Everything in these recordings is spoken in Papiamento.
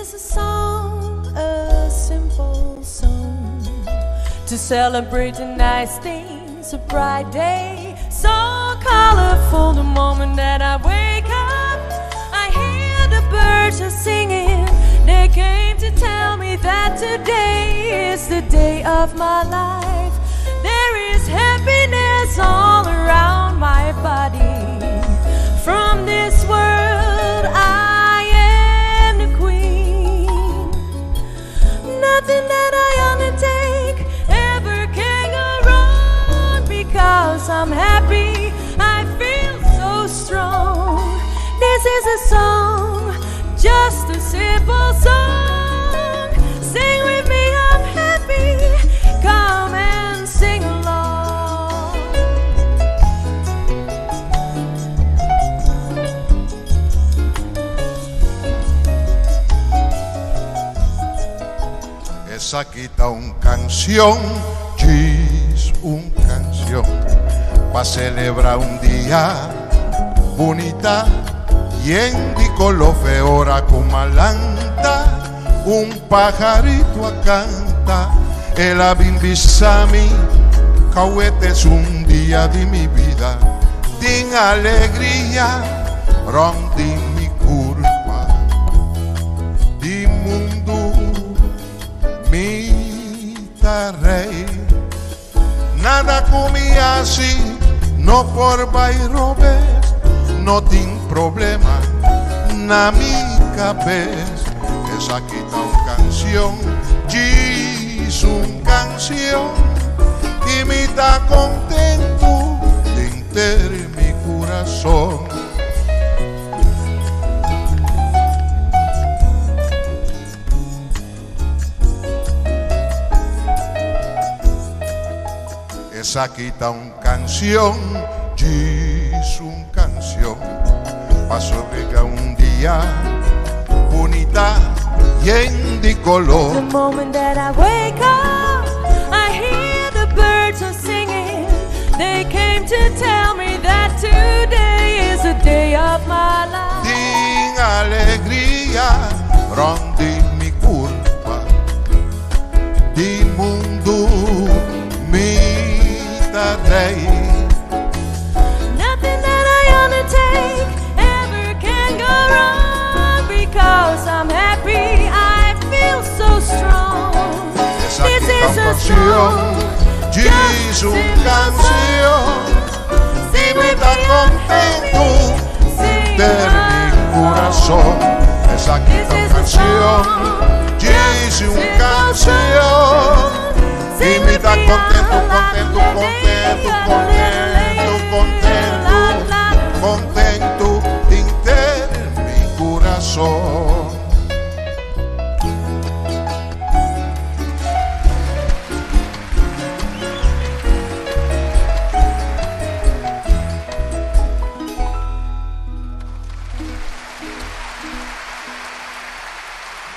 is a song, a simple song to celebrate the nice things, a bright day, so colorful. The moment that I wake up, I hear the birds are singing. They came to tell me that today is the day of my life. There is happiness all around my body. From this world, I am the queen. Nothing that I undertake ever can go wrong because I'm happy. I feel so strong. This is a song, just a simple song. Sing with me, I'm happy. Come and sing along. Esaki ta un canción, djis un canción, pa celebra un dia bunita, yen di color fe ora cu m'a lanta, un pajarito a canta, el a bin bisa mi, c'awe t'es un dia di mi bida, tin alegria rond di mi curpa, di mundu mi ta rey. Nada cu mi haci no por bay robes, no tin problema na mi cabes. Esaki ta un cancion, djis un cancion, y mi ta contento denter mi curason. Esaki ta un cancion, djis un cancion, pa sobrega un dia bunita yen di color. The moment that I wake up, I hear the birds are singing. They came to tell me that today is the day of my life. Tin alegria rond di mi curpa, di mundu mi ta rey. Nothing that I undertake ever can go wrong because I'm happy. I feel so strong. Esaki This ta is un a cancion, song, djis just un simple cancion, song. y Sing mi with ta me, I'm contento happy. Sing denter mi curason. along. Esaki This ta un is a cancion, song, djis just un simple cancion, song. y Sing mi with ta me, contento, la contento, la contento, la contento, contento, la la. contento denter mi curason.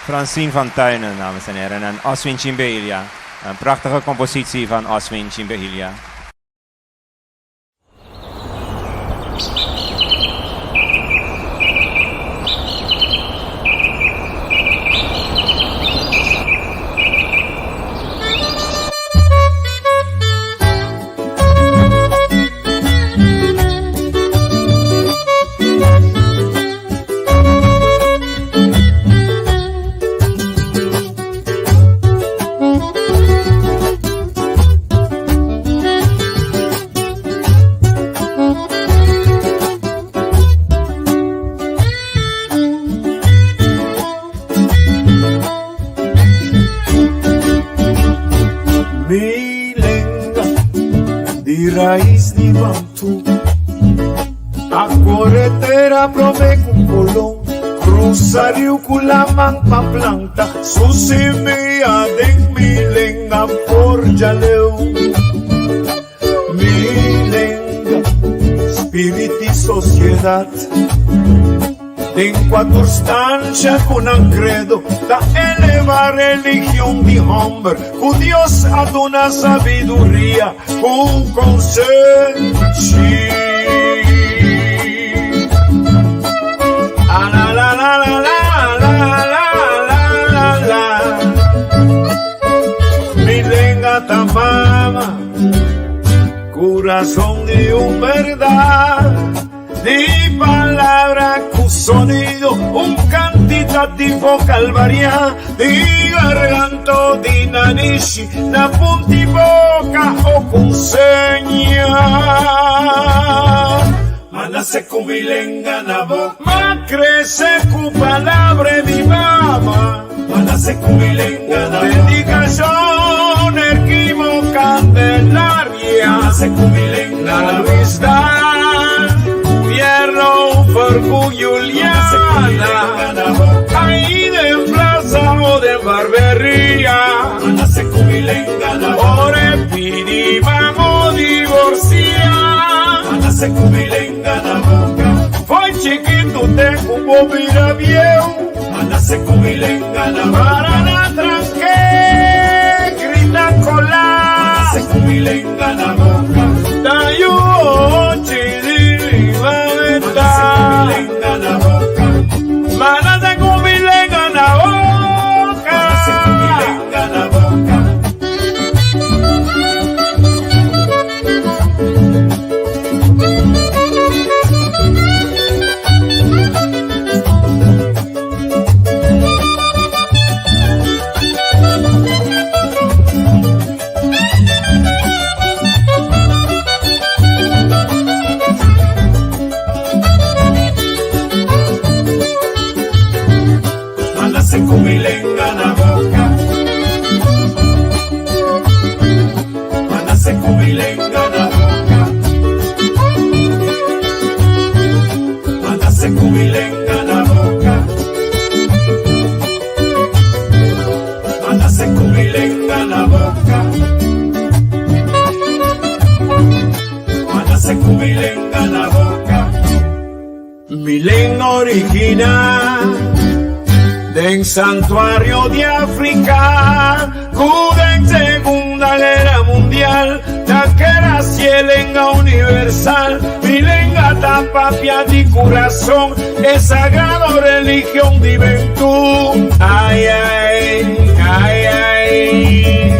Francine van Tuinen, dames en heren, en Oswin Chimbelia. Een prachtige compositie van Oswin Chimbelia. Mi lenga di rais di Bantu A kore tera promé ku Colon Krusa riu ku laman pa planta Su simia den mi lenga for djaleu Mi lenga, spirit i sosiedat Den kua tur stansha ku nan kredo ta eleva religion di hòmber ku Dios a duna sabiduria ku konsenshi. Corazón di un berdad, di palabra cu sonido, un cantitativo calvaria, di garganto di nanishi, na punti boca o con seña. Ma nace cu mi lenga na boca. Ma crece cu palabra di mama. Ma nace cu mi lenga na boca. Dedicacion Erquimo Candelaria. Ma nace cu mi lenga na boca. Luis Dan, Pierro Fercu Juliana. Ahí den plaza o den barbería. Ma nace cu mi lenga na boca. Ore pidi vamos divorcia. Ma nace cu mi lenga na boca. Foi chiquito te cubo mira viejo. Ma nace cu mi lenga na boca. Para na tranque, grita cola. Ma nace cu mi lenga na boca. Tayu chidi Ma nace cu mi lenga na boca. Ma nace cu mi lenga na boca. Ma nace cu mi lenga na boca. Ma nace cu mi lenga na boca. Ma nace cu mi lenga na boca. Ma nace cu mi lenga na boca. Ma nace cu mi lenga na boca. Ma nace cu mi lenga na boca. Mi lenga original den santuario di Africa cu den Segunda Guera Mundial ta keda si e lenga universal. Mi lenga ta papia di curason e sagrado religion di Bentú. Ay, ay, ay, ay.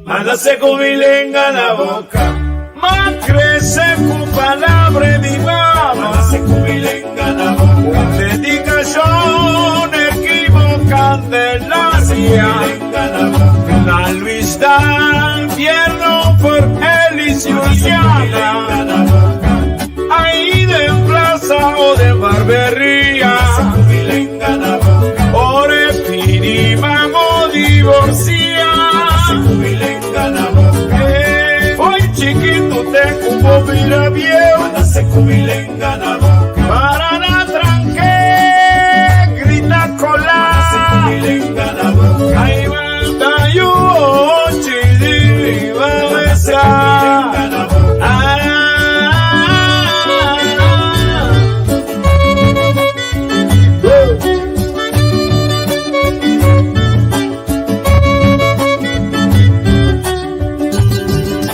Ma nace cu mi lenga na boca. Ma crece cu palabra di mama. Ma nace cu mi lenga na boca. Un dedicacion Erquimo Candelaria. Na Luis Dan Pierno por Elis Juliana. Ahí den plaza o den barbería. Ore pidi vamos divorcia. Hoy chiquito te cubo mira viejo. Para na tranque, grita cola. Ahí va tayu, chidi, va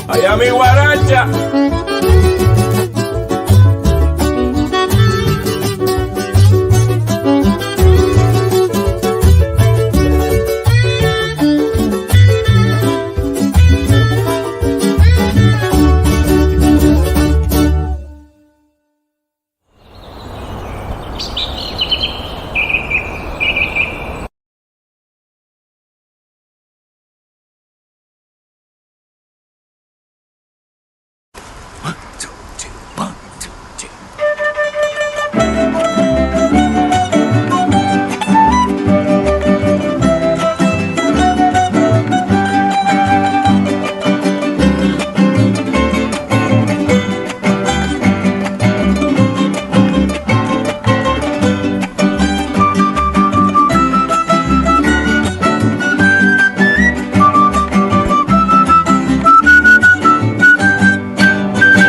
Allá mi guaracha.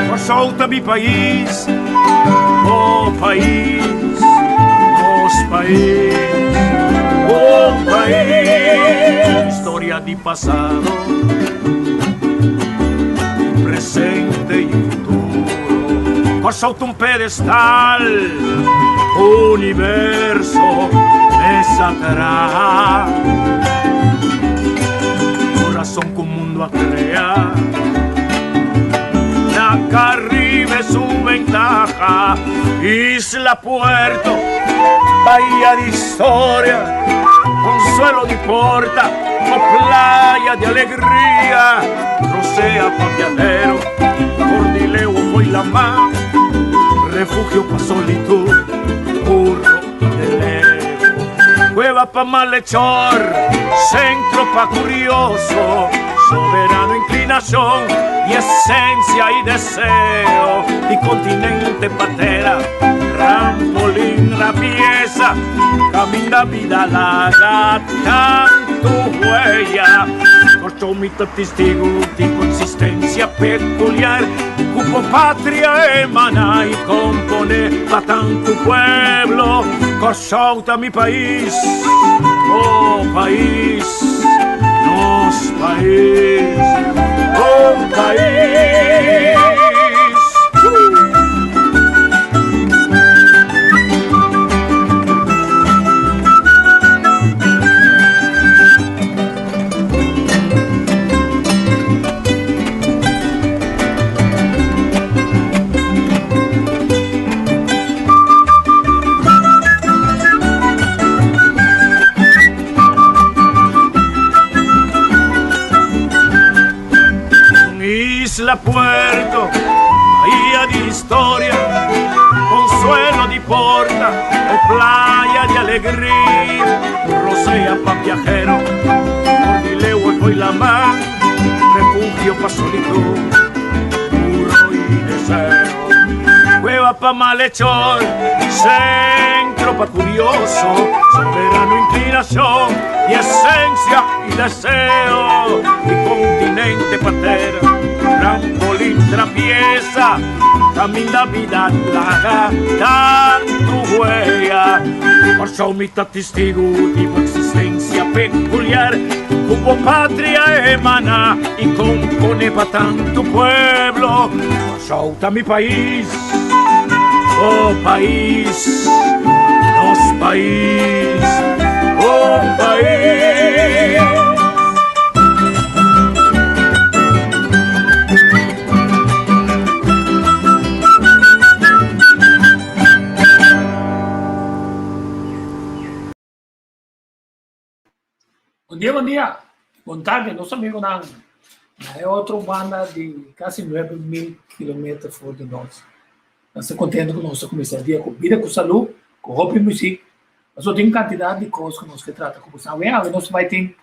Kòrsou ta mi pais, bo pais, nos pais, bo pais. Historia di pasado, presente i futuro. Kòrsou ta un pedestal, universo mes a traha. Kurason ku mundu a krea. Na. ventaja. Isla Puerto, bahía de historia, consuelo de porta, o playa de alegría, rosea pa viajero, cordileo foi la mar, refugio pa solitud, burro de leo, cueva pa malhechor, centro pa curioso, soberano inclinación y esencia y deseo, y continente patera, trampolín la pieza, camina vida laga tanto huella, corchomita testigo de consistencia peculiar, cupo patria emana y compone pa tanto pueblo, Corsouta mi país, oh país, nos país, oh país. Isla Puerto, bahía de historia, consuelo de porta, o playa de alegría, rosea pa viajero, por y la mar, refugio pa solitud, puro y deseo. Cueva pa malhechor, centro pa curioso, soberano inclinación y esencia y deseo, y continente patera, trampolín trapieza, camina vida plaga, tanto huella, por mitad testigo de existencia peculiar, cubo patria emana y compone pa tanto pueblo, Solta mi país, oh país, nos país, oh país. Bon dia, bon dia. Bon tarde, nos amigonan na e otro banda di casi 9.000 kilometer for di nos. Nos ta contento cu nos ta cuminsa e dia cu bida cu salud, cu hopi muziek. Pasobra tin un cantidad di cos cu nos ke trata cu boso. Awe awe nos bai tin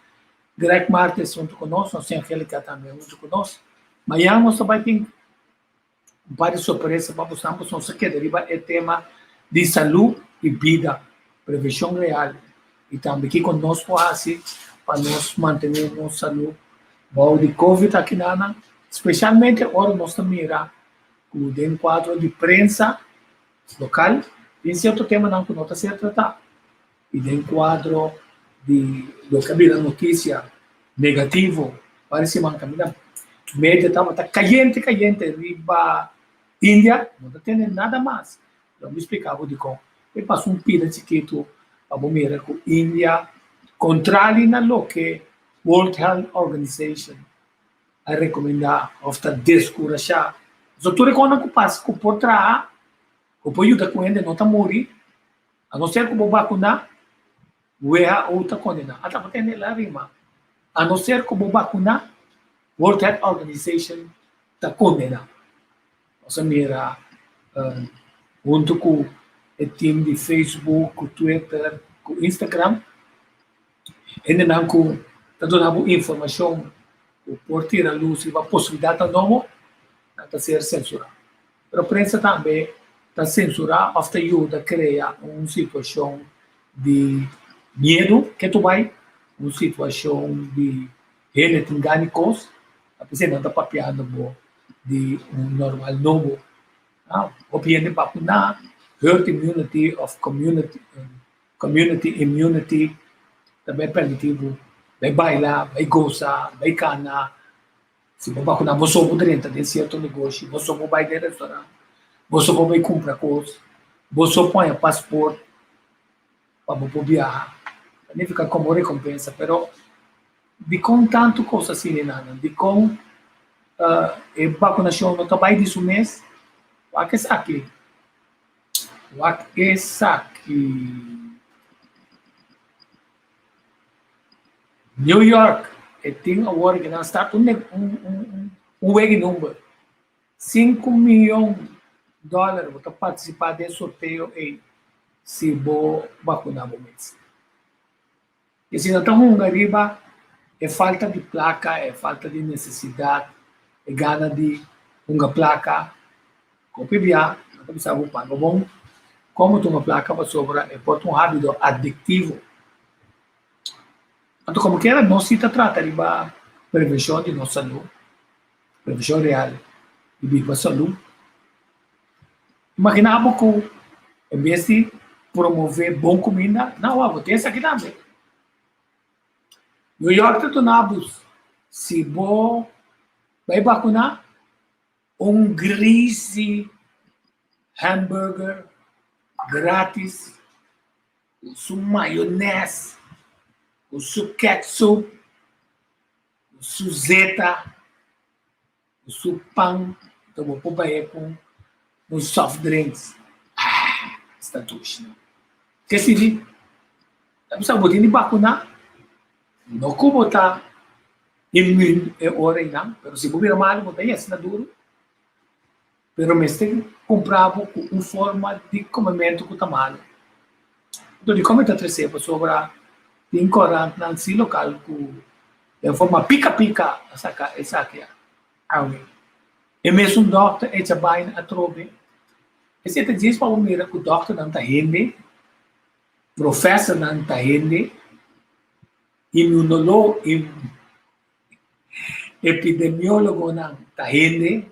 Greg Martes hunto cu nos, nos tin Angelica tambe hunto cu nos. Mañan nos ta bai tin un par di sorpresa pa boso, pasobra nos ta keda riba e tema di salud y bida, prevencion real y tambe kico nos por haci pa nos mantene nos salud bao di covid aki nan, specialmente ora nos ta mira cu den cuadro di prensa local tin cierto temanan cu no ta ser trata y den cuadro di loke a bira noticia negativo varios siman caminda media tabata cayente cayente riba India no ta tene nada mas. Lo mi splica bo dicon. E pasa un pida chikito pa bo mira cu India contrali na loke World Health Organization a recomenda of ta descurasha. So tur e cosnan cu pasa cu por traha cu por yuda cu hende no ta muri A no ser ku bo bakuná, WHO ta kondená. A tabata tende el a rima. A no ser ku bo bakuná, World Health Organization ta kondená. Nos a mira huntu ku e team di Facebook, ku Twitter, ku Instagram, hendenan ku ta duna bo informashon ku por tira lus riba posibilidatnan nobo, nan ta ser sensurá. Pero prensa tambe ta sensurá òf ta yuda krea un situashon di miedu ke tur bai, un situashon di hende tin gana di kos, a pesar nan ta papiando bo di un normal nobo. Hopi hende bakuná, herd immunity òf community community immunity ta bai permití bo bai baila, bai gosa, bai kana. Si bo bakuna bo so bo drenta den sierto negoshi, bo so bo bai den restaurant, bo so bo bai kumpra kos, bo so poña pasport pa bo por biaha. Ta nifiká komo rekompensa, pero dikon tantu kos asina nan? Dikon e bakunashon no ta bai di su mes? Wak esaki. Wak esaki. New York e tin awor ku nan start un un un un wega number. Sinku mion dòler bo ta partisipá den sorteo ei si bo bakuná bo mes. I si nan ta hunga riba e falta di plaka, e falta di nesesidat, e gana di hunga plaka, hopi bia nan ta bisa bo paga bon komo ta hunga plaka pasobra e por ta un hábito adiktivo. Anto komokiera nos si ta trata riba prevenshon di nos salú, prevenshon real di biba salú. Imaginá bo ku en bes di promové bon kuminda, nan wak bo tin esaki tambe. New York ta duna bo si bo bai bakuná un greasy hamburger gratis ku su mayonès, ku su ketchup, ku su zeta. Ku su pan ta bo por bahe ku un soft drinks. Ah, esta dushi no. Ke sigi? Ta bisa bo tin di bakuna? No ku bo ta immune e ora einan, pero si bo bira malu bo ta yesi na duru. Pero mester kumpra bo ku un forma di komementu ku ta malu. Anto dikon mi ta trese? Pasobra tin korantnan si lokal ku den forma pika pika a saka esaki awe. E mesun dòkter echa baina atrobe. Esei ta djis pa bo mira ku dòkternan ta hende, profesornan ta hende, immunolo epidemiólogonan ta hende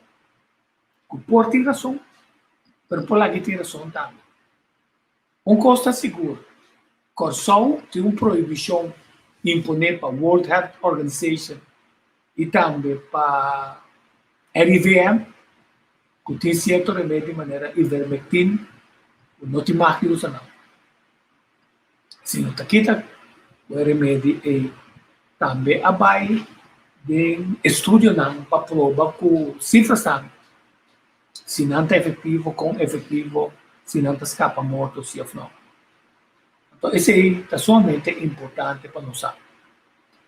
ku por tin rason, pero por laga tin rason tambe. Un kos ta sigur, Kòrsou tin un prohibishon imponé pa World Health Organization i tambe pa RIVM ku tin sierto remedi manera ivermectin ku no tin mag di usa nan. Si no ta kita ku e remedi ei tambe a bai den estudionan pa proba ku sifrasnan si nan ta efectivo, con efectivo, si nan ta scapa morto si of no. Anto esey ta sumamente importante pa nos sa.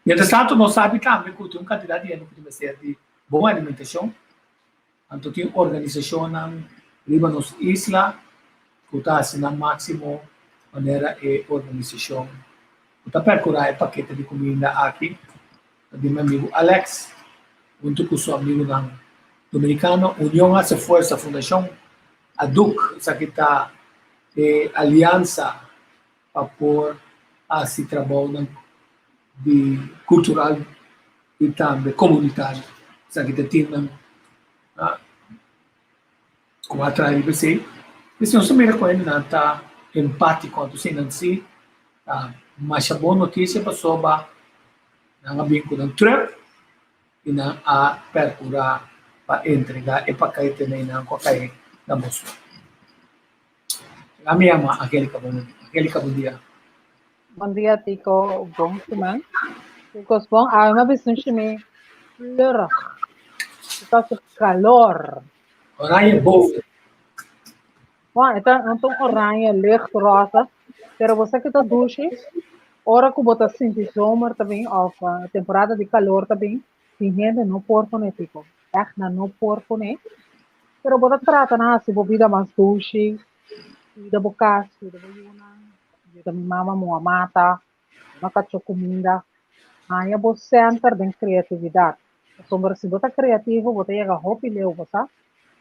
Mientras tanto nos sabi tambe cu tin un cantidad di hende cu tin mester di bon alimentacion, anto tin organisacionnan riba nos isla cu ta haci nan maximo manera e organisacion cu ta percura e pakete di cuminda aki. Ta di mi amigu Alex huntu ku su amigunan dominikano. Union Hace Fuerza Fundashon ADUC, esaki ta e aliansa pa por hasi trabounan di kultural i tambe komunitario. Esaki ta timnan ku a traha riba esei. Esei nos ta mira ku hendenan ta empátiko, anto eseinan si ta masha bon notisia pasobra Nan a bin ku nan trùk i nan a pèrkurá pa entregá e pakete na einan ku a kai na boso. Laga mi yama Angélica bon Angélica bon dia. Bon dia Tico, bon siman. Tico bon, awe mi a bisa un shimi fleurig. Ta haci calor. Oranje boven. Bon, e ta un oranje licht rosa, pero bo sa ke ta dushi? Ora ku bo ta sinti zomer ta bin of temporada di kalor ta bin, tin hende no por kuné Tico. Ègt nan no por kuné. Pero bo ta trata na hasi bo bida mas dushi, kuida bo kas, kuida bo yunan, yuda mi mama muha mata, duna kachó kuminda. Haña bo sènter den kreatividat. Pasobra si bo ta kreativo bo ta yega hopi leu, bo sa.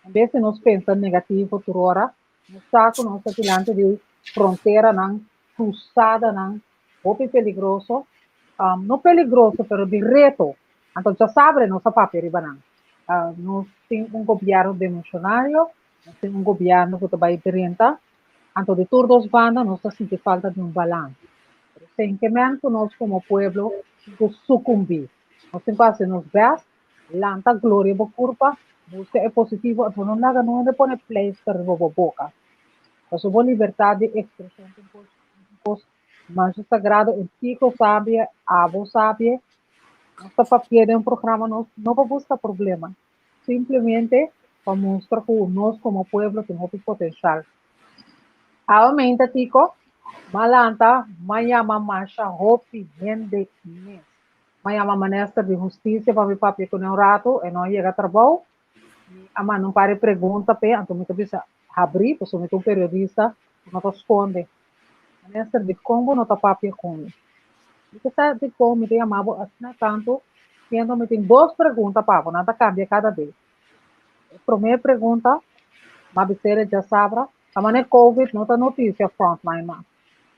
En bes di nos pensa negativo tur ora, nos sa ku nos ta dilanti di fronteranan, krusadanan hopi peligroso, no peligroso pero di reto. Anto djasabre nos a papia riba nan. Nos tin un gobièrnu demishonario, nos tin un gobièrnu ku ta bai drenta, anto di tur dos banda nos ta sinti falta di un balans. Pero sin ke men ku nos komo pueblo tin ku sukumbí. Nos tin ku hasi nos bèst, lanta gloria bo kurpa, buska e positivo, anto no laga no hende pone pleister riba bo boka. Pasobra bo libertat di ekspreshon ta un kos un kos masha sagrado en Tico sabie, abo sabie. Nos ta papia den un programa nos no pa buska problema. Simplemente. pa mustra ku nos komo pueblo tin hopi potenshal. Awe Tico, m'a lanta, m'a yama masha hopi hende mes. M'a yama minister di hustisia pa mi papia kuné un ratu, e no a yega trabou. Mi a manda un par di pregunta p'e, anto mi ta bisa habrí, pasobra mi ta un periodista ku no ta skonde. Minister, dikon bo no ta papia ku mi? Mi ke sa dikon mi ta yama bo asina tantu, siendo mi tin dos pregunta pa bo, nan ta kambia kada bes. E promé pregunta, m'a bis'é djasabra, ta manera Covid no ta notisia frontline mas,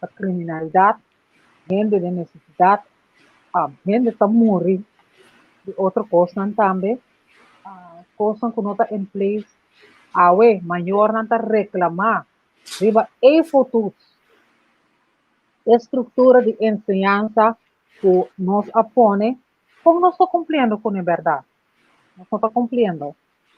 ta kriminalidat, hende den nesesidat, hende ta muri di otro kosnan tambe, kosnan ku no ta in place. Awe mayornan ta reklamá riba e fotoets, e struktura di enseñansa ku nos a pone, kon nos ta kumpliendo kuné bèrdat? Nos no ta kumpliendo.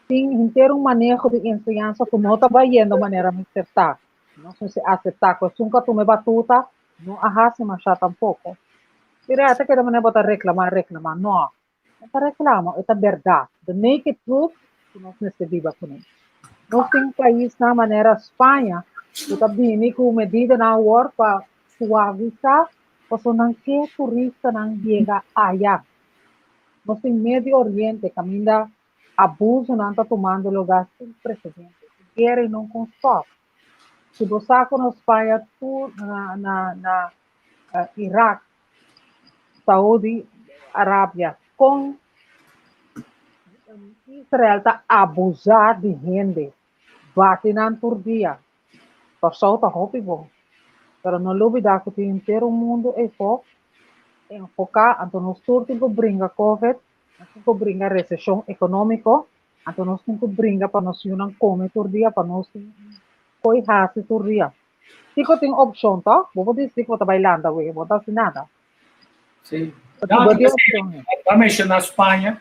Tin henter un maneho di enseñansa ku no ta bayendo manera mester ta. Nos mester aseptá ku esun ku a tuma e batuta no a hasi mashá tampoko. Mira, ta keda manera bo ta reklamá, reklamá. No, no ta reklamo, e ta bèrdat. The naked truth ku nos mester biba kuné. Nos tin paisnan manera Spaña ku ta bini ku medidanan awor pa suavisá pasobra nan ke turistanan yega aya. Nos tin Medio Oriente kaminda abusonan ta tumando lugá sin presedente. Guera i no kon stòp. Si bo sa ku na Spaña tur na na na Irak, Saudi Arabia kon Israel ta abusá di hende, bati nan tur dia. Kòrsou ta hopi bon, pero no lubidá ku tin henter un mundu eyfó enfoká, anto nos tur tin ku bringa covid, nos tin ku bringa reseshon ekonómiko, anto nos tin ku bringa pa nos yunan kome tur dia, pa nos tin koi hasi tur dia. Kiko tin opshon tòg? Bo por disidí ku bo ta bai landa wei, bo no ta hasi nada. Sí. Bo tin opshon. Bo a menshoná Spaña.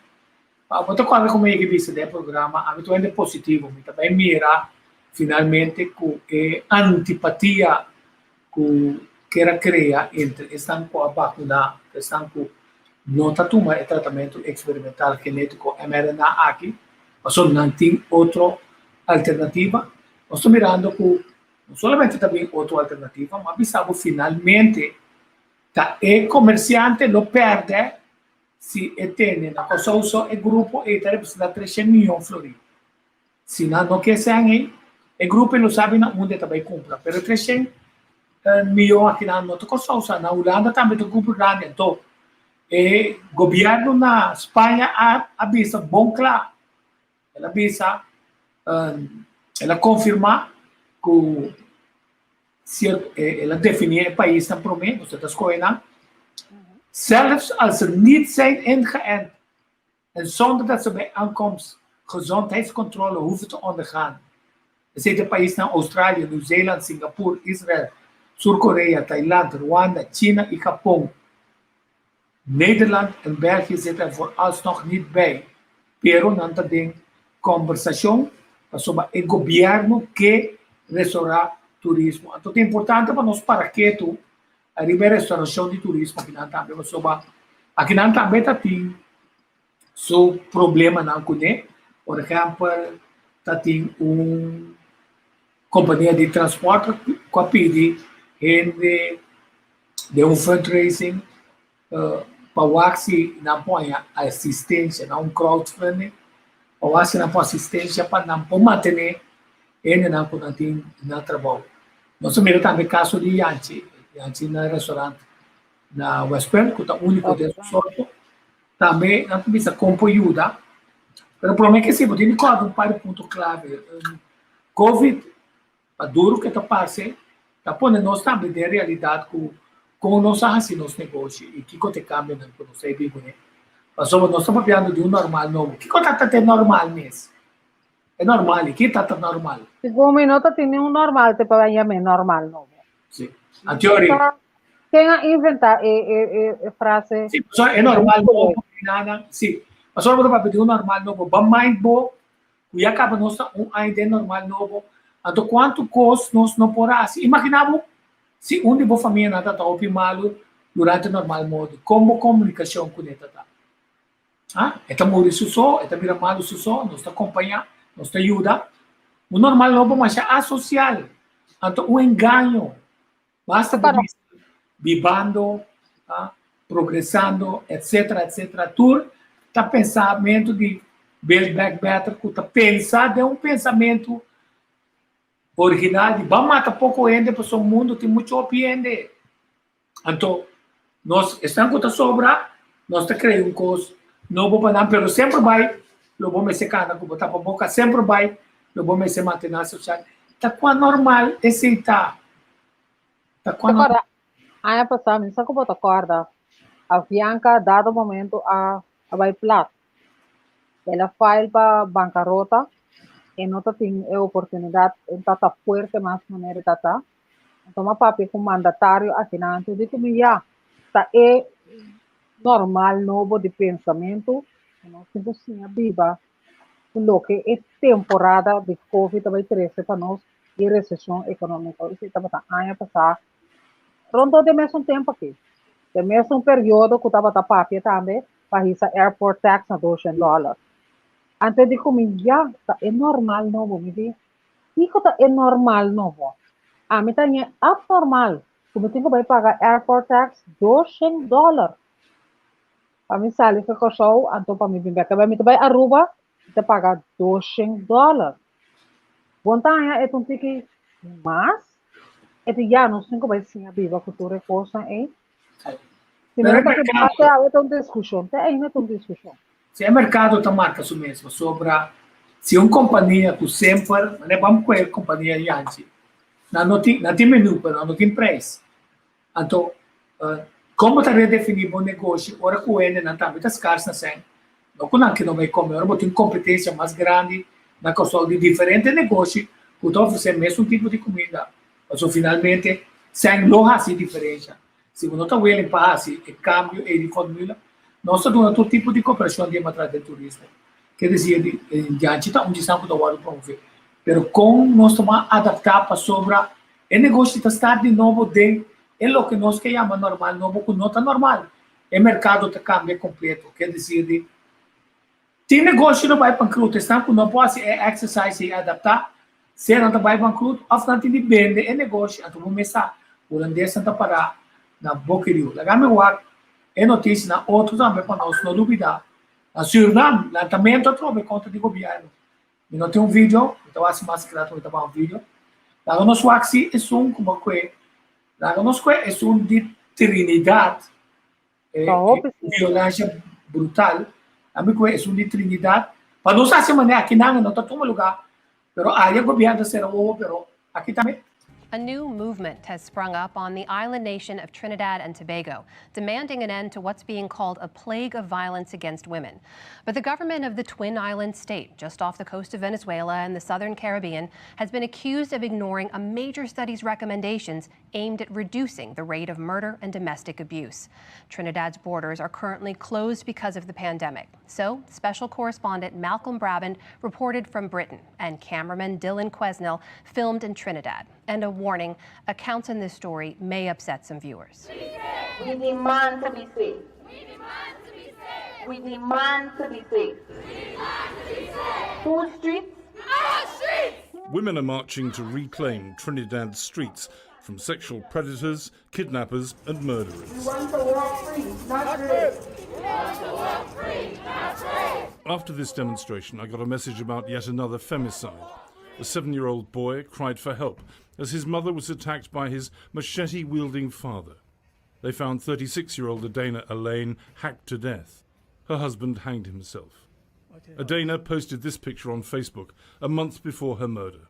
Bo ta kòrda ku mi yega bisa den e programa, ami ta un hende positivo, mi ta bai mira finalmente ku e antipatia ku kier a krea entre esnan ku a bakuná ku esnan ku no ta tuma e tratamentu eksperimental genétiko mRNA aki, pasobra nan tin otro alternativa. Nos ta mirando ku no solamente ta bin otro alternativa, ma bisa bo finalmente ta e komersiante lo pèrdè si e tene na Kòrsou so e grupo ei ta representá treshen mion florin. Si nan no ke sèn ei, e grupo ei lo sabi na unda e ta bai kumpra. Pero e treshen mion akinan no ta Kòrsou sa, na Hulanda tambe ta grupo grandi. Anto e gobièrnu na Spaña a a bisa bon kla, el a bisa, el a konfirmá ku el a definí e paisnan promé, nos ta skohe nan, zelfs als ze niet zijn ingeënt en zonder dat ze bij aankomst gezondheidscontrole hoeven te ondergaan. Esei ta paisnan Australië, Nieuw-Zeeland, Singapur, Israel, Sur-Korea, Thailand, Rwanda, China i Japon. Nederland en België zitten er vooralsnog niet bij, pero nan ta den kòmbersashon pasobra e gobièrnu ke restorá turismo. Anto ta importante pa nos para ketu ariba e restorashon di turismo akinan tambe pasobra akinan tambe ta tin su problemanan kuné. Por ehèmpel ta tin un kompania di transpòrt ku a pidi hende den un fundraising pa wak si nan por haña asistensia na un crowdfunding pa wak si nan por asistensia pa nan por mantené hendenan ku nan tin na trabou. Nos a mira tambe kaso di Yanchi, Yanchi na restaurant na Westpunt ku ta úniko den su sorto. Tambe nan ta bisa kon por yuda, pero promé ke si bo tin di kòrda un par di punto klave. Covid Pa duru ke ta parse, ta pone nos tambe den realidat ku kon nos a hasi nos negoshi i kiko ta e kambionan ku nos ta e bin kuné. Pasobra nos ta papiando di un normal nobo. Kiko ta ta e normal mes? E normal i ki ta ta normal? Segun mi no ta tin niun normal te pa yam'é normal nobo. Si. Anteori. Ken a inventá e e e frase? Si, pasobra e normal nobo, nada. Si. Pasobra bo ta papia di un normal nobo. Ba mind bo Ku ya kaba nos ta un aña den normal nobo, anto kuantu kos nos no por hasi? Imaginá bo si un di bo famianan ta ta hopi malu durante normal modo, kon bo komunikashon kuné ta ta? Ha? E ta muri su so, e ta bira malu su so, nos ta kompañá. Nos ta yuda. Un normal nobo masha asocial. Anto un engaño. Basta bo bisa bibando, ah, progresando, etcétera, etcétera. Tur ta pensamentu di Build Back Better ku ta pensa den un pensamentu original di ban mata poko hende pasobra mundu tin muchu hopi hende. Anto nos esnan ku ta sobra nos ta krea un kos nobo pa nan pero semper bai lo bo mester kana ku bo tapa boka semper bai lo bo mester mantená sosial. Ta kua normal esei ta? Ta kua normal? Aña pasá mi sa ku bo ta kòrda Avianca dado momento a a bai plat. El a file pa bankarota e no ta tin e oportunidat e ta ta fuerte mas manera e ta ta. Anto m'a papia ku mandatario akinan anto di ku mi ya ta e normal nobo di pensamentu ku nos tin ku siña biba ku loke e temporada di covid ta bai trese pa nos i e reseshon ekonómiko. Esei tabata aña pasá rondó di e mesun tempu aki, di e mesun periodo ku tabata papia tambe pa hisa airport tax na doshen dòler. Anto di ku mi ya ta e normal nobo mi di Kiko ta e normal nobo? Ami ta ñe abnormal ku mi tin ku bai paga airport tax doshen dòler pa mi sali for Kòrsou anto pa mi bin bèk. Tabia mi ta bai Aruba mi ta paga doshen dòler. Bon ta haña e ta un tiki mas? E di ya nos tin ku bai siña biba ku tur e kosnan ei. Si mi no ta kibá te awe ta un diskushon, te ainda ta un diskushon. Si e merkado ta marka su mes pasobra si un kompania ku semper, manera bam ku e kompania Yanchi, nan no tin, nan tin menu pero nan no tin preis. Anto kon bo ta redefiní bo negoshi ora ku hendenan tambe ta skars na sèn? No ku nan ke no bai kome, ora bo tin kompetensia mas grandi na Kòrsou di diferente negoshi ku ta ofresé mesun tipo di kuminda. Pasobra finalmente sèn lo hasi diferensha. Si bo no ta willing pa hasi e kambio ei di formula, nos ta duna tur tipo di koperashon di e matras den turismo. Ke desir di Janchi ta un di esnan ku ta wòrdu promové. Pero kon nos ta ban adaptá pasobra e negoshi ta start di nobo den e loke nos ke yama normal nobo ku no ta normal. E merkado ta kambia kompleto. Ke desir di Tin negoshi lo bai bankrut, esnan ku no por hasi e exercise i adaptá, sea nan ta bai bankrut òf nan tin di bende e negoshi, anto bo mes sa, hulandesnan ta pará na boki riu. Laga mi wak e notisianan otro tambe pa nos no lubidá. Na Surinam, lantamentu atrobe kontra di gobièrnu. Mi no tin un video, mi ta wak si mas rato mi ta baha un video. Laga nos wak si esun ku bo kue, laga nos kue esun di Trinidad. E violencia brutal. Ami cu esun di Trinidad. Pa nos haci manera aki nan no ta tuma lugar. Pero aya gobierno ta cera wowo pero aki tambe. A new movement has sprung up on the island nation of Trinidad and Tobago, demanding an end to what's being called a plague of violence against women. But the government of the Twin Island state, just off the coast of Venezuela and the southern Caribbean, has been accused of ignoring a major study's recommendations aimed at reducing the rate of murder and domestic abuse. Trinidad's borders are currently closed because of the pandemic. So, special correspondent Malcolm Brabant reported from Britain and cameraman Dylan Quesnel filmed in Trinidad. And a warning, accounts in this story may upset some viewers. We demand to be safe. We demand to be safe. We demand to be safe. We demand to be safe. Whose streets? Our streets! Women are marching to reclaim Trinidad's streets from sexual predators, kidnappers, and murderers. We want to walk free, not free. We want to walk free, not free. After this demonstration, I got a message about yet another femicide. A seven year old boy cried for help as his mother was attacked by his machete wielding father. They found 36 year old Adana Elaine hacked to death. Her husband hanged himself. Adana posted this picture on Facebook a month before her murder.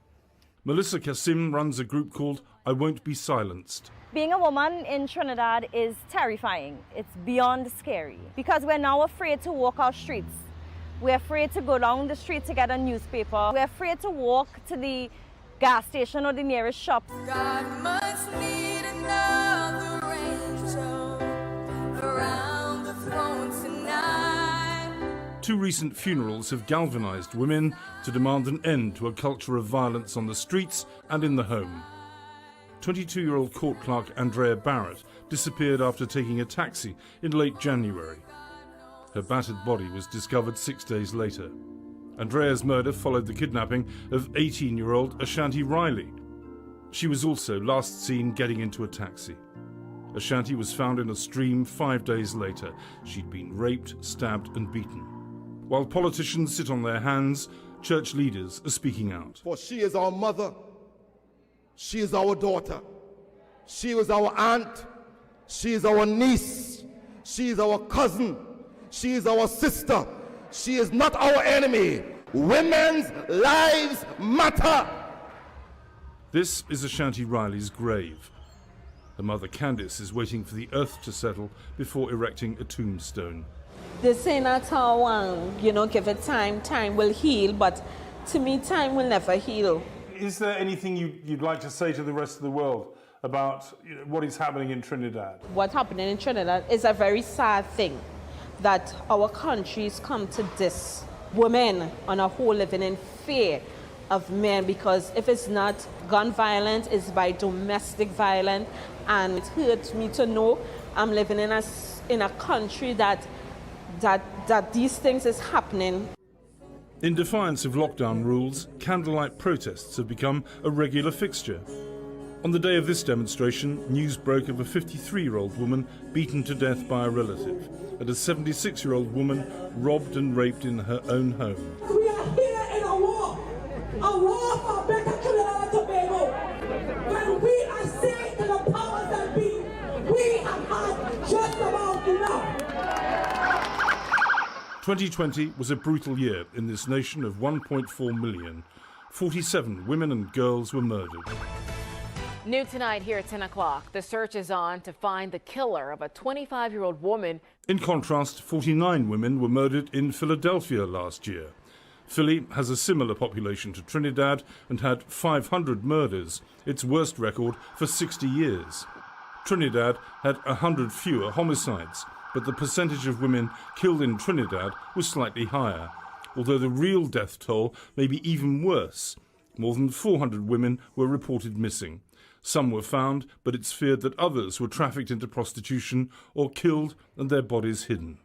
Melissa Kasim runs a group called I Won't Be Silenced. Being a woman in Trinidad is terrifying. It's beyond scary because we're now afraid to walk our streets. We're afraid to go down the street to get a newspaper. We're afraid to walk to the gas station or the nearest shop. God must need another angel around the throne tonight. Two recent funerals have galvanized women to demand an end to a culture of violence on the streets and in the home. 22 year old court clerk Andrea Barrett disappeared after taking a taxi in late January. Her battered body was discovered six days later. Andrea's murder followed the kidnapping of 18 year old Ashanti Riley. She was also last seen getting into a taxi. Ashanti was found in a stream five days later. She'd been raped, stabbed, and beaten. While politicians sit on their hands, church leaders are speaking out. For she is our mother, she is our daughter, she was our aunt, she is our niece, she is our cousin, she is our sister, she is not our enemy. Women's lives matter. This is Ashanti Riley's grave. Her mother Candice is waiting for the earth to settle before erecting a tombstone. They say not how um, you know, give it time, time will heal, but to me, time will never heal. Is there anything you, would like to say to the rest of the world about you know, what is happening in Trinidad? What's happening in Trinidad is a very sad thing that our country's come to this. Women on a whole living in fear of men because if it's not gun violence, it's by domestic violence. And it hurts me to know I'm living in a, in a country that, that, that these things is happening. In defiance of lockdown rules, candlelight protests have become a regular fixture. On the day of this demonstration, news broke of a 53 year old woman beaten to death by a relative and a 76 year old woman robbed and raped in her own home. We are here in a war, a war for better Trinidad and Tobago. When we are saying to the powers that be, we have had just about enough. 2020 was a brutal year in this nation of 1.4 million. 47 women and girls were murdered. New tonight here at 10 o'clock, the search is on to find the killer of a 25 year old woman. In contrast, 49 women were murdered in Philadelphia last year. Philly has a similar population to Trinidad and had 500 murders, its worst record for 60 years. Trinidad had 100 fewer homicides, but the percentage of women killed in Trinidad was slightly higher, although the real death toll may be even worse. More than 400 women were reported missing. Some were found, but it's feared that others were trafficked into prostitution or killed and their bodies hidden.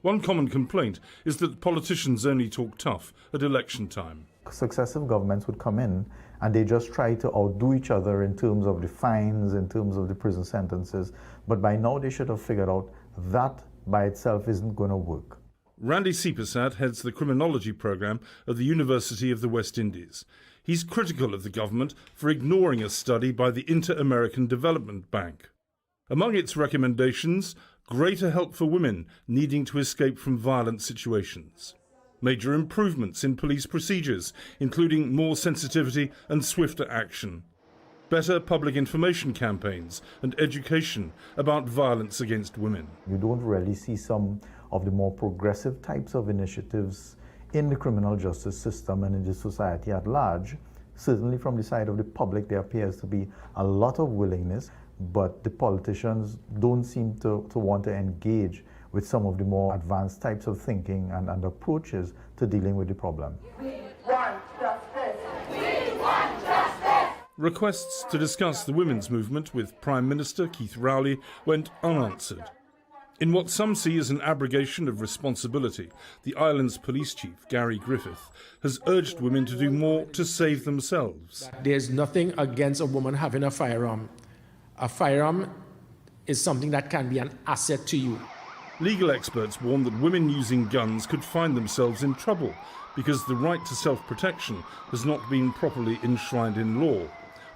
One common complaint is that politicians only talk tough at election time. Successive governments would come in and they just try to outdo each other in terms of the fines, in terms of the prison sentences. But by now they should have figured out that by itself isn't going to work. Randy Seepersad heads the criminology program at the University of the West Indies. He's critical of the government for ignoring a study by the Inter American Development Bank. Among its recommendations, greater help for women needing to escape from violent situations, major improvements in police procedures, including more sensitivity and swifter action, better public information campaigns and education about violence against women. You don't really see some of the more progressive types of initiatives in the criminal justice system and in the society at large. Certainly, from the side of the public, there appears to be a lot of willingness, but the politicians don't seem to, to want to engage with some of the more advanced types of thinking and, and approaches to dealing with the problem. We want justice. We want justice. Requests to discuss the women's movement with Prime Minister Keith Rowley went unanswered. In what some see as an abrogation of responsibility, the island's police chief, Gary Griffith, has urged women to do more to save themselves. There's nothing against a woman having a firearm. A firearm is something that can be an asset to you. Legal experts warn that women using guns could find themselves in trouble because the right to self protection has not been properly enshrined in law.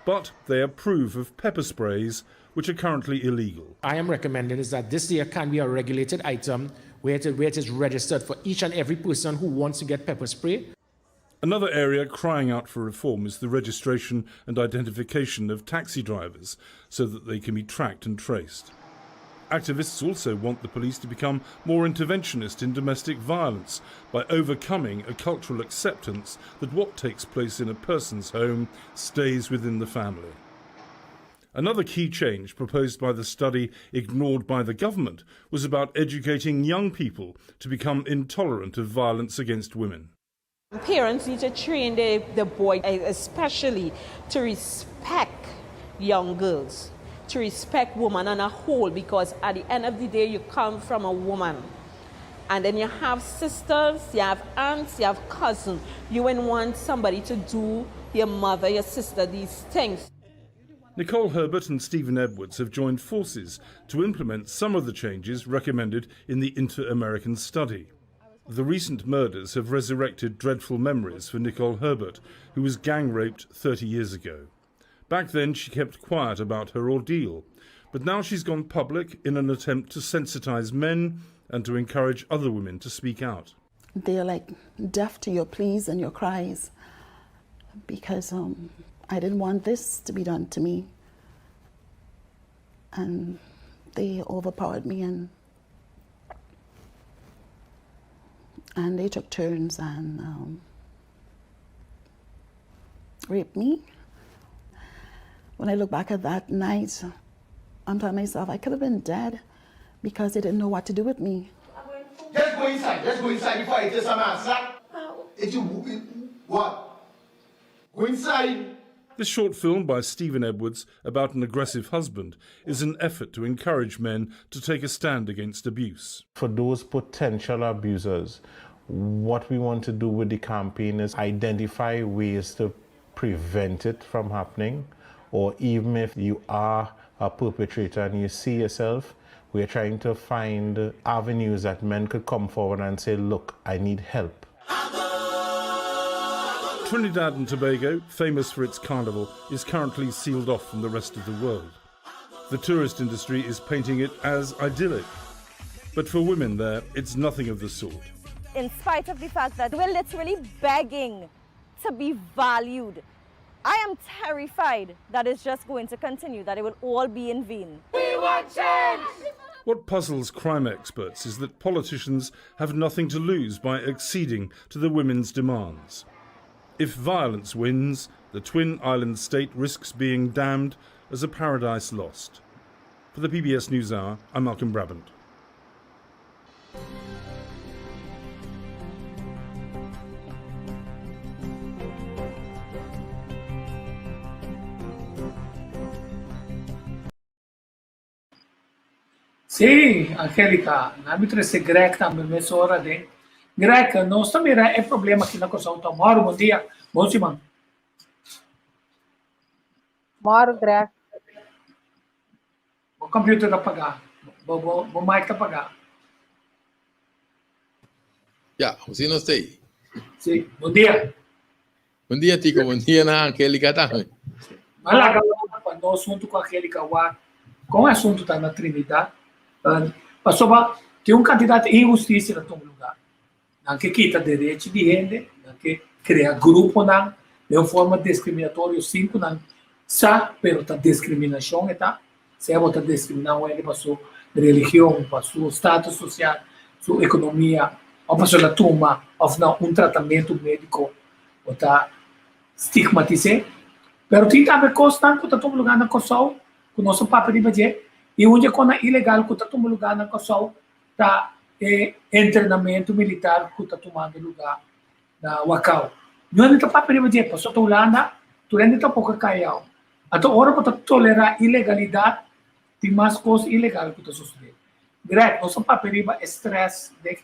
But they approve of pepper sprays, which are currently illegal. I am recommending is that this year can be a regulated item where it, where it is registered for each and every person who wants to get pepper spray. Another area crying out for reform is the registration and identification of taxi drivers so that they can be tracked and traced. Activists also want the police to become more interventionist in domestic violence by overcoming a cultural acceptance that what takes place in a person's home stays within the family. Another key change proposed by the study ignored by the government was about educating young people to become intolerant of violence against women. Parents need to train the, the boy, especially to respect young girls, to respect women on a whole, because at the end of the day, you come from a woman. And then you have sisters, you have aunts, you have cousins. You wouldn't want somebody to do your mother, your sister these things. Nicole Herbert and Stephen Edwards have joined forces to implement some of the changes recommended in the Inter American study. The recent murders have resurrected dreadful memories for Nicole Herbert, who was gang raped 30 years ago. Back then, she kept quiet about her ordeal, but now she's gone public in an attempt to sensitize men and to encourage other women to speak out. They're like deaf to your pleas and your cries because um, I didn't want this to be done to me. And they overpowered me and and they took turns and um, raped me. When I look back at that night, I'm telling myself I could have been dead because they didn't know what to do with me. Just go inside. Just go inside before I tell some answer. If you what? Go inside. This short film by Stephen Edwards about an aggressive husband is an effort to encourage men to take a stand against abuse. For those potential abusers, what we want to do with the campaign is identify ways to prevent it from happening, or even if you are a perpetrator and you see yourself, we are trying to find avenues that men could come forward and say, Look, I need help. Trinidad and Tobago, famous for its carnival, is currently sealed off from the rest of the world. The tourist industry is painting it as idyllic. But for women there, it's nothing of the sort. In spite of the fact that we're literally begging to be valued, I am terrified that it's just going to continue, that it will all be in vain. We want change! What puzzles crime experts is that politicians have nothing to lose by acceding to the women's demands. If violence wins, the twin island state risks being damned as a paradise lost. For the PBS NewsHour, I'm Malcolm Brabant. Sí, Angélica, na mi trese Greg tambe mesora den. Greg, nos ta mira e problema aki na Kòrsou ta. Mòru, bon dia. Bon siman. Mòru, Greg. Bo computer ta pagá. Bo, bo, bo mic ta pagá. Ja, si nos tei. Sí, bon dia. Bon dia, Tico. Bon dia na Angélica tambe. Maar laga pa nos huntu ku Angélica wak kon e asuntu ta na Trinidad. Pasobra tin un kantidat di inhustisia na tuma lugá. Nan ke kita derechi di hende, nan ke krea gruponan den un forma diskriminatorio sin ku nan sa, pero ta diskriminashon e ta. Sea bo ta diskriminá un hende pa su religion, pa su status sosial, su ekonomia, òf pasobra el a tuma òf na un tratamentu médiko, bo ta stigmatis'é. Pero tin tambe kosnan ku ta tuma lugá na Kòrsou ku nos a papia riba dje, i un dje kosnan ilegal ku ta tuma lugá na Kòrsou ta e entrenamentu militar ku ta tumando lugá na Wakao. Niun ta papia riba dje, pasobra ta Hulanda, tur hende tampoko a kai awe. Anto ora bo ta tolerá ilegalidat, tin mas kos ilegal ku ta sosodé. Greg, nos a papia riba e strès den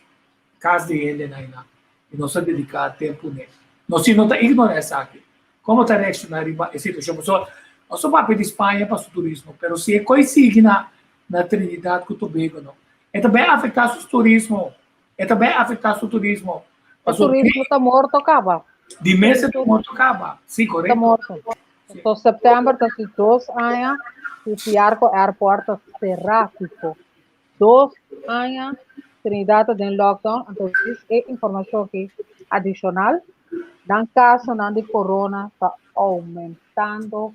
kas di hendenan einan i nos a dediká tempu n'e. Nos si no ta ignorá esaki. Kon bo ta reakshoná riba e situashon? Pasobra nos a papia di Spaña pa su turismo, pero si e koi sigui na na Trinidad ku Tobago no, e ta bai afektá su turismo. E ta bai afektá su turismo. E turismo ta morto kaba. Di mes e ta morto kaba. Sí, korekto. Ta morto. Anto september ta si dos aña ku Piarco Airport ta será fijo. Dos aña Trinidad ta den lockdown, anto dis e informashon aki adishonal, nan kasonan di corona ta oumentando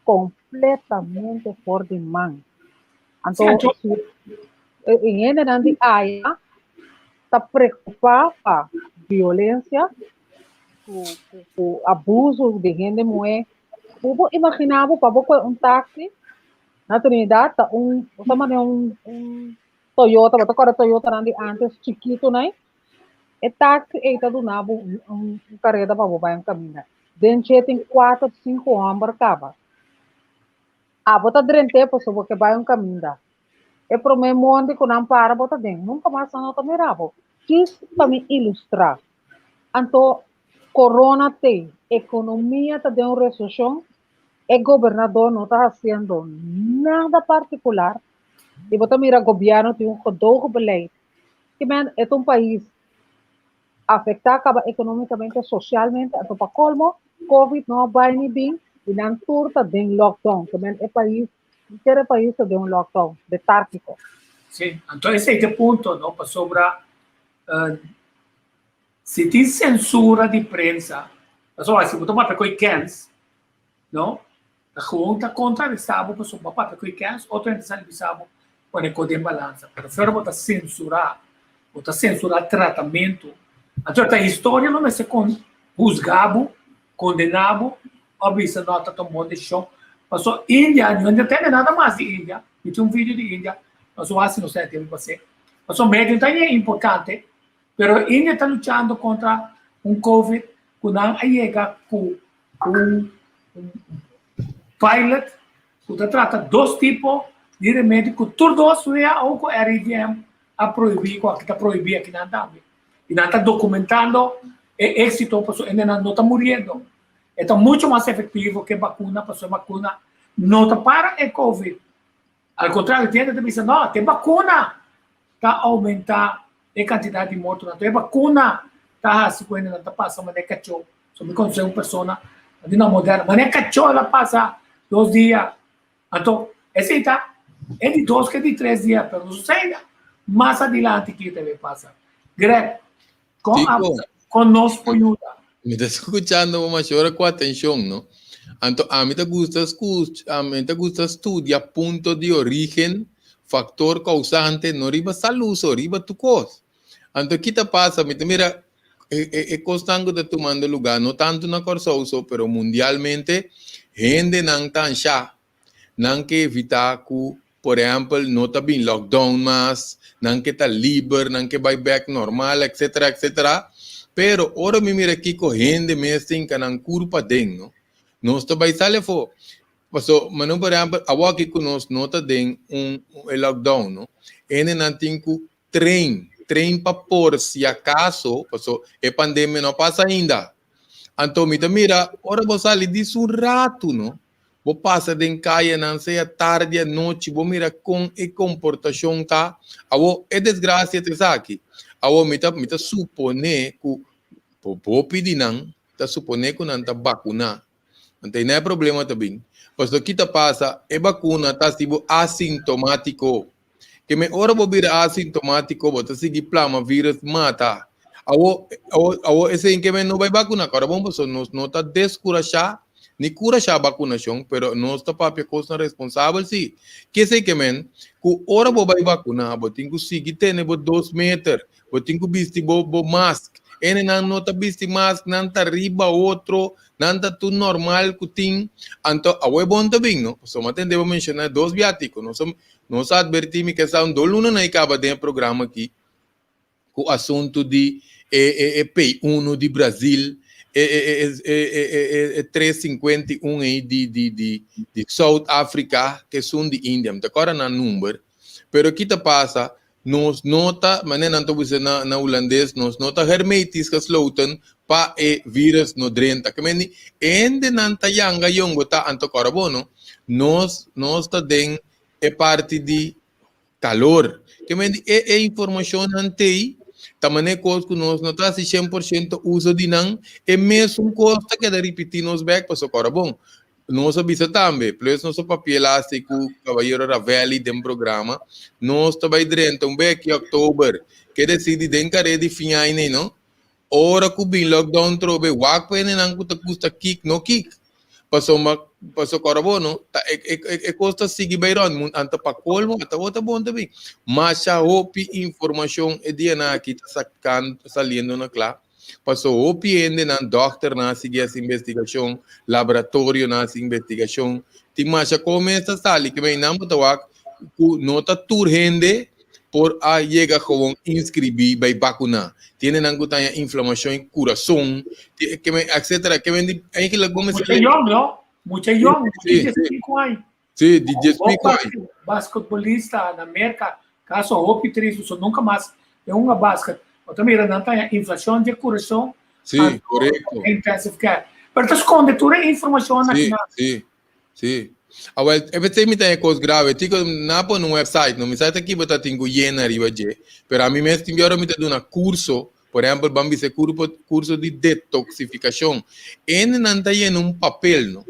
kompletamente for di man. Anto si e hendenan di aya ta preokupá pa violensia ku ku abuso di hende muhé. Bo por imaginá bo pa bo kohe un taksi na Trinidad ta un bo ta manera un un Toyota, bo ta kòrda Toyotanan di ántes chikitunan ei? E taksi ei ta duna bo un kareda pa bo bai un kaminda. Den dje tin kuater, sinku hòmber kaba. Abo ta drent'é pasobra bo ke bai un kaminda. E promé mondi ku nan para bo ta den, nunka mas nan no ta mira bo. Kis pa mi ilustrá. Anto corona t'ei, ekonomia ta den un reseshon, e gobernador no ta hasiendo nada partikular i bo ta mira gobièrnu tin un gedoogbeleid. Kimen e ta un pais afektá kaba ekonomikamente, sosialmente, anto pa kolmo covid no a bai ni bin i nan tur ta den lockdown. Kimen e pais, henter e pais ta den un lockdown letárgiko. Sí, anto esei ta e punto, no? Pasobra Si tin censura di prensa, pasobra si bo ta papia cu e kens, no, ta gewoon ta contraresta bo pasobra bo a papia cu e kens, otro hende sa bisa bo pone cos den balansa. Pero si ora bo ta censura, bo ta censura tratamento, anto ta historia lo mester con huzga bo, condena bo, of bisa no ta un bon decision. Pasobra India, no ta tende nada mas di India, mi tin un video di India, nos a haci nos ta tempo pase, pasobra medio ta importante. Pero India ta luchando kontra un covid ku nan a yega ku un pilot ku ta trata dos tipo di remedi ku tur dos WHO ku RIVM a prohibí ku aki ta prohibí akinan tambe. I nan ta dokumentando e éksito pasobra hendenan no ta muriendo. E ta mucho mas efektivo ke bakuna pasobra e bakuna no ta para e covid. Al kontrario, tin hende ta bisa, no, te bakuna ta oumentá e kantidat di mortonan. Anto e bakuna ta hasi ku hendenan ta pasa manera kachó. So mi konosé un persona di na Moderna, manera kachó el a pasa dos dia. Anto esei ta e di dos ke di tres dia, pero no sa ainda mas adilanti kiko ta bay pasa. Greg, kon Tico. kon nos por yuda? Mi ta skuchando bo mashora ku atenshon, no? Anto ami ta gusta skuch, ami ta gusta studia punto di origen Factor causante no riba salud so, riba tur cos. Anto ki ta pasa? Mi ta mira e, e, e cosnan cu ta tumando lugar, no tanto na Corsou so, pero mundialmente, hendenan ta ansha. Nan ke evita cu, por ehempel, no ta bin lockdown mas, nan ke ta liber, nan ke bai bek normal, etcetera, etcetera. Pero ora mi mira kico hende mes tin ka nan curpa den, no? Nos ta bai sali afo. Paso, mano por ehempel, awor aki ku nos no ta den un e lockdown, no? Hendenan tin ku train, train pa por si acaso, paso e pandemia no a pasa ainda. Anto mi ta mira, ora bo sali dis un ratu, no? Bo pasa den kayanan, sea tardi, anochi, bo mira kon e komportashon ta. Awor, e desgrasia ta esaki. Awor mi ta mi ta supone ku hopi di nan ta supone ku nan ta bakuná. Anto ei na e problema ta bin. Pasobra ki ta pasa, e bakuna ta hasi bo asintomatiko. Ke men ora bo bira asintomatiko bo ta sigui plama virus mata. Awo, awo, awo esei ke men no bai bakuna kòrda bon pasobra nos no ta deskurashá ni kurashá bakunashon pero nos ta papia kosnan responsabel si. Ke esei ke men ku ora bo bai bakuna bo tin ku sigui tene bo dos meter Bo tin ku bisti bo bo mask. Hendenan no ta bisti mask, nan ta riba otro, nan ta tur normal ku tin. Anto awe bon ta bin, no? Pasobra mi a tende bo menshoná dos biátiko. Nos a nos a atvertí, mi ke sa un dos luna nan i kaba den e programa aki ku asuntu di e e e P uno di Brazil, e e e e e e e e 351 ei di di di di South Africa, ku esun di India. Mi ta kòrda nan number. Pero ki ta pasa? Nos no ta, manera nan ta bisa na na hulandes, nos no ta hermetisch gesloten pa e virus no drenta. Ke men di, hendenan ta yanga yongo ta anto kòrda bo no, nos nos ta den e parti di kalor. Ke men di, e e informashonnan t'ei, ta manera kos ku nos no ta hasi 100% uso di nan, e mesun kos ta keda ripití nos bèk pasobra kòrda bon. Nos a bisa tambe, plus nos a papia laatste ku Caballero Ravelli den programa, nos ta bai drenta un beki oktober, ke desidi den kare di fin aña no. Ora ku bin lockdown trobe, wak pa hendenan ku ta gusta kik no kik. Pasobra, paso kòrda bo no, ta e e e e kos ta sigui bai rònt, mun anta pa kolmo, ata bo ta bon ta bin. Masha hopi informashon e dianan aki ta sakan saliendo na kla. Paso hopi hendenan, dòkternan a sigui hasi investigashon, laboratorionan a hasi investigashon. Tin masha kon mes ta sali ke meinan bo ta wak ku no ta tur hende por a yega gewoon inskribí bai bakuná. Tin hendenan ku ta haña inflamashon e kurason, ke men etsetera. Ke men di eigenlijk bo mester Mucha yòn, no? Mucha yòn, mucha di 5 aña. Sí, di 10 pico aña. Basketbolista na Merca, caso hopi tristo, so nunca mas e hunga basket. Bo ta mira nan ta haña inflacion di curason. Sí, correcto. Intensive care. Pero ta sconde tur e informacion aki nan. Sí, sí. Awel, e p'esei mi ta e cos grave. Tico, na pone un website, no? Mi sa ta ki bo ta tin cu yena riba dje. Pero ami mes tin biaha ora mi ta duna curso, por ehempel, ban bisa e curso di detoxificacion. Hendenan ta yena un papel, no?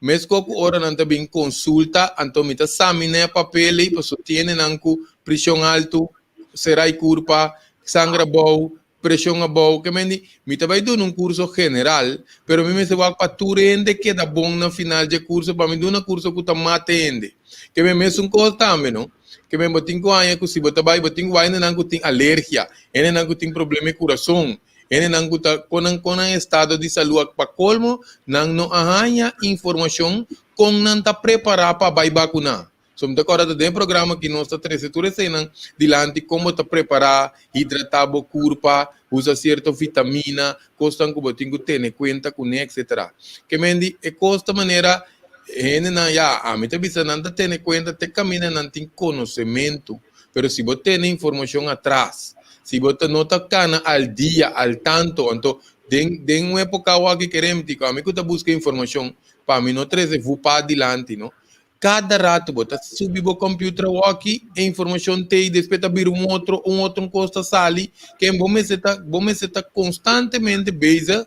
Meskos ku ora nan ta bin konsulta, anto mi ta samina e papel ei pasobra tiene nan ku preshon altu, serai kurpa, sanger abou, preshon abou. Ke men di, mi ta bai duna un kurso general, pero mi mester wak pa tur hende keda bon na final dje kurso, pa mi duna kurso ku ta mata hende. Ke men mesun kos tambe no. Ke men bo tin ku haña ku si bo ta bai, bo tin ku wak hendenan ku tin alergia, hendenan ku tin problema di kurason, Hendenan ku ta kon nan kon nan estado di salú ak pa kolmo nan no a haña informashon kon nan ta prepará pa bai bakuná. So mi ta kòrda ta den e programa ki nos ta trese tur eseinan dilanti kon bo ta prepará, hidratá bo kurpa, usa sierto vitamina, kosnan ku bo tin ku tene kuenta kuné etsetera. Ke men di e kos ta manera hendenan ya ami ta bisa nan ta tene kuenta te kaminda nan tin konosementu. Pero si bo tene informacion atras, si bo ta no ta cana al dia, al tanto, anto den den un epoca awor aki kerem tico, ami cu ta busca informacion pa mi no trece vupa dilanti no. Cada rato bo ta subi bo computer awor aki e informacion t'ey despues ta bira un otro, un otro cos ta sali, ken bo mester ta bo mester ta constantemente bezig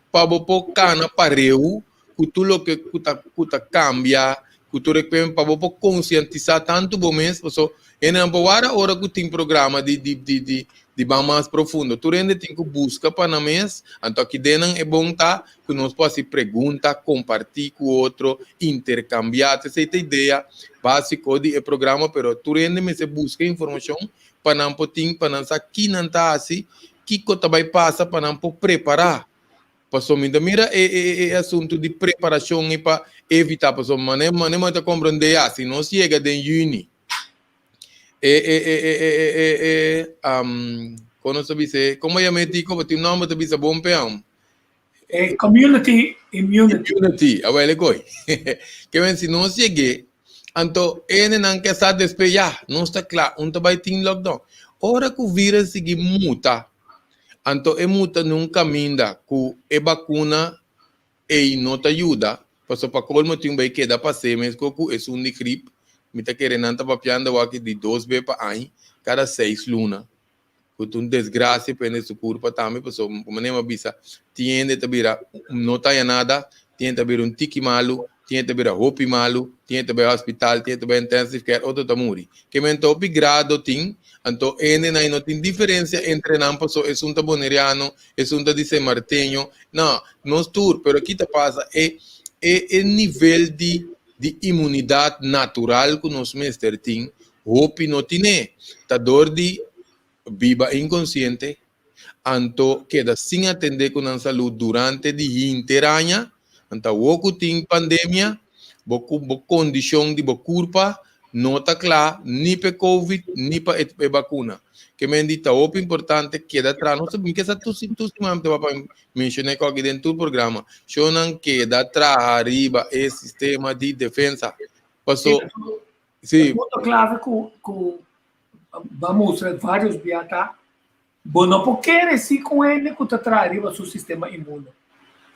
pa bo por cana pareu ku tur loke ku ta ku ta kambia, ku tur e pa bo por konsientisá tantu bo mes, paso hendenan por wara ora ku tin programa di di di di di ban mas profundo. Tur hende tin ku buska pa nan mes, anto aki den nan e bon ta ku nos por hasi pregunta, kompartí ku otro, interkambiá. Esei ta idea básiko di e programa, pero tur hende mester buska informashon pa nan por tin, pa nan sa ki nan ta hasi, kiko ta bai pasa pa nan por prepará. Pasobra mi ta mira e e e asuntu di preparashon i pa evitá, pasobra mane mane mi ta komprendé ya, si nos yega den yüni e e e e e e e e kon nos ta bisa e komo yama e tiko bo tin un nòmber ta bisa bon pean. E community immunity. Immunity, awel e koi. Ke men si nos yeg'é, anto e hendenan ke sa despues ya, nos ta kla, un ta bai tin lockdown. Ora ku virus sigui muta, Anto e muta nun kaminda ku e bakuna ei no ta yuda, pasobra pa kolmo tin bai keda pas'é meskos ku esun di grip, mi ta kere nan ta papiando awor aki di dos be pa aña, kada seis luna, ku ta un desgrasia pa hende su kurpa tambe, pasobra komo mi a bisa, tin hende ta bira no ta haña nada, tin hende ta bira un tiki malu, tin hende ta bira hopi malu, tin hende ta bai hospital, tin hende ta bai intensive care, otro ta muri. Ke men ta hopi grado tin, anto hendenan no tin diferencia entre nan paso esun ta boneriano, esun ta di San Marteño, no, nos tur, pero ki ta pasa e e e nivel di di inmunidad natural ku nos mester tin, hopi no tine, ta dor di biba inkonsiente, anto keda sin atendé ku nan salú durante di hinter aña, anto awor ku tin pandemia, bo ku bo kondishon di bo kurpa no ta kla ni pa e covid ni pa e bakuna. Ke men di ta hopi importante keda traha, nos ta mi ke sa tur tur siman mi ta papia menshoná e kòki den tur programa, shownan keda traha riba e sistema di defensa, paso si. E punto klave ku ku Ba mustra varios bia ta bo no por kere si ku hende ku ta traha riba su sistema inmuno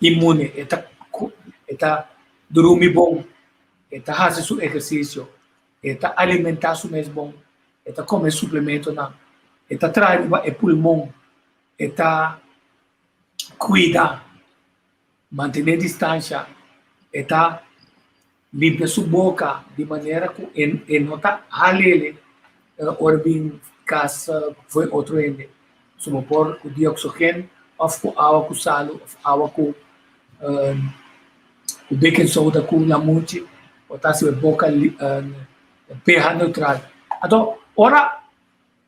inmune e ta e ta drumi bon e ta hasi su ehersisio e ta alimentá su mes bon e ta kome suplementonan e ta traha riba e pulmon e ta kuida mantené distansha e ta Limpia su boka di manera ku e no ta halele ora bin kas for otro hende. So bo por ku dioxogen òf ku awa ku salu òf awa ku baking soda ku lamunchi bo ta hasi e boka pH neutral. Anto ora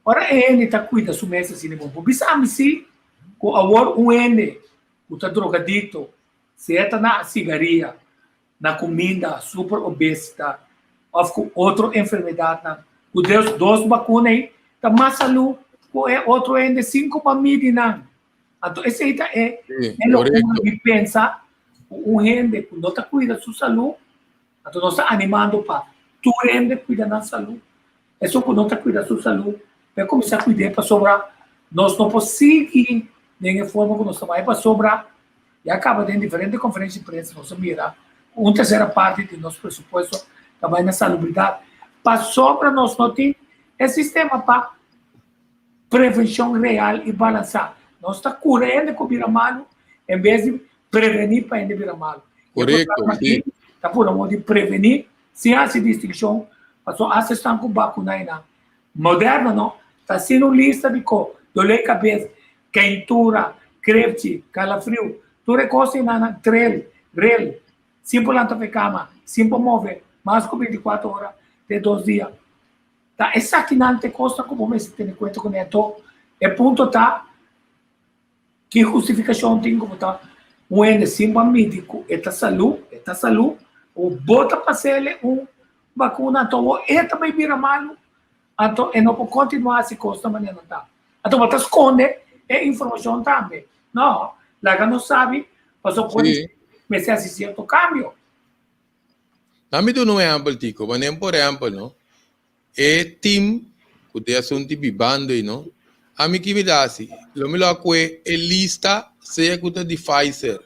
ora e hende ta kuida su mes asina bon bo bisa ami si ku awor un hende ku ta drogadikto sea ta na sigaria na kuminda, super obesita òf ku otro enfermedatnan. Ku des dos bakuna ei ta mas salú ku e otro hende sin ku bo a midi nan. Anto esei ta e Sí, e lokura korekto. di pensa ku un hende ku no ta kuida su salú. Anto nos ta animando pa tur hende kuida nan salú. Esun ku no ta kuida su salú, p'e kuminsá kuid'é pasobra nos no por sigui den e forma ku nos ta bai pasobra ya kaba den diferente konferensia di prensa nos a mira ku un tersera parti di nos presupuesto ta bai na salubridat pasobra nos no tin e sistema pa prevenshon real i balansá. Nos ta kura hende ku bira malu en bes di prevení pa hende bira malu. E Korekto, programa sí. aki ta pone modo di prevení sin hasi distinshon, pasobra asta esnan ku bakuna einan moderno no ta haciendo un lista di ko dolé kabes, keintura, krepchi, kalafriu, tur e kos einan nan trel, rel, sin por lanta for kama, sin por move mas ku 24 ora te dos dia. Ta esakinan ta e kosnan ku bo mester tene kuenta kuné. Anto e punto ta Ki hustifikashon tin ku bo ta un hende sin bo a midi ku e ta salú, e ta salú, o bo ta pas'el un bakuna anto awor e ta bai bira malu, anto e no por kontinuá hasi kos na manera nan ta. Anto bo ta skonde e informashon tambe. No, laga nos sabi pasobra por mester hasi sierto kambio. Nan mi duna un ehèmpel Tico, manera por ehèmpel no, E team ku den asuntu di bibando ei no, ami ki mi ta hasi? Lo mi lo a kue e lista sea ku ta di Pfizer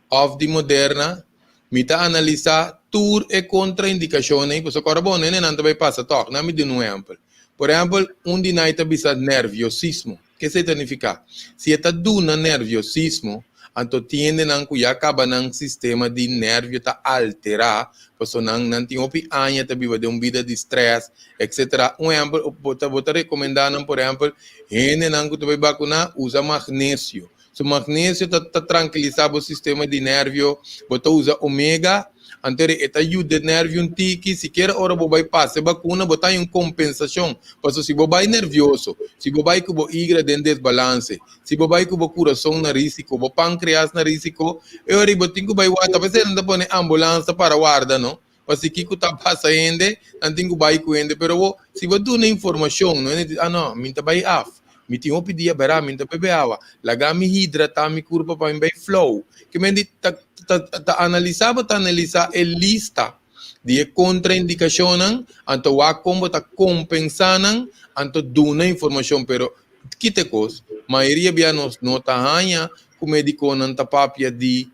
òf di Moderna, mi ta analisá tur e kontraindikashonnan ei, pasobra kòrda bon nene nan ta bai pasa tòg. Nan mi duna un ehèmpel. Por ehèmpel, un di nan ei ta bisa nerviosismo. Ke esei ta nifiká? Si e ta duna nerviosismo, anto tin hendenan ku ya kaba nan sistema di nervio ta alterá, pasobra nan nan tin hopi aña ta biba den un bida di strès, etsetera. Un ehèmpel, bo ta bo ta rekomendá nan, por ehèmpel, hendenan ku ta bai bakuná, usa magnesio. So magnesio ta ta trankilisá bo sistema di nervio, bo ta usa omega, anto e ta yuda e nervio un tiki, sikiera ora bo bai pasa e bakuna bo ta haña un kompensashon, pasobra si bo bai nervioso, si bo bai ku bo igra den desbalanse, si bo bai ku bo kurason na risiko, bo pankreas na risiko, e ora ei bo tin ku bai warda, p'esei nan ta pone ambulans ta para warda no, pasobra kiko ta pasa hende, nan tin ku bai ku hende, pero bo si bo duna informashon no hende di ah no mi ta bai af, mi tin hopi dia bera mi ta bebe awa, laga mi hidrata mi kurpa pa mi bai flow, ke men di ta ta ta analisa bo ta analisa e lista di e kontraindikashonnan anto wak kon bo ta kompensa nan anto duna informashon pero kita e kos mayoria bia nos no ta haña ku medikonan ta papia di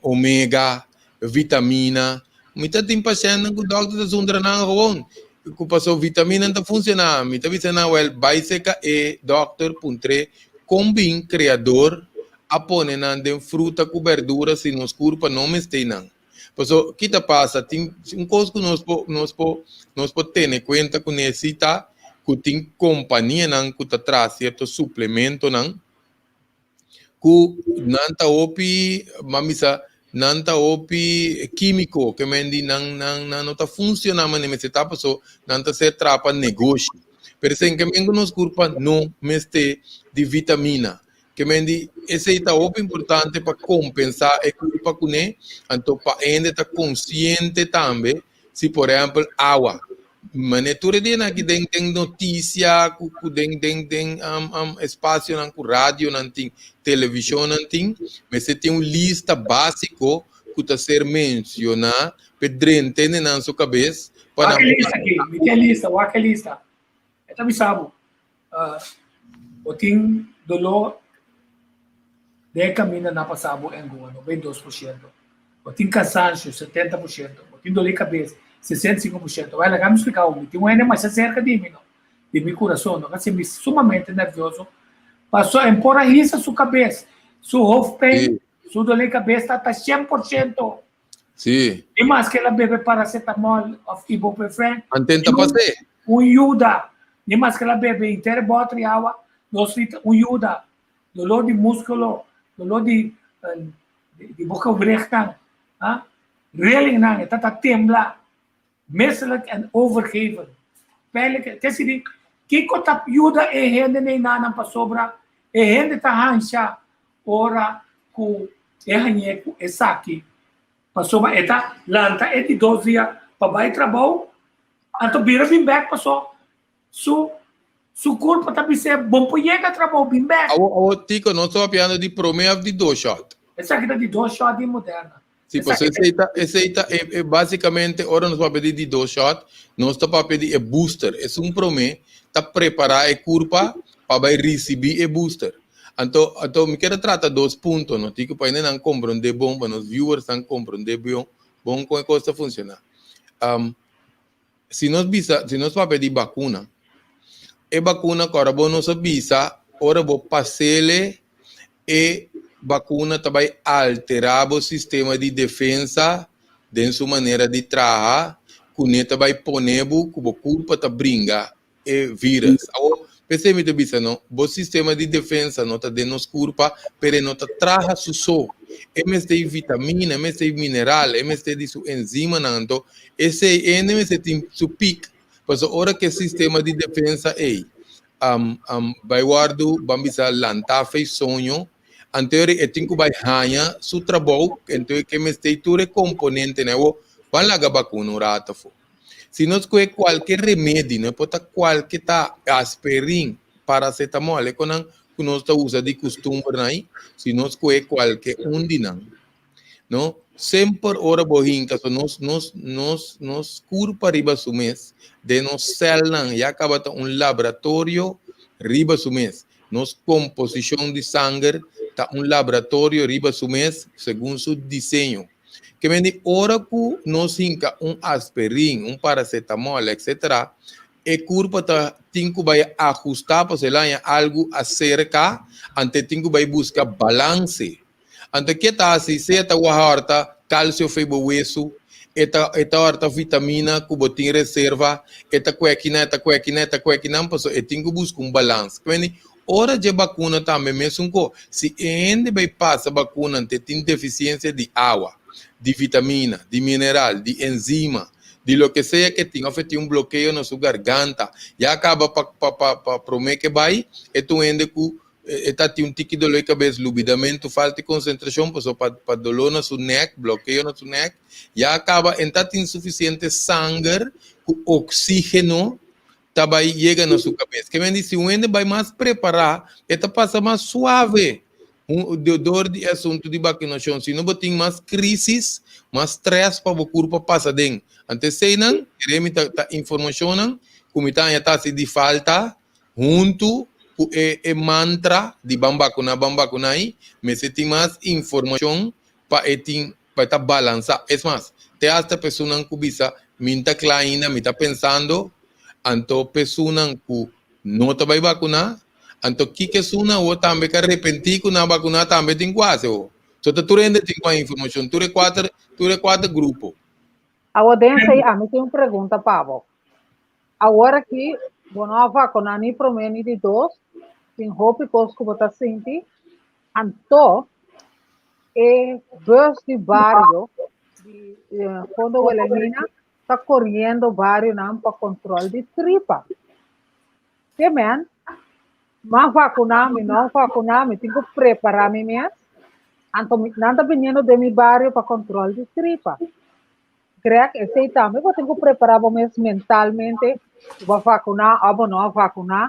omega vitamina. Mi ta tin pashèntnan ku dòkter ta zundra nan gewoon ku paso vitamina no ta funshoná. Mi ta bisa nan wèl bai seka e dòkter puntr'é kon bin kreador a pone nan den fruta ku bèrdura si nos kurpa no mester nan. Paso ki ta pasa tin un kos ku nos por nos por nos por tene kuenta kuné si ta ku tin kompanianan ku ta traha sierto suplementonan ku nan ta hopi, ban bisa, nan ta hopi kímiko, ke men di nan nan nan no ta funshoná manera mester ta paso nan ta ser traha pa negoshi. Pero esei ke men ku nos kurpa no mester di vitamina. Ke men di esei ta hopi importante pa kompensá e kurpa kuné, anto pa hende ta konsiente tambe si por ehèmpel awa. Mane tur e dianan aki den den notisia ku ku den den den espasionan ku radionan tin, televishonnan tin, mester tin un lista básiko ku ta ser menshoná p'e drenta hende nan su kabes pa Wak nan e lista aki, mi tin e lista, wak e lista. E ta bisa bo, bo tin doló den e kaminda na pasa bo engoa, 92%. Bo tin kansansio, 70%. Bo tin doló di kabes, 65%. Wèl, laga mi splika bo, mi tin un hende masha serka di mi, no, di mi kurason, no, kasi mi sumamente nervioso, paso en por a hisa su kabes, su hoofdpijn, su doló di kabes ta ta 100%. Sí. I maske el a bebe paracetamol of ibuprofen. Anten ta pas'é. Un yuda. Ni maske el a bebe henter e bòter di awa, dos liter, un yuda. Dolor di múskulo, dolor di di bo gewrichtnan, ah, rillingnan, e ta ta tembla, misselijk en overgeven. Pijnlijk, te si di, kiko ta yuda e hende neinannan pasobra e hende ta hansha ora ku e hañ'é ku esaki, pasobra e ta lanta e di dos dia pa bai trabou, anto bira bin bèk paso su su kurpa ta bis'é bon por yega trabou bin bèk. Awo, awo, Tico, nos ta papiando di promé òf di dos shòt? Esaki ta di dos shòt di Moderna. Sí, pues esei ta, esei ta e, e básicamente ora nos papia di di dos shot, nos ta papia di e booster. Esun promé ta prepará e kurpa pa bai risibí e booster. Anto, anto mi kier a trata dos punto, no? Tiko pa hendenan komprondé bon, pa nos viewersnan komprondé bon, bon kon e kos ta funshoná. Um, si nos bisa, si nos papia di bakuna, e bakuna ku ora bo nos a bisa, ora bo pasele e bakuna ta bai alterá bo sistema di defensa den su manera di traha, kuné ta bai pone bo ku bo kurpa ta bringa e virus. Awor, p'esei mi ta bisa no, bo sistema di defensa no ta den nos kurpa, pero e no ta traha su so. E mester di vitamina, e mester di mineral, e mester di su enzimanan. Anto, esei hende mester tin su pik, pasobra ora ku e sistema di defensa ei um, um, bai wòrdu, ban bisa, lantá fei soño, anto e tin ku bai haña su trabou, anto e ke mester tur e komponentenan. Awor, ban laga bakuna un rato afó. Si nos kohe kualke remedi, no por ta kualke ta, asperin, paracetamol, e konan ku nos ta usa di kustumbernan ei, si nos kohe kualke un di nan, no, semper ora bo hinka, so nos, nos, nos, nos kurpa riba su mes, den nos sèlnan ya kaba ta un laboratorio riba su mes. Nos komposishon di sanger ta un laboratorio riba su mes segun su diseño. Ke men di ora ku nos hinka un asperin, un paracetamol, etc. E kurpa ta tin ku bai ahustá pasobra el haña algu aserka, anto e tin ku bai buska balanse. Anto ke ta hasi? Sea ta wak hòrta kalsio fei bo wesu, e ta e ta hòrta vitamina ku bo tin reserva, e ta kue kinan, e ta kue kinan, e ta kue kinan, pasobra e tin ku buska un balans. Ke men di Ora dje bakuna tambe mesun ko. Si e hende bai pasa bakuna te tin defisiensia di awa, di vitamina, di mineral, di enzima, di loke sea ke tin of e tin un blokeo na su garganta, ya kaba pa pa pa pa prome ke bai e ta un hende ku e ta tin un tiki doló di kabes, lubidamentu, falta di konsentrashon pasobra pa pa doló na su nek, blokeo na su nek, ya kaba e ta tin sufisiente sanger ku oksígeno ta bai yega na su kabes. Ke men di si un hende bai mas prepará, e ta pasa mas suave dor di e asuntu di bakunashon. Si no bo tin mas krisis, mas strès pa bo kurpa pasa den. Anto eseinan, kere mi ta ta informashonnan ku mi ta haña ta hasi di falta huntu ku e e mantra di ban bakuná, ban bakuná ei, mester tin mas informashon pa e tin pa e ta balansá. Es mas, te hasta personan ku bisa mi n'ta kla ainda, mi ta pensando, anto personan ku no ta bai bakuná, anto kiko esun awor tambe ka repentí ku nan a bakuná tambe tin ku hasi awor. So ta tur hende tin ku haña informashon, tur e kuater, tur e kuater grupo. Awor den esei ami tin un pregunta pa bo. Awor aki bo no a vakuná ni promé ni di dos, tin hopi kos ku bo ta sinti, anto e bus di bario di Fondo Wilhelmina ta koriendo barionan pa kontrol di tripa. Ke men, m'a vakuná, mi no a vakuná, mi tin ku prepará mi mes, anto nan ta biniendo den mi bario pa kontrol di tripa. Greg, esei tambe bo tin ku prepará bo mes mentalmente, ku bo a vakuná òf bo no a vakuná.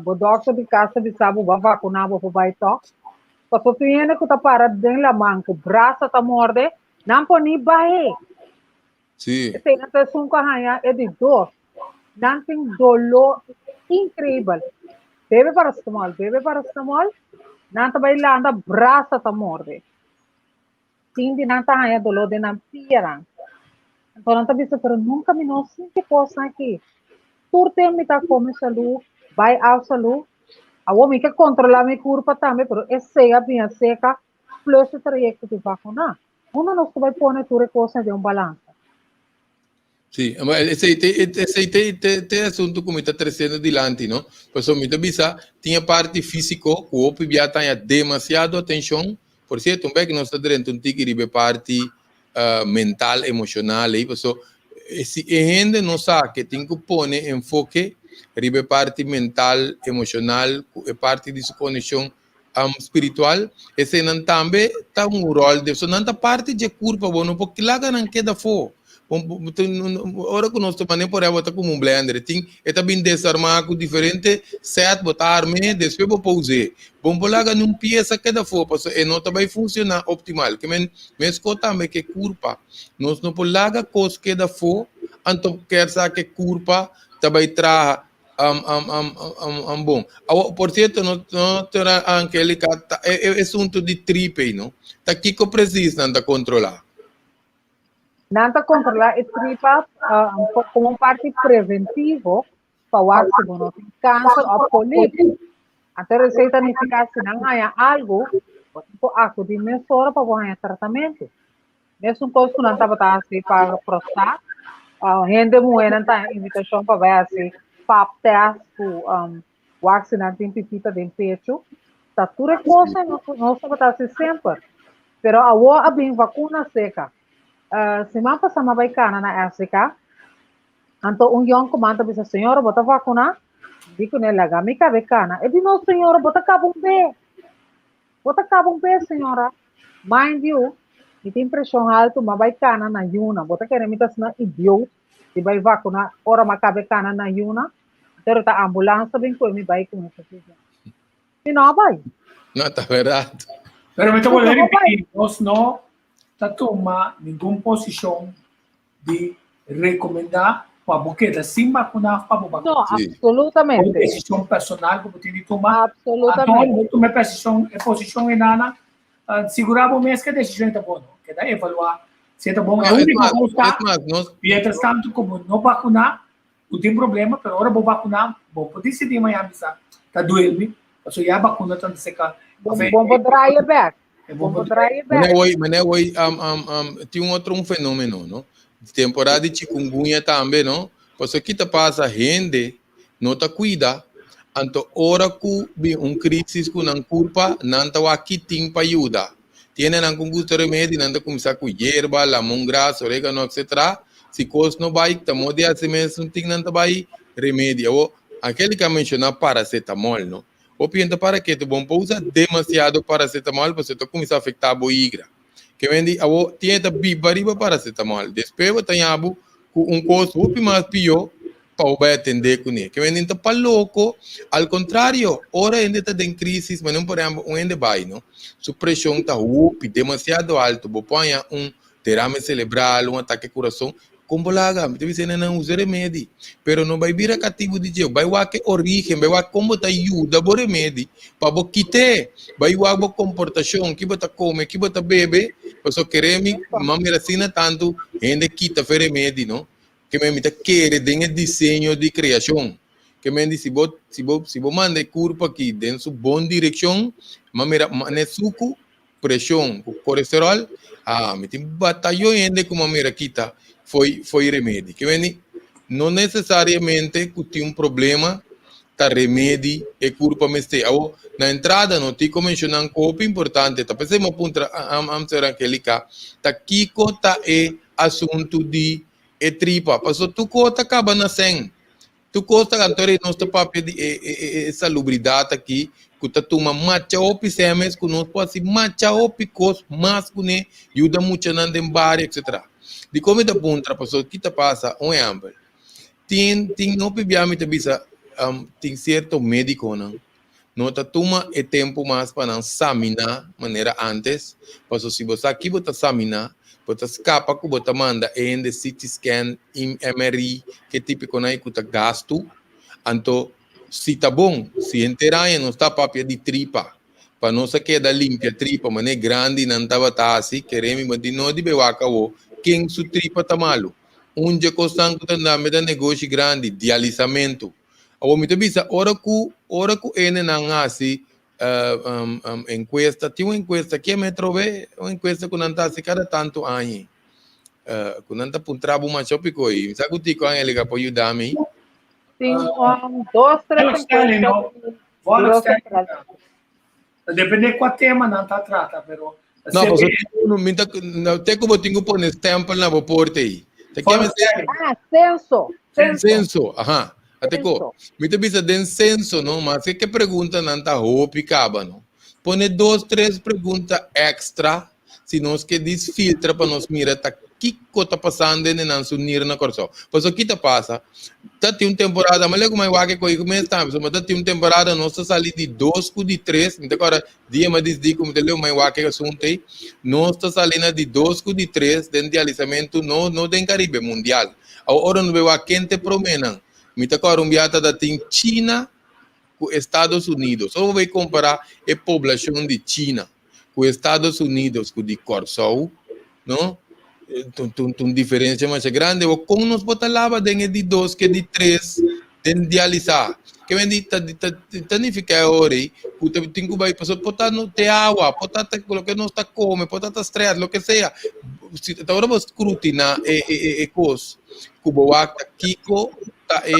Bo dòkter di kas ta bisa bo, bo a vakuná, bo por bai tòg. Pasobra tin hende ku ta para den laman ku brasa ta morde, nan por ni bai. Sí. Esei nan ta esun ku a haña e di dos. Nan tin doló inkreibel. Bebe paracetamol, bebe paracetamol, nan ta bai landa, brasa ta morde. Tin di nan ta haña doló den nan pianan. Anto nan ta bisa, pero nunka mi no sinti kosnan aki. Tur tempu mi ta kome salú, bai af salú. Awor mi ke kontrolá mi kurpa tambe, pero esei a bini aserka plus e trayekto di vakuná. Unda nos ta bai pone tur e kosnan den un balansa? Sí, maar esei te, esei te, te, te asunto ku mi ta tresiendo dilanti, no? Pasobra mi ta bisa, tin e parti físiko ku hopi bia ta haña demasiado atenshon. Por sierto, un bek nos ta drenta un tiki riba e parti uh, mental, emoshonal ei, paso si e hende no sa ke tin ku pone enfoke riba e parti mental, emoshonal, ku e parti di su konekshon um, spiritual, eseinan tambe ta un rol de, so nan ta parti dje kurpa, bo no por laga nan keda afó. Ora ku nos ta mane por bo ta komo un blender. E tin e ta bin desarmá ku diferente set bo ta arm'é despues bo por us'é. Bo no por laga niun piesa keda afó pasobra e no ta bai funshoná optimal. Ke men meskos tambe ku e kurpa. Nos no por laga kos keda afó anto ker sa ku e kurpa ta bai traha bon. Awor por sierto no no Angelica ta e asuntu di tripe no ta kiko presis nan ta kontrolá? Nan ta kontrolá e tripa komo un parti preventivo pa wak si bo no tin kanser òf polip. Anto esei ta nifiká si nan haña algu, bo tin ku akudí mesora pa bo haña tratamentu. Mesun kos ku nan tabata hasi pa prostat, hende muhénan ta haña invitashon pa bai hasi pap tèst ku wak si nan tin pipita den pechu. Ta tur e kosnan nos tabata hasi semper. Pero awor a bin vakuna seka. Siman pasá mi a bai kana na SDK, anto un yònkuman ta bisa, Señora, bo ta vakuná? Mi di kuné, Laga mi kabe kana. E di, No, señora, bo ta kaba un be. Bo ta kaba un be, señora. Mind you, mi tin preshon haltu, mi a bai kana na yuna. Bo ta kere mi ta asina idioot di bai vakuná ora mi a kabe kana na yuna? Pero ta ambulans ta bin kue mi bai ku mi. Mi no a bai. No, ta verdad. Pero mi ta volver repetir, nos no ta tuma ningun posicion di recomenda pa bo keda sin vacuna of pa bo vacuna. No, absolutamente. Un decision personal ku bo tin di tuma. Absolutamente. Anto bo tuma e posicion, e posicion enana, sigura bo mes ku e decision ta bon. Keda evalua si e ta bon. No, E es único mas, kos ta, es mas, nos, mientras tanto ku bo no vacuna, Bo tin problema, pero ora bo vacuná, bo por dicidí mañana bisa, ta duelmi, pasobra ya vacuna ta seca. Bo por draai e bek. Bo por draai e bek. Meneer Woy, meneer Woy, um, um, um, tin un otro un fenomeno, no? Temporada di chikungunya tambe, no? Pasobra ki ta pasa, hende no ta cuida, anto ora cu bin un crisis cu nan curpa, nan ta wak ki tin pa yuda. Tiene nan con gusto remedi, nan ta cuminsa cu yerba, lamongras, oregano, etc. Si cos no bay, ta modo di haci mes un tin nan ta bay remedi. Awo, Angelica a menciona paracetamol, no? Hopi hende ta para ketu, bo no por usa demasiado paracetamol pasobra ta cuminsa afecta bo higra. Ke men di, awo, tin hende ta biba riba paracetamol. Despues bo ta haña bo cu un cos hopi mas pio pa bo bai atendé kuné. Ke men ta pa loko, al kontrario, ora hende ta den krisis, manera por ehèmpel un hende bai no, su preshon ta hopi, demasiado alto, bo por haña un derame selebral, un atake kurason, kon bo laga? Mi ta bisa hende nan usa remedi, pero no bai bira katibu di dje, bai wak e origen, bai wak kon bo ta yuda bo remedi pa bo kit'é, bai wak bo komportashon, ki bo ta kome, ki bo ta bebe, pasobra kere mi, mi a mira asina tantu hende kita fe remedi no, Ke men mi ta kere den e diseño di kreashon. Ke men di si bo si bo si bo manda e kurpa aki den su bon direkshon, m'a mira mane suku, preshon ku kolesteròl, ah mi tin batayon hende ku m'a mira kita fo'i fo'i remedi. Ke men di no nesesariamente ku tin un problema ta remedi e kurpa mester. Awor na entrada no tin ku menshoná ku hopi importante ta p'esei mi a puntra am señora Angelica ta kiko ta e asuntu di e tripa. Paso tur kos ta kaba na sèn. Tur kos ta anto rei nos ta papia di e e e salubridat aki ku ta tuma macha hopi sèn mes ku nos por hasi macha hopi kos mas kuné yuda muchanan den bario etcetera. Dikon mi ta puntra paso ki ta pasa un ehèmpel tin tin hopi bia mi ta bisa tin sierto medikonan no ta tuma e tempu mas pa nan saminá manera ántes, pasobra si bo sa ki bo ta saminá, bo ta skapa ku bo ta manda e hende CT scan, MRI, ke típikonan ei ku ta gastu. Anto, si ta bon, si henter aña nos ta papia di tripa, pa nos a keda limpia tripa manera grandinan tabata hasi, kere mi bo di no di bewak awo, ken su tripa ta malu? Un dje kosnan ku ta dame ta negoshi grandi, dialisamentu. Awor mi ta bisa ora ku ora ku hendenan hasi enkuesta, tin un enkuesta ke mi trobe un enkuesta ku nan ta hasi kada tantu aña ku nan ta puntra bo masha hopi koi. Mi sa ku Tico Angelica por yuda mi. Tin un, dos, tres enkuesta. Depende kua tema nan ta trata, pero No, pasobra mi ta te ku bo tin ku pone stempel na bo porta ei. Ta ke mi sê? Ah, censo. Censo. Censo, aha. Ate ko. Mi ta bisa den censo, no, maske ke preguntanan ta hopi kaba, no. Pone dos, tres pregunta extra si nos ke disfiltra pa nos mira ta. kiko ta pasando den nan su nir na Kòrsou. Pasobra ki ta pasa? Ta tin un temporada, mi a lei ku mi a wak e koe mes tambe, pasobra ta tin un temporada nos ta sali di dos ku di tres, mi ta kòrda dia mi a disidí ku mi ta lei ku mi a wak e asuntu ei, nos ta sali na di dos ku di tres den dialisamentu, no no den Karibe, mundial. Awor ora nos bai wak ken ta e proménan, mi ta kòrda un biaha ta tin China ku Estados Unidos. Ora bo bai kompará e poblashon di China ku Estados Unidos ku di Kòrsou, no? Ta un diferensia masha grandi. Awor kon nos por ta laba den e di dos ku e di tres den dialisá? Ke men di ta ta nifiká e ora ei ku ta tin ku bai pasobra por ta te awa, por ta loke nos ta kome, por ta ta strès, loke sea. Si ta ora bo skrutiná e e kos ku bo wak ta kiko ta e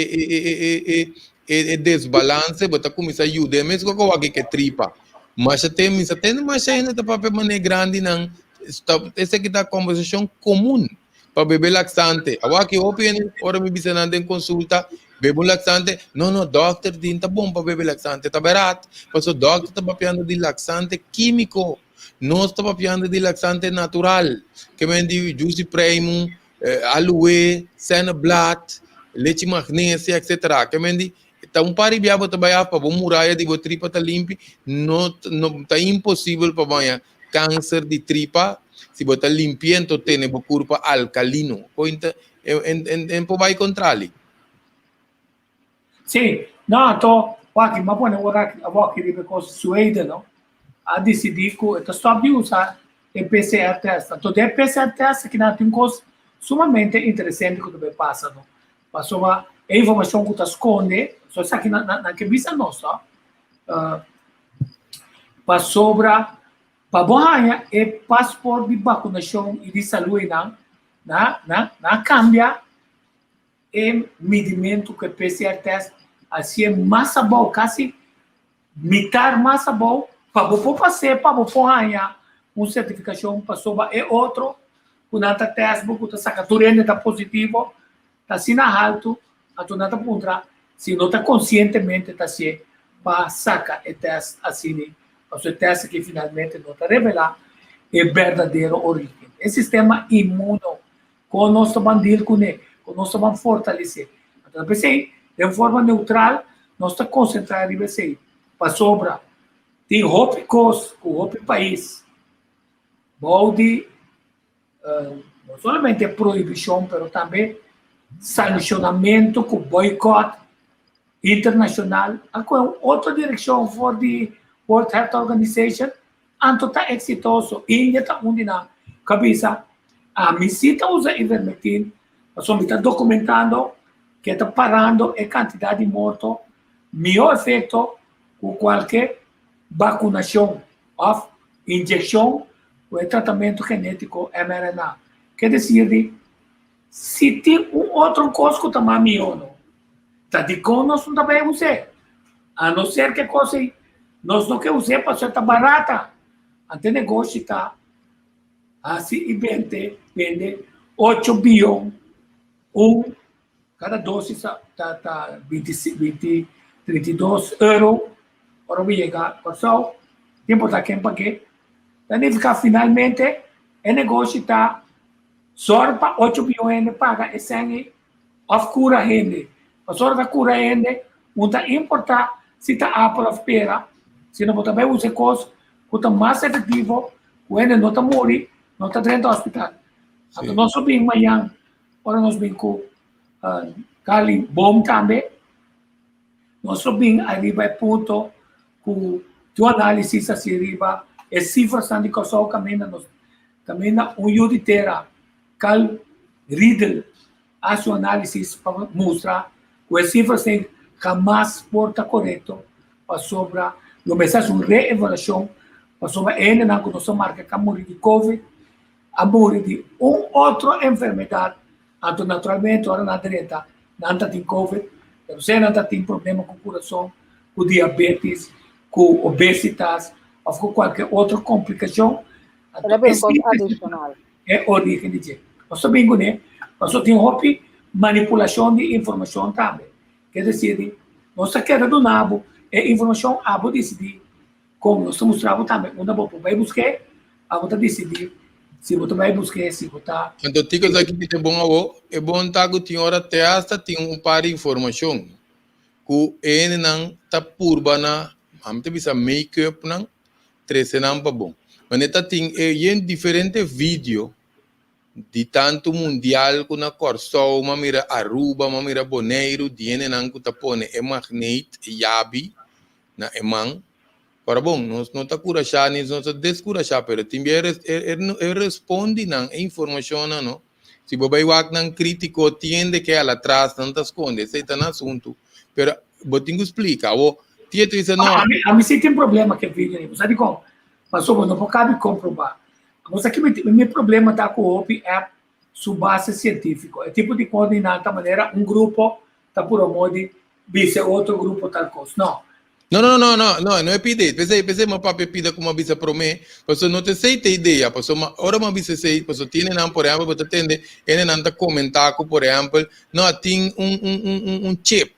e e desbalance bo ta cuminsa yuda e mes cu wak ke tripa masha tem misa tende masha hende ta papia mane grandi nan esaki ta conversacion comun pa bebe laxante awaki hopi hende ora mi bisa nan den consulta bebe un laxante no no dokter tin ta bon pa bebe laxante ta berat paso dokter ta papiando di laxante quimico nos ta papiando di laxante natural ke men di juice di preimu Aloe, senneblad, lechi magnesia, etc. Ke men di, ta un par di bia bo ta bai af pa bo muraya di bo tripa ta limpi, no no ta imposibel pa baña kanser di tripa si bo ta limpi'é anto tene bo kurpa alkalino. Ko en ta en en en por bai kontrali. Sí, no, anto, wak, mi a pone ora awor riba e kos, Zweden, no, a disidí ku e ta stòp di usa e PCR test. Anto den e PCR test aki nan tin un kos sumamente interesante ku ta bai pasa, no. Pasobra e informashon ku ta skonde, so esaki nan nan ke bisa nos, no, pasobra pa bo haña e pasport di bakunashon i di salú einan, nan nan nan a kambia E midimentu ku e PCR test hasié mas abou, kasi mitar mas abou, pa bo por pas'é pa bo por haña un sertifikashon pasobra e otro ku nan ta test bo ku ta saka tur hende ta positivo ta asina haltu anto nan ta puntra si no ta konsientemente ta hasié pa saka e test asini pasobra e test aki finalmente no ta revelá e berdadero origen. E sistema inmuno Kon nos ta ban deal kuné? Kon nos ta ban fortalesé? Anto p'esei, den forma neutral, nos ta konsentrá riba esei. Pasobra tin hopi kos ku hopi pais bou di no solamente prohibishon pero tambe sanshonamentu ku boikòt internashonal a kohe un otro direkshon for di World Health Organization Anto ta eksitoso. India ta un di nan ku a bisa, Ami si ta usa ivermectin pasobra mi ta dokumentando ku e ta parando e kantidat di morto mihó efekto ku kualke bakunashon òf inyekshon ku e tratamentu genétiko mRNA. Ke desir di si tin un otro kos ku ta mas mihó no ta dikon nos no ta bai us'é? A no ser ku e kos ei Nos no ke us'é pasobra ta barata. Ante e negoshi ta hasi i bente, bende ocho bion un kada dosis ta ta ta binti binti 32 euro ora bo yega Kòrsou. Tin por ta ken pag'é. Ta nifiká finalmente e negoshi ta sòru pa ocho bion hende paga e sèn ei òf kura hende. Pasobra ta kura hende, un ta importá si ta apel òf pera, sino bo ta bai usa e kos ku ta mas efektivo, ku hende no ta muri, no ta drenta hospital. Anto nos lo bin mañan, ora nos bin ku Carly Boom tambe, nos lo bin ariba e punto ku tin un análisis hasi riba e sifrasnan di Kòrsou kaminda nos kaminda un yu di tera, Carl Riedel, Hasi un análisis pa mustra ku e sifras ei hamas por ta korekto pasobra lo mester hasi un reevaluashon pasobra e hendenan ku nos a marka ku a muri di covid a muri di un otro enfermedat anto naturalmente ora nan drenta nan ta tin covid pero sea nan ta tin problema ku kurason ku diabetes ku obesitas òf ku kualke otro komplikashon anto e sifras E origen di dje. Nos ta bin kuné, pasobra tin hopi manipulashon di informashon tambe. Ke desir di, nos ta keda duna bo e informashon, abo disidí kon. Nos ta mustra bo tambe unda bo por bai busk'é, abo ta disidí. Si bo ta bai busk'é, si bo ta. Anto Tico sa kiko ta e bon awo? E bon ta ku tin ora te asta tin un par di informashon ku e hendenan ta purba na, ami ta bisa make-up nan, trese nan pa bon. Manera ta tin e yen diferente video di tantu mundial ku na Kòrsou, m'a mira Aruba, m'a mira Boneiru, di hendenan ku ta pone e magneet, e yabi na e man. Ora bon, nos no ta kurashá ni nos ta deskurashá, pero tin bia e respondi nan, e informashonnan no. Si bo bai wak nan krítiko, tiende ke al atras nan ta skonde, esei ta nan asuntu. Pero bo tin ku splika. Awor, Tieto bisa no. Ami si tin problema ku e video ei. Bo sa dikon? Pasobra bo no por kabi komprobá. Bo sa ki mi problema ta ku hopi app su base sientífiko. E tipo di kos di nan ta manera un grupo ta pura modi bisa e otro grupo tal kos. No. No, no, no, no, no, no e pide. P'esei, p'esei mi a papia pida ku mi a bisa promé, pasobra no ta esei ta e idea, pasobra ora mi a bisa esei, pasobra tin hendenan, por ehèmpel, bo ta tende hendenan ta komentá ku, por ehèmpel, no, tin un, un, un, un, un chip.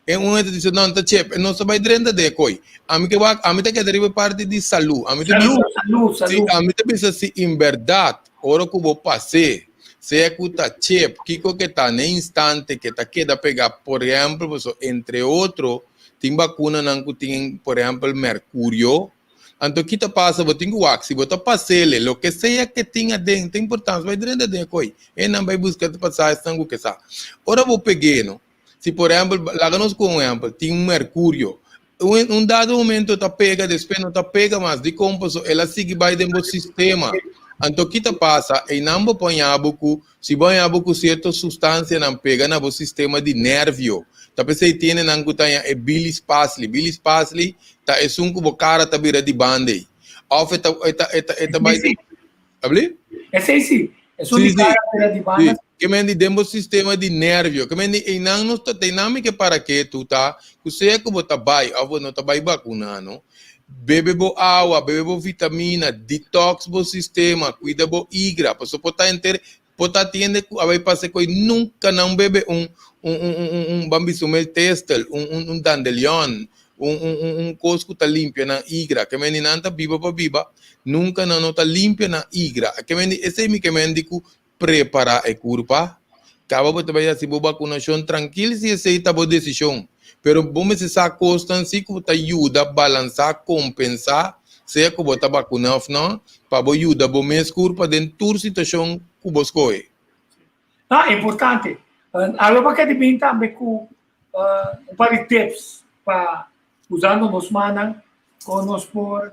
E un hende ta bisa, no, no ta chip. E nos ta bai drenta den e koi. Ami ke wak, ami ta keda riba e parti di salú. Ami ta Salú, bisa, salú, si, salú. ami ta bisa si en bèrdat ora ku bo pas'é, sea ku ta chip, kiko ke ta n'e instante ke ta keda pegá, por ehèmpel, pasobra entre otro, Tin bakunanan ku tin, por ehèmpel, merkurio. Anto ki ta pasa? Bo tin ku wak si bo ta pas'el, loke sea ke tin aden, ta importante bai drenta den e koi. E nan bai buska ta pasa esnan ku ke sa. Ora bo peg'é no, si por ehèmpel, laga nos ku un ehèmpel, tin un merkurio. Un un dado momento ta pega, despues no ta pega mas. Dikon? Pasobra el a sigui bai den bo sistema. Anto ki ta pasa? Einan bo por haña bo ku Si bo haña bo ku sierto sustansianan pega na bo sistema di nervio, ta p'esei tiene nan ku ta haña e bilis pasli. Bilis pasli ta esun ku bo kara ta bira di banda ei. Òf e ta e ta e ta e ta bai den Abli? Esei si, esun Sí, di sí. kara bira di Sí. banda. Ke men di den bo sistema di nervio. Ke men di einan nos ta einan mi ke para ketu ta ku sea ku bo ta bai òf bo no ta bai bakuná no. Bebe bo awa, bebe bo vitamina, detox bo sistema, cuida bo igra, pasobra por ta henter, por ta tiende cu a bay pasa cu nunca nan bebe un, un, un, un, un, un ban bisa un meltestel, un, un, un dandelion, un, un, un, un cos cu ta limpia nan igra. Ke mende nan ta biba pa biba, nunca nan no ta limpia nan igra. Ke mende, esey mi ke mende cu prepara e curpa, caba bo ta bay haci bo vacunacion trankil si esey ta bo decision. Pero bo mester sa cosnan si cu ta yuda balansa, compensa, sea cu bo ta vacuna of no, pa bo yuda bo mes curpa den tur situacion cu bo scohe. No, importante. Awe bo ke di bin tambe cu un par di tips pa usando nos mannan con nos por.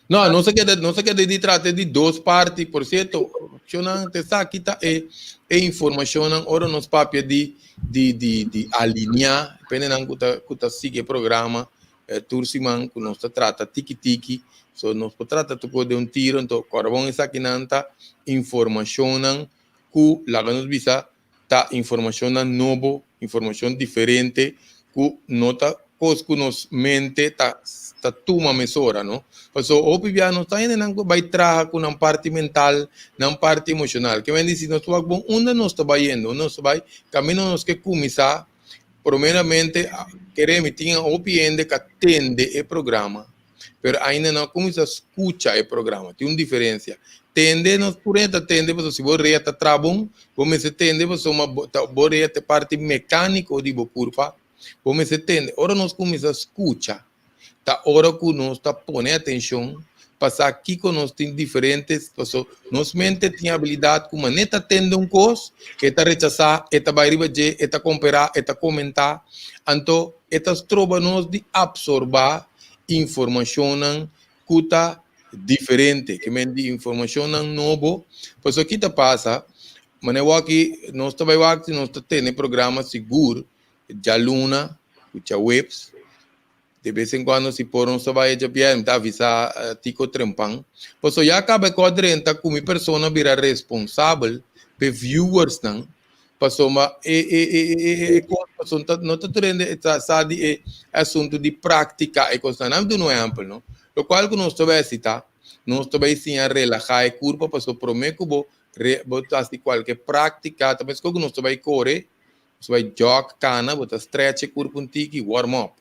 No, nos a keda, nos a keda di trata di dos parti, por cierto, shonnan te sa kita e e informacionnan ora nos papia di di di di alinea, depende nan ku ta ku ta sigui e programa eh, tur siman ku nos ta trata tiki tiki, so nos por trata toko den un tiro, anto kòrda bon esakinan ta informacionnan ku laga nos bisa ta informacionnan nobo, informacion diferente cu no ta cos cu nos mente ta ta tuma mesora, no. Paso hopi bia nos ta hendenan cu bay traha cu nan parti mental, nan parti emocional. Ke men di si nos wak bon unda nos ta bayendo, unda nos ta bay, caminda nos ke cuminsa, primeramente kere mi tin hopi hende ca tende e programa. Pero ainda no a cuminsa scucha e programa. Tin un diferencia. Tende, nos tur hende ta tende, pasobra si bo rea ta traha bon, bo mester tende pasobra bo ta bo rea ta e parti mecanico di bo curpa. Bo mester tende. Ora nos cuminsa scucha, ta ora cu nos ta pone atencion pa sa kico nos tin diferente, pasobra nos mente tin habilidad cu manera ta tende un cos, e ta rechasa, e ta bay riba dje, e ta compera, e ta comenta, anto e ta stroba nos di absorba informashonnan ku ta diferente, ke men di informashonnan nobo. Pasobra ki ta pasa, manera wak nos ta bai wak si nos ta tene programa sigur djaluna ku djaweps, de bes en kuando si por nos ta bai djabièrnè, mi ta avisá Tico trempan. Pasobra ya kaba e kos drenta ku mi persona bira responsabel p'e viewersnan Pasobra e e e e e kos pasobra ta no ta tur hende ta sa di e asuntu di práktika e kosnan. Nan duna un ehèmpel no. Lokual ku nos ta bai hasi ta, nos ta bai siña relahá e kurpa pasobra promé ku bo re bo ta hasi kualke práktika ta meskos ku nos ta bai kore, nos ta bai jòg, kana, bo ta stretch e kurpa un tiki, warm up.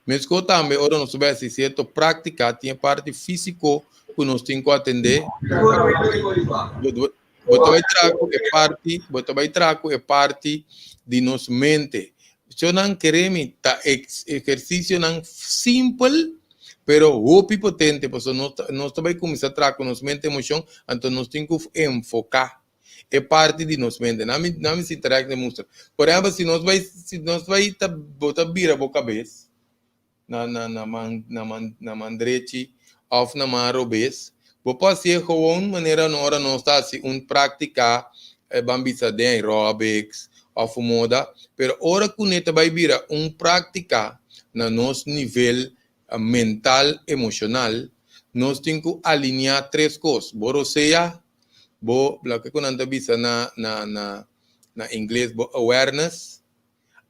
Meskos tambe ora nos ta bai hasi sierto práktika tin e parti físiko. ku nos tin ku atendé. Bo ta bai traha ku e parti, bo ta bai traha ku e parti di nos mente. Shownan kere mi ta ehersisionan simpel pero hopi potente pasobra nos ta nos ta bai kuminsá traha ku nos mente emoshon anto nos tin ku enfoká e parti di nos mente. Nan mi nan mi sinta rèk den mustra. Por ehèmpel si nos bai si nos bai ta bo ta bira bo kabes na na na man na man na man drechi òf na man robes, bo por hasié gewoon manera no ora nos ta hasi un práktika ban bisa den aerobics òf un moda, pero ora ku ne ta bai bira un práktika na nos nivel mental emoshonal, nos tin ku alineá tres kos, bo rosea, bo loke ku nan ta bisa na na na na ingles bo awareness,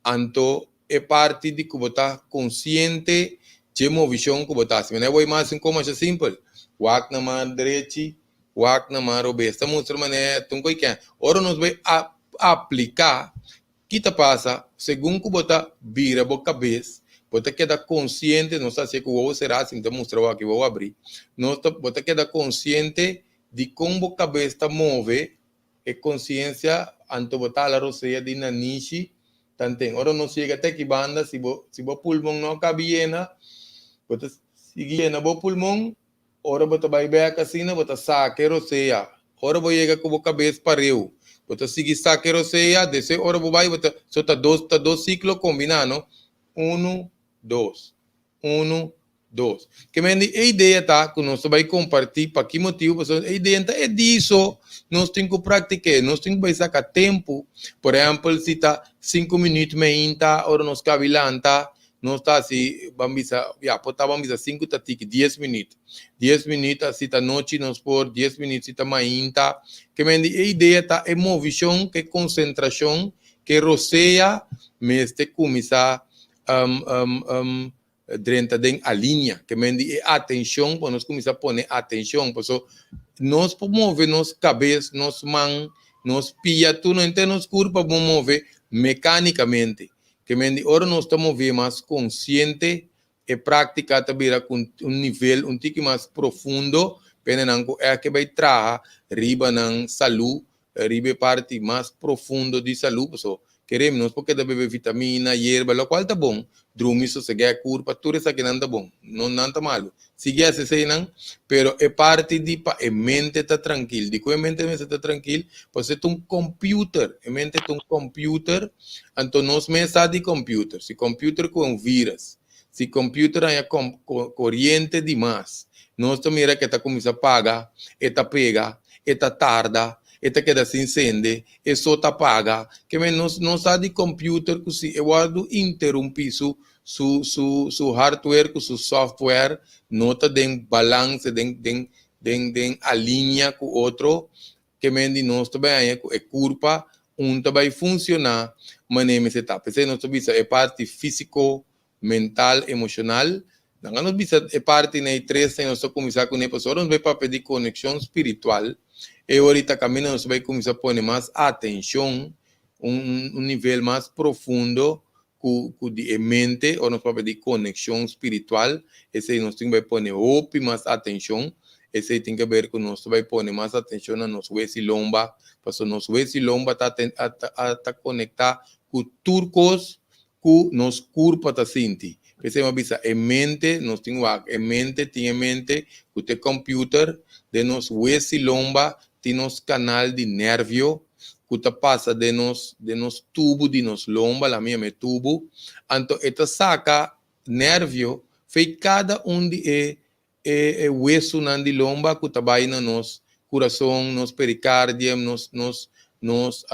Anto e parti di ku bo ta konsiente dje movishon ku bo ta hasi. Manera bo ima hasi un kos masha simpel, wak na man drechi, wak na man robes. Ta mustra manera ta un kos ken. Ora nos bai apliká, ki ta pasa? Segun ku bo ta bira bo kabes, bo ta keda konsiente, nos ta hasié ku wowo será, si mi ta mustra bo aki wowo abrí, nos ta bo ta keda konsiente di kon bo kabes ta move. E konsiensia anto bo ta hala rosea di nanishi tanten. Ora nos yega te aki banda, si bo si bo pulmon no a kabi yena, bo ta sigui yena bo pulmon, ora bo ta bai bek asina bo ta saka e rosea. Ora bo yega ku bo kabes pareu, bo ta sigui saka e rosea, despues ora bo bai bo ta, so ta dos ta dos siklo kombiná no, unu, dos. Unu, dos. Ke men di e idea ta ku nos ta bai kompartí pa ki motibu, pasobra e idea ta e di so nos tin ku praktik'é, nos tin ku bai saka tempu. Por ehèmpel, si ta sinku minüt meinta ora nos kabi lanta, nos ta hasi, ban bisa, ya, por ta ban bisa sinku ta tiki, dies minüt. Dies minüt si ta nochi nos por, dies minüt si ta mainta. Ke men di e idea ta e movishon, ke konsentrashon, ke rosea mester kuminsá drenta den alinea, ke men di e atenshon, pa nos kuminsá pone atenshon, paso nos por move nos kabes, nos man, nos pia, tur no henter nos kurpa por move mekanikamente, ke men di ora nos ta move mas konsiente, e práktika ta bira ku un nivel un tiki mas profundo, p'e nan ku èk bai traha riba nan salú riba e parti mas profundo di salú, paso keremi nos por keda bebe vitamina, yerba, lokual ta bon, drumi, sosegá e kurpa, tur esakinan ta bon, no nan ta malu, sigui hasi eseinan, pero e parti di pa e mente ta trankil, dikon e mente mester ta trankil? Pasobra e ta un computer, e mente ta un computer, anto nos mes sa di computer, si computer ku un virus, si computer haña koriente di mas, nos ta mira ku e ta kuminsá paga, e ta pega, e ta tarda, e ta keda sin sende, e so ta paga. Ke men nos no sa di computer ku si e wòrdu interumpí su su su su hardware ku su software no ta den balanse, den den den den alinea ku otro, Ke men di nos ta bai haña ku e kurpa un ta bai funshoná manera mester ta. P'esei nos ta bisa e parti físiko, mental, emoshonal. Nan a nos bisa e parti na e tresnan nos ta kuminsá kuné pasobra ora nos bai papia di konekshon spiritual e orita kaminda nos ta bai kuminsá pone mas atenshon, un un nivel mas profundo ku ku di e mente. Ora nos papia di konekshon spiritual esei nos tin bai pone hopi mas atenshon. Esei tin ke ber ku nos ta bai pone mas atenshon na nos wes i lomba, pasobra nos wes i lomba ta ta konektá ku tur kos ku nos kurpa ta sinti. P'esei mi a bisa e mente, nos tin wak e mente, tin e mente ku ta e kòmpiuter, den nos wes i lomba tin nos kanal di nèrvio ku ta pasa den nos den nos tubu di nos lomba, laga mi yama e tubu, anto e ta saka nèrvio fei kada un di e e e wesunan di lomba ku ta bai na nos kurason, nos perikardium, nos nos nos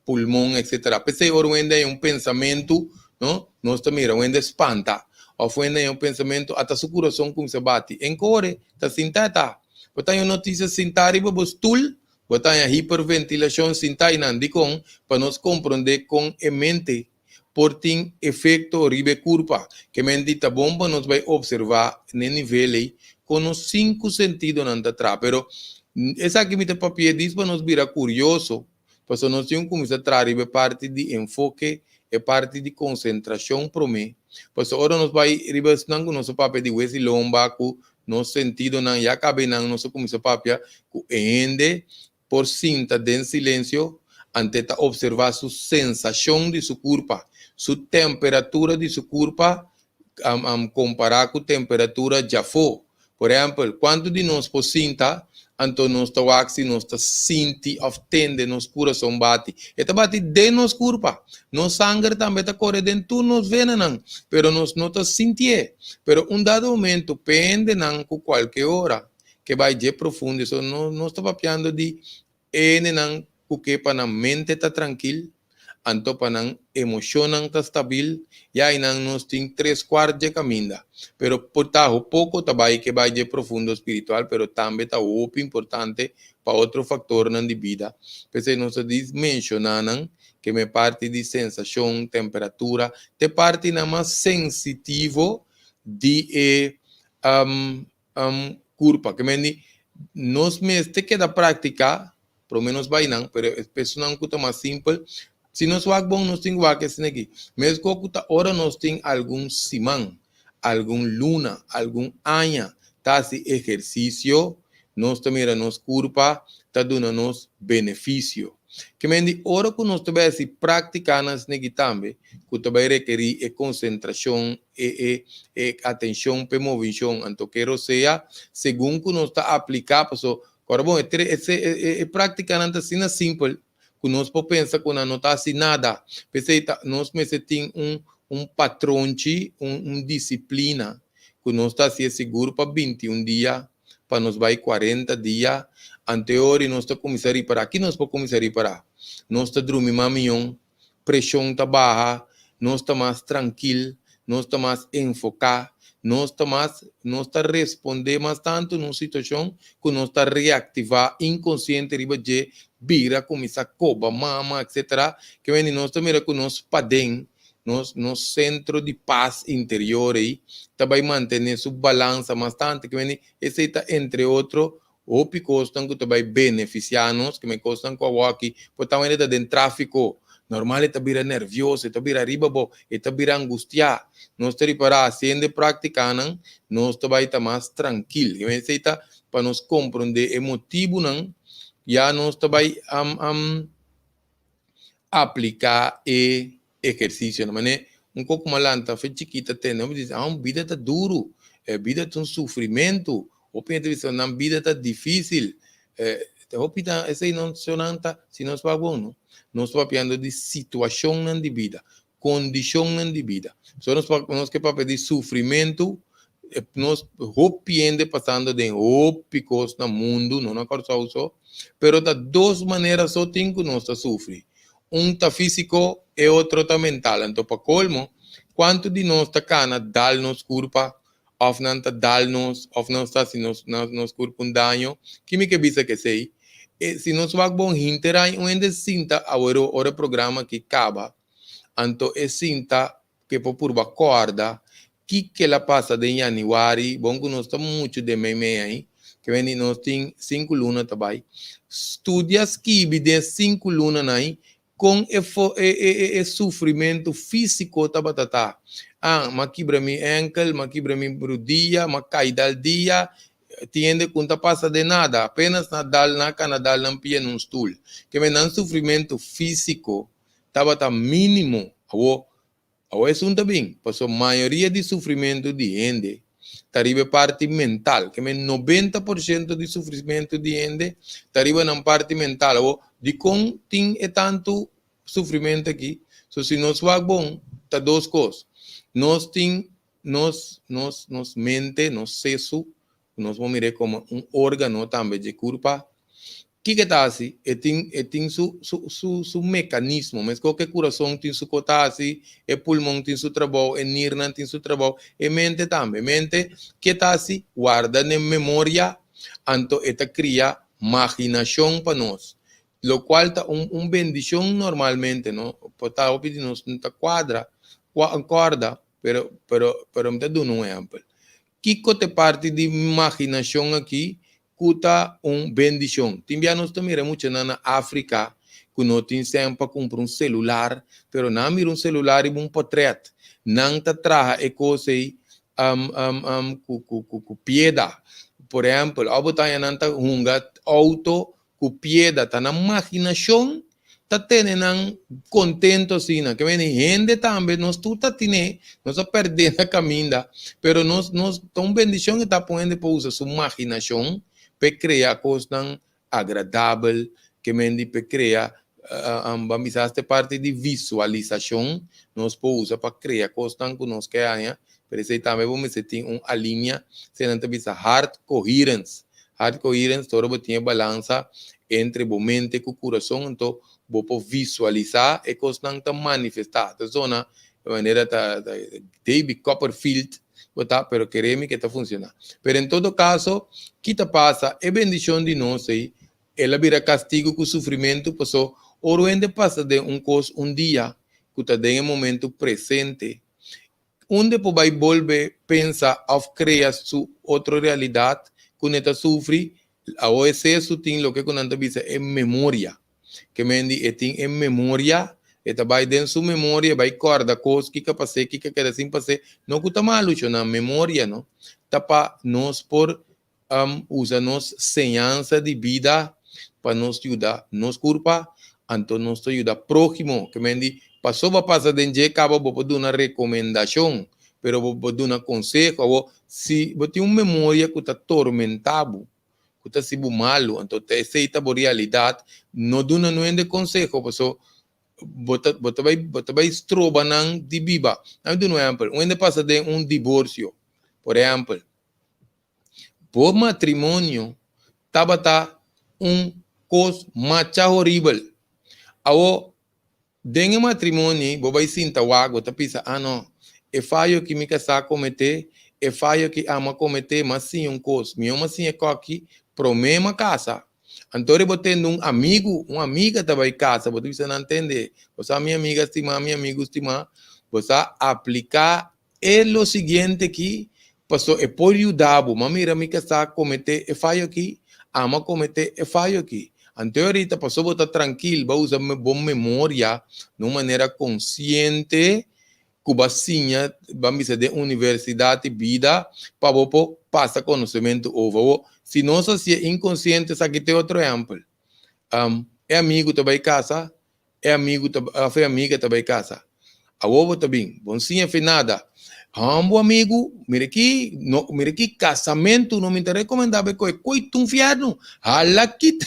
pulmon etsetera. P'esei ora un hende haña un pensamentu no, nos ta mira un hende spanta òf un hende haña un pensamentu ata su kurason kuminsá bati. En kore ta sinta e ta. Bo ta haña un notisia sintá riba bo stul, bo ta haña hiperventilashon sintá einan. Dikon? Pa nos komprondé kon e mente por tin efekto riba e kurpa. Ke men di ta bon pa nos bai opservá n'e nivel ei kon nos sinku sentidonan ta traha. Pero esaki mi ta papia dis pa nos bira kurioso, pasobra nos tin ku kuminsá traha riba e parti di enfoke, e parti di konsentrashon promé. Pasobra ora nos bai riba esnan ku nos a papia di wes i lomba ku nos sentidonan ya kabe nan nos a kuminsá papia ku e hende por sinta den silensio ante ta opservá su sensashon di su kurpa, su temperatura di su kurpa kompará ku temperatura djafó. Por ehèmpel, kuantu di nos por sinta anto nos ta wak si nos ta sinti òf tende nos kurason bati? E ta bati den nos kurpa. Nos sanger tambe ta kore den tur nos venanan, pero nos no ta sintié. Pero un dado momento, pendenan ku kualke ora ke bai dje profundo, eso nos ta papiando di E hendenan ku ke pa nan mente ta trankil, anto pa nan emoshonnan ta stabil, ya einan nos tin tres kuart dje kaminda. Pero por ta ho poko ta bai ke bai dje profundo spiritual, pero tambe ta hopi importante pa otro faktornan di bida. P'esei nos ta di menshoná nan ke me parti di sensashon, temperatura, te partinan mas sensitivo di e kurpa. Ke men di nos mester keda praktiká, promé nos bai nan, pero e personan ku ta mas simpel, si nos wak bon nos tin ku wak esei aki. Meskos ku ta ora nos tin algun siman, algun luna, algun aña ta hasi ehersisio, nos ta mira nos kurpa ta duna nos benefisio. Ke men di ora ku nos ta bai hasi práktikanan esei tambe, ku ta bai rekerí e konsentrashon, e e e atencion p'e movicion anto ke rosea segun ku nos ta apliká paso kòrda bon e tre e e e práktikanan ta asina simpel ku nos por pensa ku nan no ta hasi nada p'esei ta nos mester tin un un patronchi un un disiplina ku nos ta hasié sigur pa 21 dia pa nos bai 40 dia anto e ora nos ta kuminsá ripará ki nos por kuminsá ripará nos ta drumi mas mion preshon ta baha, nos ta mas trankil, nos ta mas enfoká, nos ta mas, nos ta respondé mas tantu na un situashon ku nos ta reaktivá inkonsiente riba dje, bira kuminsá koba mama etsetera. Ke mende nos ta mira ku nos paden, nos nos sentro di pas interior ei ta bai mantené su balansa mas tantu. Ke mende esei ta entre otro Hopi kosnan ku ta bai benefisiá nos, keme kosnan ku awoki por ta wende ta den tráfiko, normal e ta bira nervioso, e ta bira riba bo, e ta bira angustiá. Nos ta ripará hasiendo e práktikanan, nos ta bai ta mas trankil. Keme esei ta pa nos komprondé e motibunan, ya nos ta bai apliká e ehersisionan. Manera un koko malanta fe chikita tende, hopi di ah bida ta duru, e bida ta un sufrimentu, hopi hende ta bisa nan bida ta difisil, hopi ta esei no nan ta si nos wak bon no, nos ta papiando di situashonnan di bida, kondishonnan di bida. So nos nos ke papia di sufrimentu, nos hopi hende pasando den hopi kos na mundu, no na Kòrsou so, pero ta dos manera so tin ku nos ta sufri, Un ta físiko, e otro ta mental. Anto pa kolmo, kuantu di nos ta kana dal nos kurpa òf nan ta dal nos òf nos ta hasi nos nos kurpa un daño? Ki mi ke bisa ku esei? E si nos wak bon hinter aña un hende sinta awor ora e programa aki kaba, anto e sinta ke por purba kòrda kiko el a pasa den yanüari, bon ku nos ta muchu den meimei ai, ke wende nos tin sinku luna ta bai, studia skibi den sinku lunanan ai kon e e e e sufrimentu físiko tabata ta. Ah, m'a kibra mi ènkel, m'a kibra mi rudia, m'a kai dal dia, tin hende ku no ta pasa den nada, apenas nan dal nan a kana dal nan pia na un stul. Ke men nan sufrimentu físiko tabata mínimo. Awor, awor esun ta bin, pasobra mayoria di sufrimentu di hende ta riba e parti mental. Ke men 90% di sufrimentu di hende ta riba nan parti mental. Awor, dikon tin e tantu sufrimentu aki? So, si nos wak bon, ta dos kos. Nos tin nos, nos, nos mente, nos sesu, ku nos por mir'é komo un órgano tambe dje kurpa, Kiko e ta hasi? E tin e tin su su su su mekanismo. Meskos ku e kurason tin su kos ta hasi, e pulmon tin su trabou, e nirnan tin su trabou, e mente tambe. Mente ke ta hasi? Warda den memoria, anto e ta kria maginashon pa nos, lokual ta un un bendishon normalmente, no? Por ta hopi di nos no ta kuadra, kòrda, pero pero pero mi ta duna un ehèmpel. Kiko ta e parti di maginashon aki ku ta un bendishon? Tin bia nos ta mira muchanan na Afrika ku no tin sèn pa kumpra un selular, pero nan a mira un selular riba un potrèt. Nan ta traha e kos ei um, um, um, ku, ku, ku, ku pieda. Por ehèmpel, òf bo ta haña nan ta hunga outo ku pieda. Ta nan maginashon ta tene nan kontento asina. Ke mende hende tambe, nos tur ta tine, nos a pèrdè na kaminda, pero nos, nos, ta un bendishon e ta pa un hende por usa su maginashon p'e krea kosnan agradabel, ke men di p'e krea, ban bisa hasta e parti di visualisashon nos por usa pa krea kosnan ku nos ke haña, pero esei tambe bo mester tin un alinea, esei nan ta bisa heart coherence, heart coherence ta ora bo tin e balansa entre bo mente ku kurason, anto bo por visualisá e kosnan ta manifestá, ta zona di manera ta David Copperfield bo ta, pero kere mi ke ta funciona. Pero en todo caso, ki ta pasa? E bendicion di nos ei, el a bira castigo cu sufrimento, paso ora un hende pasa den un cos un dia, cu ta den e momento presente, unda e por bay bolbe pensa of crea su otro realidad cu ne ta sufri, Awor e su tin loke ku nan ta bisa e memoria. Ke men di e tin e memoria, e ta bai den su memoria, e bai kòrda kos, kiko a pas'é, kiko a keda sin pas'é. No ku ta malu cho, na memoria no. Ta pa nos por usa nos señansa di bida pa nos yuda nos kurpa, anto nos ta yuda próhimo. Ke men di pasobra bo a pasa den dje kaba bo por duna rekomendashon, pero bo por duna konseho. Awor si bo tin un memoria ku ta tormentá bo, ku ta hasi bo malu, anto ta esei ta bo realidat, no duna no hende konseho paso bo ta bo ta bai bo ta bai stroba nan di biba. Nan mi duna un ehèmpel, un hende pasa den un diborsio, por ehèmpel, bo matrimonio tabata un kos masha horibel, awor Den e matrimonio bo bai sinta wak, bo ta bisa, Ah no, e fayo ki mi kasá a kometé, e fayo ki ami a kometé, m'a siña un kos. Mihó m'a siña e kòki promé m'a kasa. Anto ora bo tende un amigu, un amiga ta bai kasa, bo ta bisa nan, Tende, bo sa mi amiga stimá, mi amigu stimá, bo sa apliká e lo siguiente ki, paso e por yuda bo. M'a mira mi kasá kometé e fayo aki, ami a kometé e fayo aki. Anto ahorita paso bo ta trankil, bo a usa bo memoria na un manera konsiente ku bo a siña, ban bisa den universidat di bida, pa bo por pasa konosementu over. Awor, si nos hasié inkonsiente, esaki ta e otro ehèmpel. E amigu ta bai kasa, E amigu ta of e amiga ta bai kasa. Awor bo ta bin, bo no siña fe nada. Hòm bo amigu, mira aki, no, mira aki kasamentu no mi ta rekomendá bo e koi, koi ta un fièrnu. Hala kita,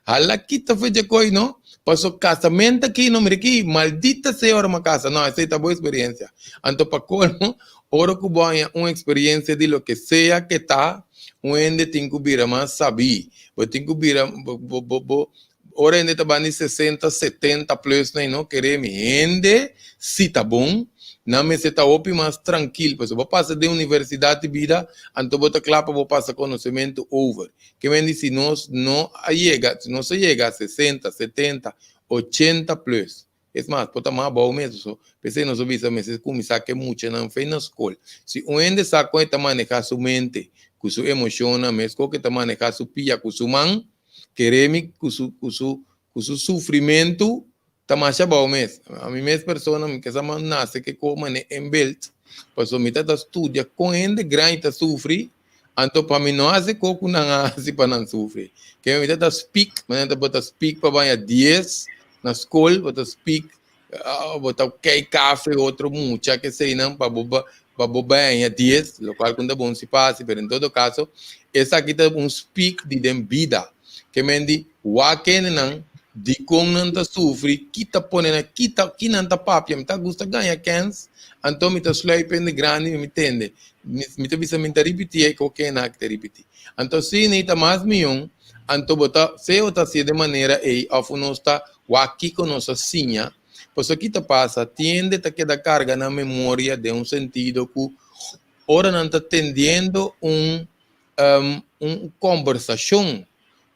hala kita fe dje koi no. Paso kasamentu aki no, mira aki, maldita sea ora mi a kasa. No, esei ta bo eksperiensia. Anto pa kolmo, ora ku bo haña un eksperiensia di loke sea ke ta, un hende tin ku bira mas sabí. Bo tin ku bira, bo, bo, bo, bo, Ora hende ta bani sesenta, setenta plus na no kere mi hende si ta bon, nan mester ta hopi mas trankil pasobra bo pasa den universidat di bida anto bo ta kla pa bo pasa konosementu over. Ke men di si nos no a yega, si nos a yega sesenta, setenta, ochenta plus, es mas por ta mas abou mes pasobra p'esei nos a bisa mester kuminsá ke muchanan fe na skol. Si un hende sa kon e ta maneha su mente ku su emoshonnan meskos ke ta maneha su pia ku su man, Kere mi ku su ku su ku su sufrimentu ta masha abou mes. Ami mes persona mi ke sa ma nase ke ko mane en belt pasobra mi ta ta studia kon hende grandi ta sufri anto pa mi no hasi ko ku nan a hasi pa nan sufri. Ke mi ta ta speak manera ta bo ta speak pa baña dies na skol bo ta speak bo ta kei kafe otro mucha keseinan pa bo pa bo baña dies lokual ku no ta bon si pa hasi pero en todo kaso esaki ta un speak di den bida ke men di wak kendenan dikon nan ta sufri ki ta pone nan ki ta ki nan ta papia mi ta gusta gaña kens anto mi ta sluip hende grandi mi tende mi ta bisa mi ta ripiti e ku kende aki ta ripiti anto si ni ta mas mion anto bo ta sea bo ta hasié den manera ei òf nos ta Wak kiko nos a siña, pasobra ki ta pasa, tin hende ta keda karga nan memoria den un sentido ku ora nan ta tendiendo un un kombersashon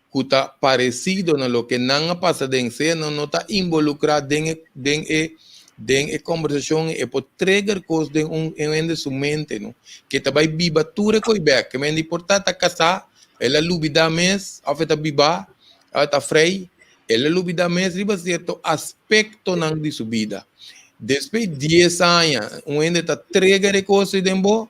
ku ta paresido na loke nan a pasa den, sea nan no ta involukrá den e den e den e kombersashon e por trigger kos den un hende su mente no, ke ta bai biba tur e koi bèk, ke men di por ta ta kasá, el a lubidá mes òf e ta bibá, òf e ta frei, El a lubida mes riba sierto aspektonan di su bida. Despues dies aña un hende ta trigger e kos ei den bo,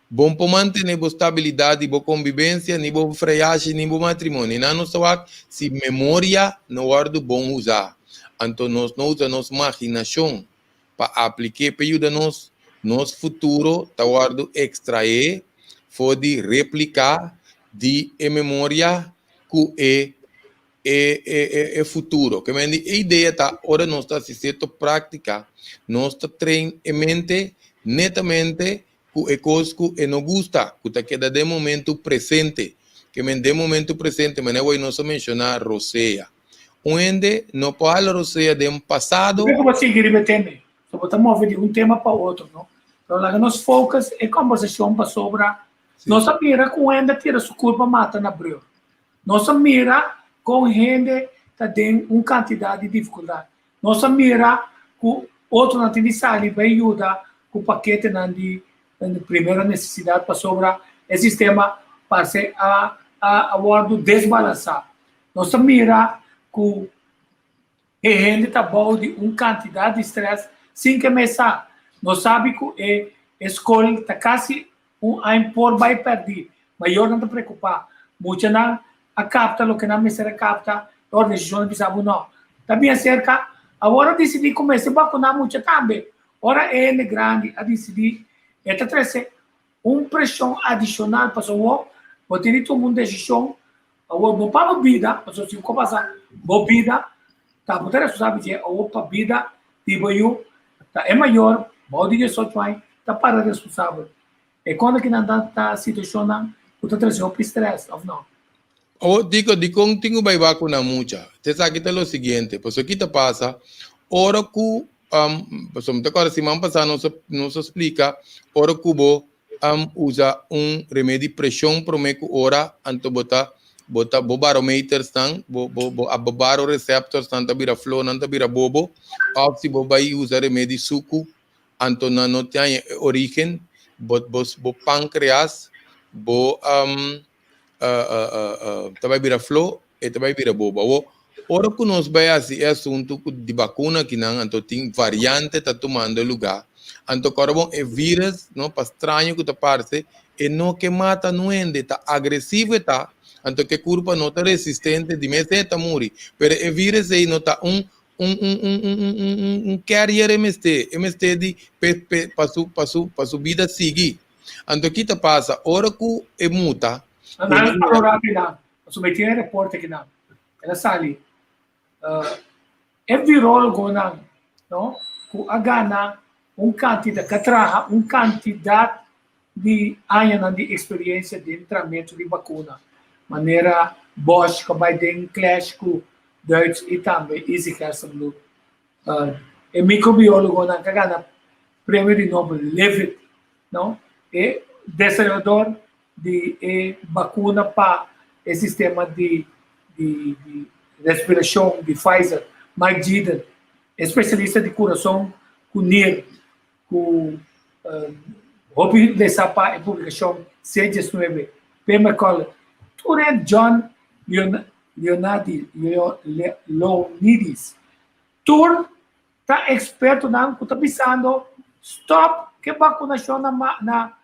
bo no por mantene bo stabilidat di bo kombibensia, ni bo freyashi, ni bo matrimonio. Nan nos ta wak si memoria no wòrdu bon usá. Anto nos no usa nos maginashon pa aplik'é pa yuda nos, nos futuro ta wòrdu ekstraé for di repliká di e memoria ku e e e e futuro. Ke men di e idea ta ora nos ta hasi sierto práktika, nos ta train e mente netamente ku e kos ku e no gusta, ku ta keda den momentu presente. Ke men den momentu presente, manera wei nos a menshoná rosea. Un hende no por hala rosea den pasado. Bo por sigui riba e tema ei. So bo ta move di un tema pa otro, no? Pero laga nos focus e kombersashon pasobra nos a mira ku un hende a tira su kurpa mata na brug. Nos a mira kon hende ta den un kantidat di difikultat. Nos a mira ku otronan tin di sali bai yuda ku paketenan di primera nesesidat pasobra e sistema parse a a wòrdu desbalansá. Nos ta mira ku e hende ta bou di un kantidat di strès sin ke mes sa. Nos sabi ku e skol ta kasi Un aña por bai pèrdí. Mayornan ta preokupá. Muchanan a kapta loke nan mester a kapta, e organisashon a bisa bo nò. Ta bien serka. Awor a disidí ku mester bakuná mucha tambe. Ora e hende grandi a disidí, e ta trese un preshon adishonal pasobra bo bo tin di tuma un desishon. Awor no pa bo bida, pasobra si bo pasa bo bida ta bo ta responsabel dje. Awor pa bida di bo yu ta e mayor bou di diesocho aña ta para responsabel. E konta ki nan ta ta situashonnan ku ta trese hopi strès òf no? Awor diko dikon tin ku bai bakuna mucha? Esaki ta lo siguiente, pasobra ki ta pasa ora ku pasobra mi ta kòrda siman pasá nos a nos a splika ora ku bo usa un remedi preshon promé ku ora anto bo ta bo ta bo barometersnan bo bo bo bo baroreceptorsnan ta bira flo nan ta bira bobo òf si bo bai usa remedi suku anto nan no tin e origen bo bo bo pankreas bo ta bai bira flo e ta bai bira bobo awor ora ku nos bai hasi e asuntu ku di bakuna akinan anto tin variante ta tumando luga anto kòrda bon e virus no pa straño ku ta parse e no ke mata nuende ta agresivo e ta anto ke kurpa no ta resistente di mes e ta muri pero e virus ei no ta un un un un un un un un un carrier e mester e mester di pe pe pa su pa su pa su bida sigui anto ki ta pasa ora ku e muta Nan nan a parora akinan, pasobra mi tin e reporte akinan. El a sali e virologonan no ku a gana un kantidat, ku a traha un kantidat di añanan di eksperiencia den tramento di bakuna, manera Bosch ku a bai den clash ku Duits i tambe Izzy Gerstenbluth. E microbiologonan ku a gana premio di Nobel Levitt, no, e desaroyador di e bakuna pa e sistema di di di respirashon di Pfizer, Mike Yeadon, e spesialista di kurason ku nir ku hopi lesa pa e publikashon C19, P. McCullough, tur e John Leonardi, Leonidis, tur ta ekspertonan ku ta bisando stòp ku e bakunashon na na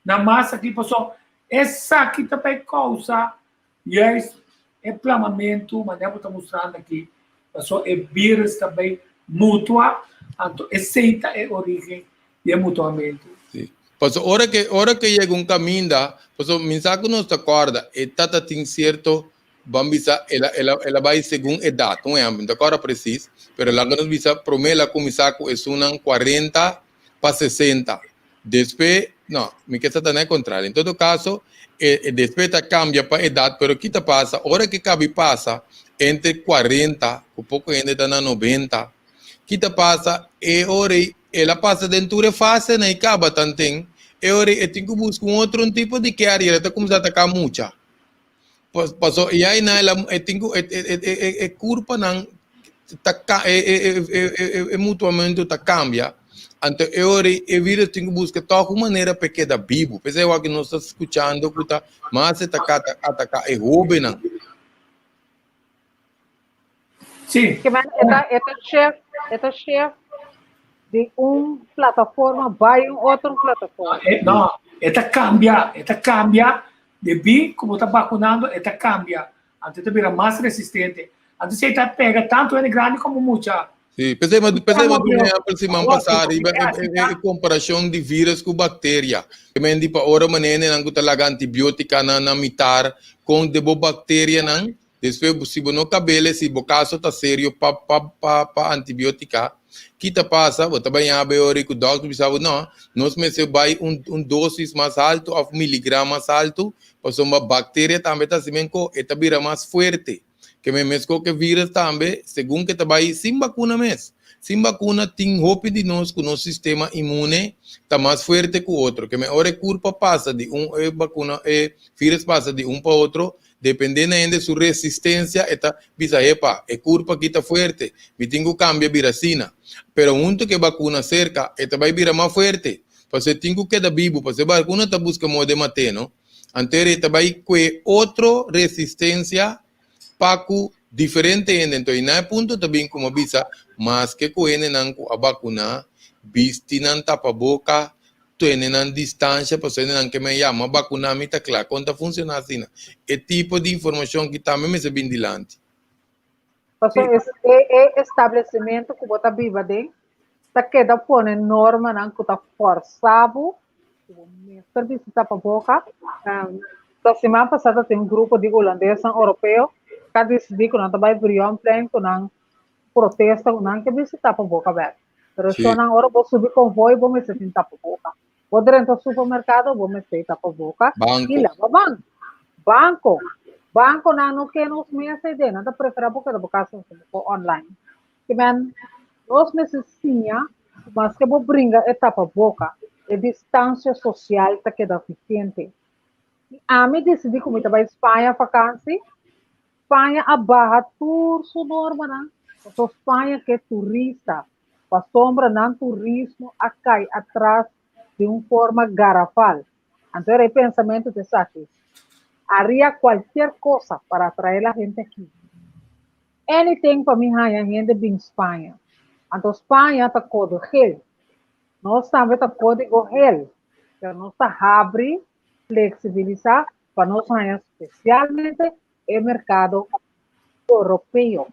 na masa aki pasobra esaki ta bai kousa juist e plamamentu manera bo ta mustrando aki pasobra e virus ta bai mutua anto esei ta e origen di e mutuamentu. Sí. Pasobra ora ke ora ke yega un kaminda pasobra mi sa ku nos ta kòrda e tata tin sierto Ban bisa el a el a el a bai segun edat. Un ehèmpel, mi ta kòrda presis, pero laga nos bisa promé el a kuminsá ku esunnan kuarenta pa sesenta. Despues, no, mi ke sa ta na e kontrario. En todo kaso, e e despues ta kambia pa edat, pero ki ta pasa? Ora ke kabi pasa entre kuarenta, ku poko hende ta na nobenta, ki ta pasa? E ora ei el a pasa den tur e fasenan i kaba tanten, e ora ei e tin ku buska un otro un tipo di carrier, e ta kuminsá ataká mucha. Paso e ai na ela e tin ku e e e e e kurpanan ta ka e e e e e e mutuamento ta kambia. Anto e ora e virus tin ku buska tòg un manera pa e keda bibu. P'esei wak nos ta skuchando ku ta mas e ta ataka e hóbennan. Sí. Ke men e ta e ta shift e ta shift. Di un plataforma bai un otro plataforma. Eh, no, e ta cambia, e ta cambia, debí ku bo ta vacunando, e ta cambia. Anto e ta bira mas resistente. Anto esei ta pega tanto hende grandi como mucha. Sí, p'esei mi p'esei mi duna ehempel siman pasá riba e e e komparashon di virus ku bakteria. Ke men di pa ora manenenan ku ta laga antibiótika na na mitar kon de bo bakterianan, despues si bo no kabele si bo kaso ta serio pa pa pa pa antibiótika, ki ta pasa? Bo ta baña be ora ku dòkter bisa bo no, nos mester bai un un dosis mas altu òf miligram mas altu pasobra bakteria tambe ta hasi men ko e ta bira mas fuerte. Ke men meskos ke virus tambe, segun ke ta bai sin bakuna mes. Sin bakuna tin hopi di nos ku nos sistema inmune ta mas fuerte ku otro. Ke men ora e kurpa pasa di un e bakuna e virus pasa di un pa otro, depende na hende su resistensia e ta bisa hepa e kurpa aki ta fuerte, mi tin ku kambia bira asina. Pero huntu ku e bakuna serka e ta bai bira mas fuerte, pasobra e tin ku keda bibu, pasobra e bakuna ta buska moda di mat'é no. Anto e ta bai kue otro resistencia pa ku diferente hende. Anto na e punto ta bin como bisa, maske ku hendenan ku a bakuna, bisti nan tapaboka, tene nan distancia pasobra hendenan ke men ya, m'a bakuna mi ta kla. Kon ta funciona asina? E tipo di informacion ki tambe mester bin dilanti. Pasobra e e establecimento ku bo ta biba den ta keda pone normanan ku ta forsa bo ku bo mester bisti tapaboka. Ta siman pasá ta tin un grupo di hulandesnan oropeo ku a disidí ku nan ta bai Brionplein ku nan protesta ku nan ke bisti tapaboka bèk. Pero shonnan ora bo subi konvoi bo mester tin tapaboka. Bo drenta supermercado, bo mester tapa boca Banco. y lava man. Banco. Banconan no ke nos mes ei den, nan ta prefera bo keda bo casa bo online. Ke men, nos mester siña ku maske bo bringa e tapa boca, e distancia social ta keda vigente. I ami disidí ku mi ta bai Spaña vakansi, Spaña a baha tur su normanan, pasobra Spaña ke turista. Pasobra nan turismo a kai atras di un forma garafal. Anto era e pensamentu di esaki, Haría cualquier cosa para atraer la gente aki. Anything pa mi haña hende bin Spaña. Anto Spaña ta kodo gel. Nos tambe ta kódigo gel, pero nos ta habri, flexibilisa pa nos haña spesialmente e merkado europeo.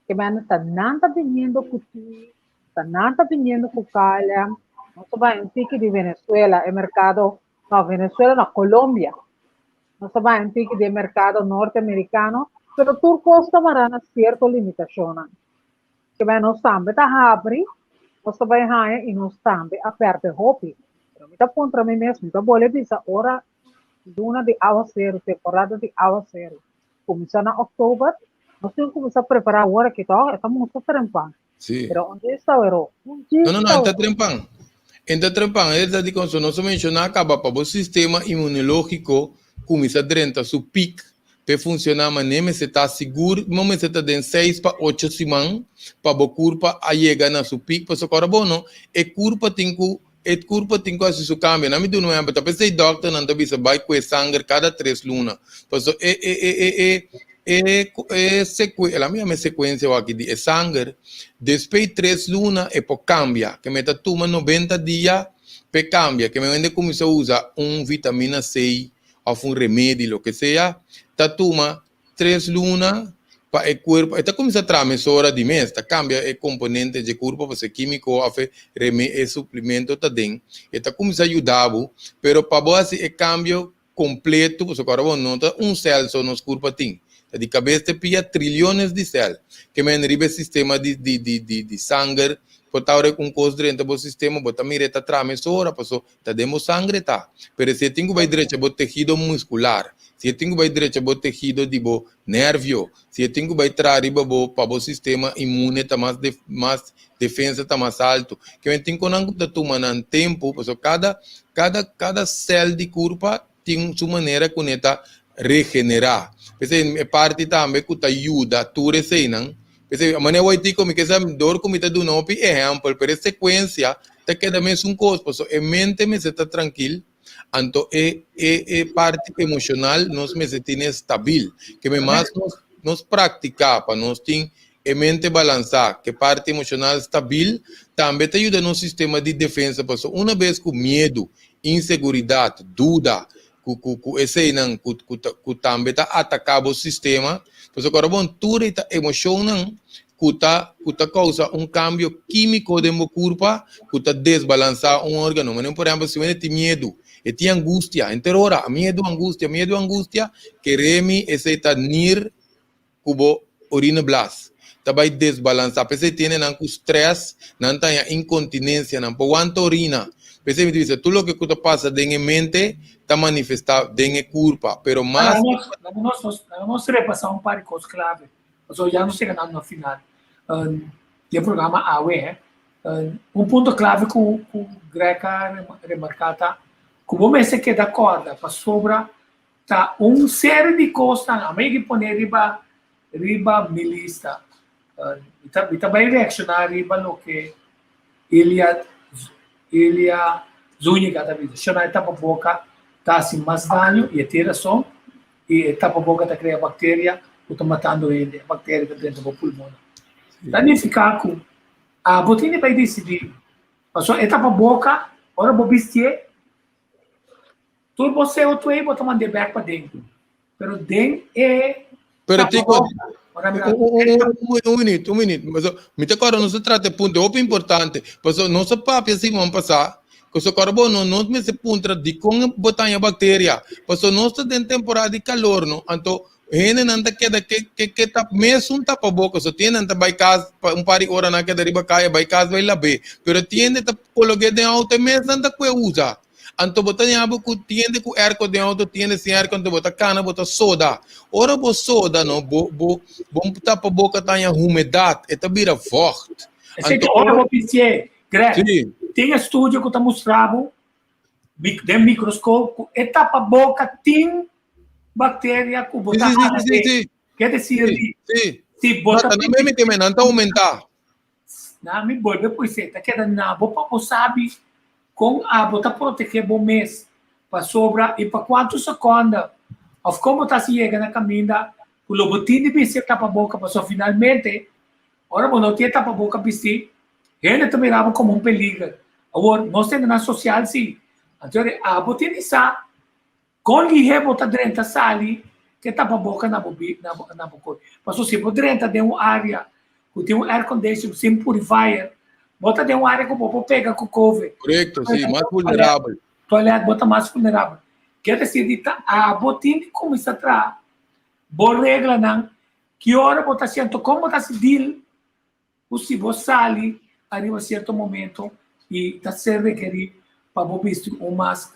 Ke mende ta nan ta biniendo ku TUI, ta nan ta biniendo ku KLM, nos ta bai un tiki di Venezuela, e merkado, no Venezuela no, Colombia. Nos ta bai un tiki di e merkado norteamerikano, pero tur kos ta mará na sierto limitashonnan. Ke mende nos tambe ta habri, nos ta bai haña i nos tambe a pèrdè hopi. Pero mi ta puntra mi mes, mi ta bole bisa ora luna di awaseru, temporada di awaseru, kuminsá na òktober, nos tin ku kuminsá prepará awor aki tòg, e ta mustra trempan. Sí. Pero un dje stawero, un dje No, no, no, enta stawero. trempan. Enta trempan, e ta di konso nos a menshoná kaba pa bo sistema inmunológiko kuminsá drenta su pik p'e funshoná manera mester ta sigur, bo mester ta den seis pa ocho siman pa bo kurpa a yega na su pik, pasobra ora bo no, e kurpa tin ku E kurpa tin ku hasi su kambio. Nan mi duna un ehèmpel, ta p'esei dòkternan ta bisa bai kue sanger kada tres luna. Pasobra e e e e e e e sekue, laat mi yama e sekuensia wak di e sanger, despues tres luna e por kambia. Ke me ta tuma nobenta dia p'e kambia. Ke me hende kuminsá usa un vitamina C òf un remedi, loke sea, ta tuma Tres luna pa e cuerpo, e ta cuminsa traha mesora di mes, ta cambia e componente dje curpo pasobra e quimico of e reme e suplemento ta den, e ta cuminsa yuda bo, pero pa bo haci e cambio completo, pasobra ora bo no ta un cel so nos curpa tin, ta di cabes te pia trillones di cel, ke men riba e sistema di di di di di sanger, por ta ora un cos drenta bo sistema bo ta mira e ta traha mesora pasobra Ta den bo sangre ta. Pero si e tin ku bai drecha bo tehido muskular, si e tin ku bai drecha bo tehido di bo nervio, si e tin ku bai traha riba bo pa bo sistema inmune ta mas mas defensa ta mas altu. Ke men tin konan ku ta tuma nan tempu pasobra kada kada kada sèl di kurpa tin su manera ku ne ta regenerá. P'esei e parti tambe ku ta yuda tur eseinan. P'esei manera Waitiko mi ke sa dor ku mi ta duna hopi ehèmpel pero e sekuensia ta keda mesun kos pasobra e mente mester ta trankil anto e e e parti emoshonal nos mester tene stabil. Ke me mas nos nos praktiká pa nos tin e mente balansá ku e parti emoshonal stabil. Tambe ta yuda nos sistema di defensa paso una bes ku miedu, inseguridat, duda ku ku ku eseinan ku ku ta ku tambe ta ataká bo sistema. Pasobra kòrda bon tur ei ta emoshonnan ku ta ku ta kousa un kambio kímiko den bo kurpa ku ta desbalansá un órgano. Manera por ehèmpel si wende tin miedu, e tin angustia, henter ora miedu, angustia, miedu, angustia, kere mi esei ta nir ku bo orina blas ta bai desbalansá. P'esei tene nan ku strès, nan ta haña inkontinensia, nan por wanta orina. P'esei mi ta bisa tur loke ku ta pasa den e mente ta manifestá den e kurpa, pero mas. Laga nos, laga nos repasá un par di kos klave. Pasobra ya nos yega na final di e programa awe. Un punto klave ku Greg a remarká ta ku bo mester keda kòrda pasobra ta un serie di kosnan a mi a pone riba riba mi lista. Mi ta mi ta bai reakshoná riba loke Elia Elia Zúñiga ta bisa. Shona e tapaboka ta hasi mas daño i e tin rason. I e tapaboka ta krea bakteria ku ta matando hende. E bakteria ta drenta bo pulmonnan. Ta nifiká ku abo tin di bai disidí. Pasobra e tapaboka ora bo bistié Tur bo CO2 ei bo ta mand'é bek paden. Pero den e Pero Tico, un minuut, un minuut. Mi ta kòrda nos a trata e punto hopi importante. Pasobra nos a papia siman pasá, ku so kòrda bo no, nos mester puntra dikon bo ta haña bakteria. Pasobra nos ta den temporada di kalor no, anto hendenan ta keda ke ke ke ta mesun tapaboka. So tin hendenan ta bai kas pa un par di ora nan a keda riba kaya bai kas bai lab'é. Pero tin hende ta kolog'é den outo e mes nan ta kue usa. Anto bo ta ña bo ku tiende ku airco den auto, tiende sin airco, anto bo ta kana, bo ta soda. Ora bo soda, no, bo, bo, bo tapa boka ta haña humedat, e ta bira vocht. Esei ta ora bo bistié, Greg. Sí. Tin estudio ku ta mustra bo den mikroskop ku e tapa boka tin bakteria ku bo ta Sí, sí, hala sí, sí, den. sí. Ke desir di, Sí. si bo No, ta ta na meme ke men, nan ta oumentá. Na mi bolbe pui ta keda na bo pa bo sabi Kon abo ta protegé bo mes pasobra i pa kuantu sekonda òf kon bo ta hasi yega na kaminda ku lo bo tin di bisti e tapaboka? Pasobra finalmente ora bo no tin e tapaboka bistí, hende ta mira bo komo un peliger. Awor, nos hendenan sosial sí. Anto abo tin di sa Kon lihé bo ta drenta sali ke tapaboka na bo na bo koi. Pasobra si bo drenta den un área ku tin un aircondition sin purifier, bo ta den un área ku bo por pega ku covid. Korekto, si, mas vulnerabel. Toilet, bo ta mas vulnerabel. Ke desir di ta abo tin di kuminsá traha bo reglanan ki ora bo ta hasi, anto kon bo ta hasi deal ku si bo sali ariba sierto momento i ta ser rekerí pa bo bisti un mask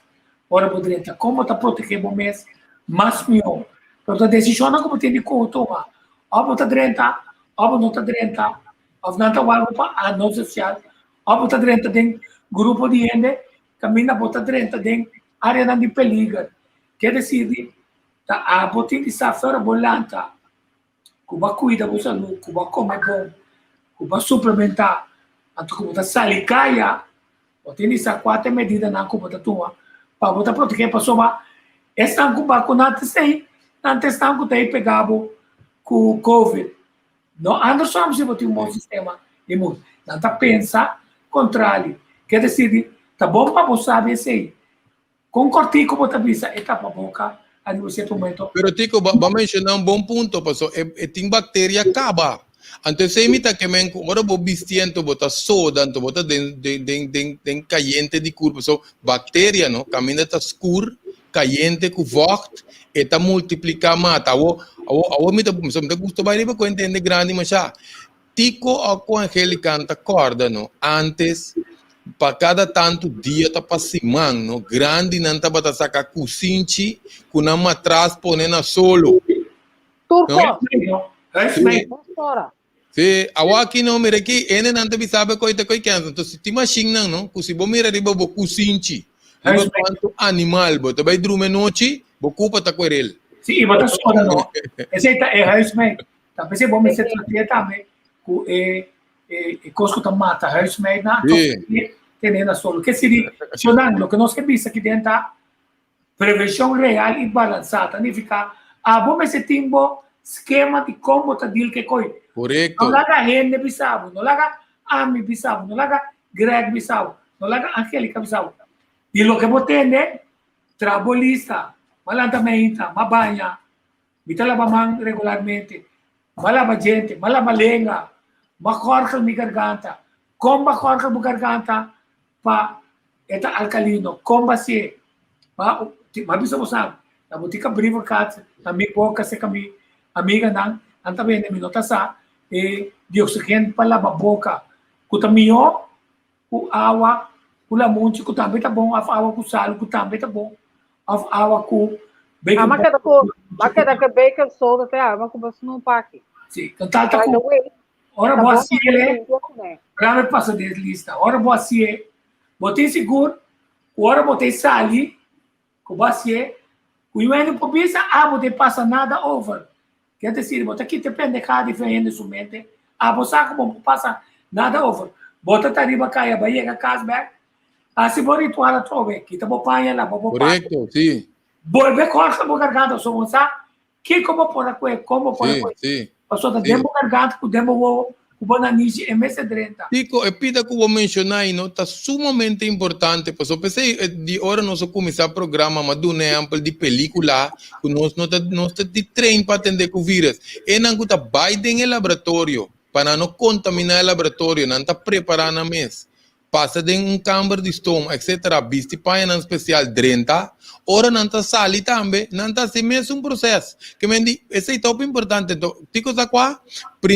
ora bo drenta. Kon bo ta protegé bo mes mas mihó? Pero ta desishonnan ku bo tin di tuma. Òf bo ta drenta òf bo no ta drenta, òf nan ta wak bo pa ano sosial, òf bo ta drenta den grupo di hende kaminda bo ta drenta den áreanan di peliger. Ke desir di ta abo tin di sa ora bo lanta. Ku bo a kuida bo salú, ku bo a kome bon, ku bo a suplementá, anto ku bo ta sali kaya, bo tin di sa kua ta e medidanan ku bo ta tuma pa bo ta protegé pasobra esnan ku bakuná ta esei, nan ta esnan ku ta ei pegá bo ku covid. No andersom si bo tin un bon sistema imun. Nan ta pensa kontrali. Ke desir di ta bon pa bo sabi esei. Kon kortico bo ta bisa e tapa boka ariba sierto momento? Pero Tico, bo a menciona un bon punto, paso e e tin bacteria caba. Anto esey mi ta kemen cu ora bo bisti anto bo ta soda, anto bo ta den den den den den cayente di curpa. So bacteria no, caminda ta scur, cayente cu vocht, e ta multiplica mata. Awo awo awo mi ta mi ta gusta bay riba cu hende grandi masha. Tico o cu Angelica ta corda no, antes pa cada tanto dia ta pa siman no, grandinan tabata saca cusinchi cu nan matras pone na solo. Tur No? cos. Sí. Ora. Sí, awo aki no, mira aki, hendenan ta bisa be coi ta coi cancer. Entonces, si tin machinnan no, cu si bo mira riba bo cusinchi, riba cuanto animal bo ta bay drumi anochi, bo cupa ta cuerel. Sí, y bo ta soda no. Esey ta e huismeid. Ta p'esei bo mester trat'é tambe ku e e kos ku ta mata huismeidnan Sí. tene na solo. Ke siri, Shonan, loke nos ke bisa aki den ta prevenshon real i balansá. Ta nifiká abo mester tin bo skema di kon bo ta deal ku e koi. Korekto. No laga hende bisa bo, no laga. ami bisa bo, no laga Greg bisa bo, no laga Angelica bisa bo. Di loke bo tende, traha bo lista, bo a lanta meinta, bo a baña, mi ta laba man regularmente, bo a laba djente, bo a laba lenga, bo a gòrgel mi garganta. Kon bo a gòrgel bo garganta pa e ta alkalino? Kon bo a hasié? Bo a bisa bo sa, na botica Brievengat, na mi boka serka mi amiganan, nan ta bende, mi no ta sa, e dioxigen pa laba boka, ku ta mihó ku awa ku lamunchi ku tambe ta bon òf awa ku salu ku tambe ta bon òf awa ku baking Ah, ma keda ku ma keda ku baking soda te awa ku bo snoep aki. Sí, total ta ku ora bo hasié Rame pasa den lista. Ora bo hasié, bo tin sigur ku ora bo ta sali ku bo hasié, ku yu hende por bisa abo ta pasa nada over. Ker desir, bo ta kita e pendejada di fe hende su mente, abo sa ku bo no por pasa nada over. Bo ta ta riba kaya, bo a yega kas bek, hasi bo ritual atrobe, kita bo paña, laba bo paña. Korekto, si. Bolbe kòrta bo garganta, pasobra bo sa kiko bo por a kue, kon bo por a kue. Pasobra ta den bo garganta ku den bo wowo ku bo nanishi e mester drenta. Kiko, e pida ku bo menshoná ei no ta sumamente importante, pasobra p'esei di ora nos a kuminsá programa mi a duna ehèmpel di pelíkula ku nos no ta nos ta di train pa atendé ku vírùs. Enan ku ta bai den e laboratorio pa nan no kontaminá e laboratorio, nan ta prepará nan mes. Pasa den un kamber di stoom, etc. Bisti pañanan spesial, drenta. Ora nan ta sali tambe, nan ta hasi mesun proses. Ke men di, esei ta hopi importante. Enton, kiko sa kua?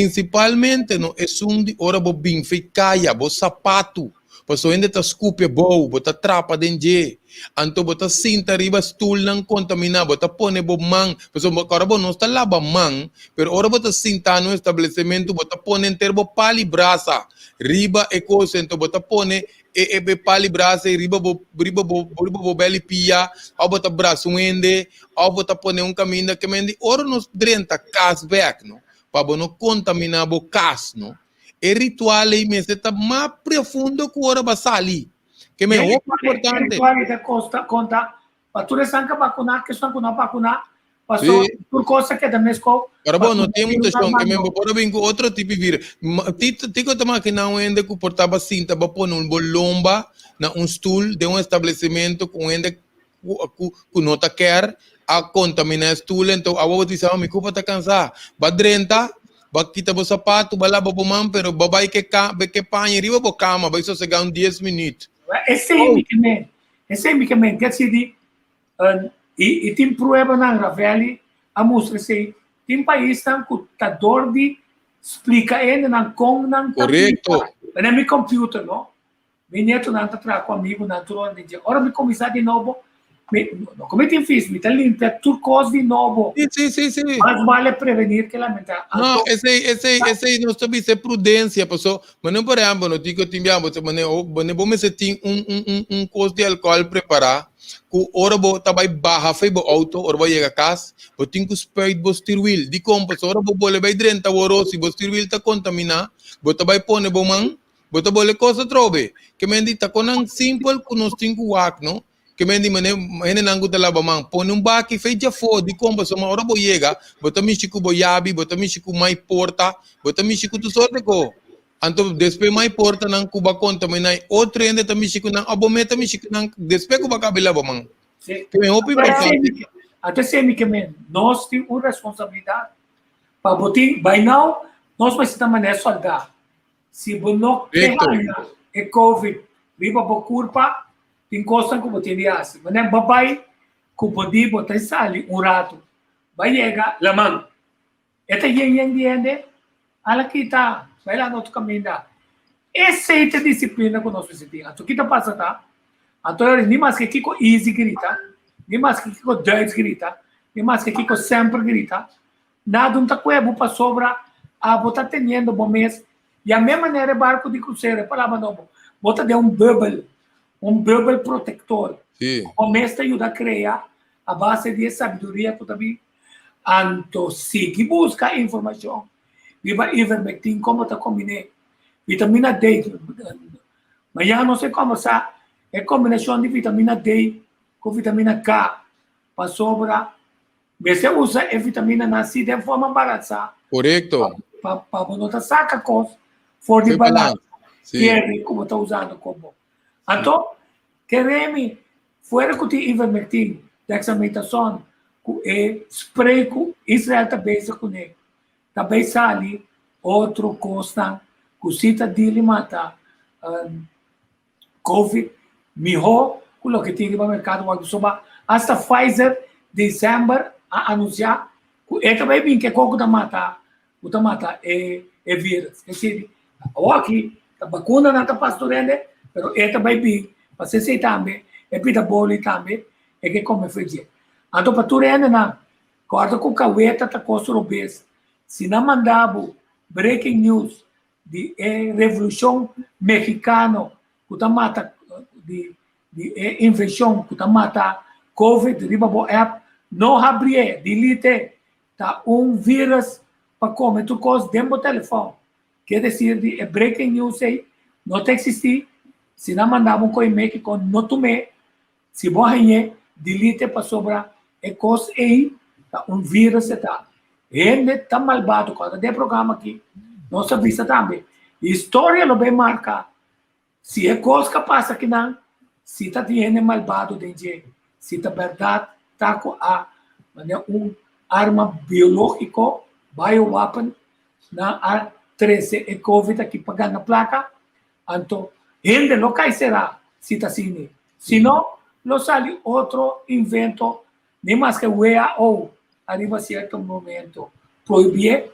Prinsipalmente no esun di ora bo bin fei kaya, bo sapatu, pasobra hende ta skupi abou, bo ta trapa den dje. Anto bo ta sinta riba stulnan kontaminá, bo ta pone bo man, pasobra ora bo no sta laba man, pero ora bo ta sinta na un establesimentu, bo ta pone henter bo pali brasa. Riba e kos ento bo ta pone e e pali brasa ei riba bo riba bo riba bo beli pia òf bo ta brasa un hende òf bo ta pone un kaminda ke men di ora nos drenta kas bèk no pa bo no kontaminá bo kas no e ritual ei mester ta mas profundo ku ora bo a sali ke men hopi importante. E ritual ei ta kosta konta Pa tur esnan ka bakuná, kesnan ku no a bakuná, paso Sí. tur kos a keda meskos. Pero Pa bo no tur tin virus mutashon, ke men armando. bo por a bin ku otro tipo di virus. Ma- ti- Tiko ta makiná un hende ku por taba sinta bo pone un bo lomba na un stul den un establecimento ku un hende ku, ku, ku no ta ker a kontaminá e stul, ento awo bo ta bisa, "Oh, mi kupa ta kansá. Ba drenta, ba kita bo sapatu, ba laba bo man, pero bo bai ke ka, ke paña riba bo kama, bai sosegá un dies minüt. Esei mi ke men. Esei mi ke men ke sidi i i tin pruebanan Ravelli a mustra esei tin paisnan ku ta dor di splika hendenan kon nan ta Korekto. Mane mi computer no mi nietonan ta traha ku amigunan tur ora den dje ora mi kuminsá di nobo mi no ku mi tin fis mi ta limpia tur kos di nobo Sí, sí, sí, sí. mas vale prevenir ke lamentar No, anto esei, esei, esei nos ta bisa e prudencia, paso, mane por ehempel, no tin ku tin biaha, bo ta mane, oh, mane bo mester tin un, un, un, un kos di alkohol prepará, ku ora bo ta bai baha fei bo outo, ora bo yega kas, bo tin ku spuit bo stuurwiel. Dikon? Paso ora bo bole bai drenta woro, si bo stuurwiel ta kontaminá, bo ta bai pone bo man, bo ta bole kos atrobe. Ke men di ta konan simpel ku nos tin ku wak, no? Ke men di mane hendenan ku ta laba man, pone un baki fei djafó dikon pasobra ora bo yega bo ta mishi ku bo yabi, bo ta mishi ku mai porta, bo ta mishi ku tur sorte ko. Anto despues mai portanan ku bo a kontaminá i otro hende ta mishi ku nan òf bo mes ta mishi ku nan despues ku bo a kaba di laba man. Ke men hopi importante. Anto esei mi ke men, nos tin un responsabilidat pa bo tin, by now nos mester ta manera sòldá. Si bo no ke haña e covid riba bo kurpa, Tin kosnan ku bo tin di hasi. Manera bo bai ku bo di bo ta sali un ratu, bo a yega laman. E ta yen yen di hende, ala kita, bai laga otro kaminda. Esei ta disiplina ku nos mester tin. Anto ki ta pasa ta, anto ni maske kiko Izzy grita, ni maske kiko Duits grita, ni maske kiko Semper grita, nada un ta kue bo pasobra abo ta teniendo bo mes Di a mes manera e barco di crucero, e palabra nobo, bo ta den un bubbel, un bubbel protector. Sí. Bo mes ta yuda crea a base di e sabiduria cu ta bin. Anto sigui busca informacion riba ivermectin, como ta combine vitamina D. Mañana nos e combersa e combinacion di vitamina D cu vitamina K pasobra Mester usa e vitaminanan si den forma balansa. Korekto. Pa pa bo no ta saka kos for di balans. Kere ku bo ta usando komo. Anto, kere mi, fuera ku tin ivermectin, dexamethasone, ku e spray ku Israel ta bezig kuné, ta bay sali otro kosnan ku si ta dili mata Covid mihó ku loke tin riba merkado wak pasobra hasta Pfizer december a anunsiá ku e ta bai bin ke kos ku ta mata ku ta mata e e virus. Es decir, awoki ta bakunanan ta pas tur hende pero e ta bai bin pa sesei tambe e pida boli tambe e ke kome for dje. Anto pa tur hendenan kòrda ku kaweta ta kos robes si nan manda bo breaking news di e revolushon mexicano ku ta mata di di e invenshon ku ta mata covid riba bo app no habrié delete ta un virus pa kome tur kos den bo telefòn ke desir di e breaking news ei no ta eksistí si nan manda bo un koi Mexico no tum'é Si bo hañ'é, delete pasobra e kos ei ta un virus e ta. Hende ta malbado. Kòrda den e programa aki nos a bisa tambe, historia lo bay marka si e kos ka pasa akinan, si ta tin hende malbado den dje, si ta bèrdat ta ku a manera un arma biológiko, bioweapon, nan a trese e covid aki pa gana plaka, Anto hende lo kai será si ta asina. Si no, lo sali otro invento, ni maske WHO ariba cierto momento prohibié.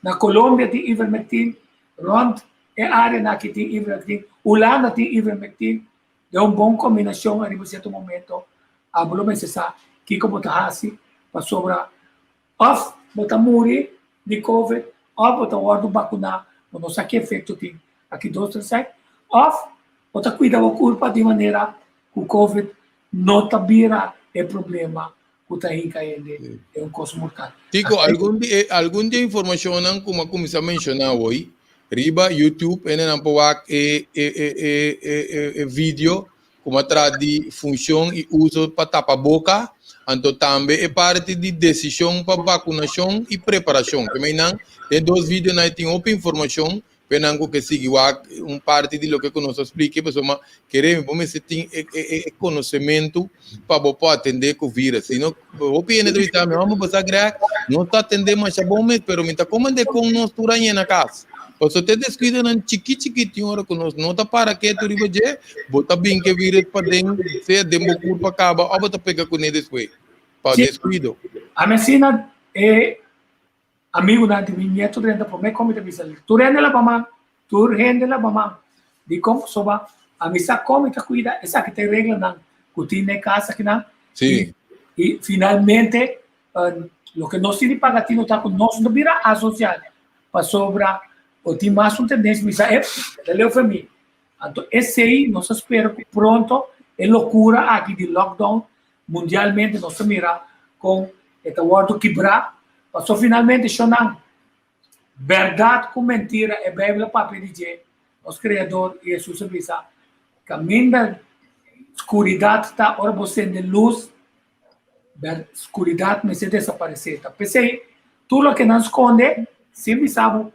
Na Colombia tin ivermectin, rond e areanan aki tin ivermectin, Hulanda tin ivermectin, den un bon combinacion ariba cierto momento abo lo mester sa kico bo ta haci pasobra Òf bo ta muri di covid òf bo ta wòrdu bakuná, bo no sa ki efekto tin aki dos tres ai, òf bo ta kuida bo kurpa di manera ku covid no ta bira e problema ku ta hinka hende den un kos mortal. Tico, algun di e algun di e informashonnan ku mi a kuminsá menshoná awor riba YouTube, hendenan por wak e e e e e e video Kuma tra di funshon i uso pa tapa boka, anto tambe e parti di desishon pa bakunashon i preparashon. Ke meinan den dos videonan e tin hopi informashon p'e nan ku ke sigui wak un parti di loke ku nos a splika pasobra kere mi bo mester tin e e konosementu pa bo por atendé ku virus. Si no hopi hende ta bisa mi hòmber bo sa Greg nos ta atendé masha bon mes pero mi ta komand'é kon nos tur a yena kas. Pasobra te descuidonan chiki chiki tin ora ku nos no ta para ketu riba dje, bo ta bin ke virus paden, sea den bo kurpa kaba òf bo ta pega kuné despues pa Sí. descuido. Ami asina e amigunan di mi nieto drenta promé kon mi ta bisa tur hende laba man, tur hende laba man. Dikon? Pasobra ami sa kon mi ta kuida esaki ta e reglanan ku tin na e kas akinan. Sí. I finalmente loke nos tin di paga tino ta ku nos no bira asosial pasobra bo tin mas un tendensia bisa e ta leu for mi. Anto esei nos ta spera ku pronto e lokura aki di lockdown mundialmente nos ta mira kon e ta wòrdu kibrá pasobra finalmente shonnan bèrdat ku mentira e Beibel a papia di dje nos Kreador i Hesus a bisa kaminda skuridat ta ora bo sende lus Ber skuridat mester desaparesé. Ta p'esei, tur loke nan skonde, sin bisa bo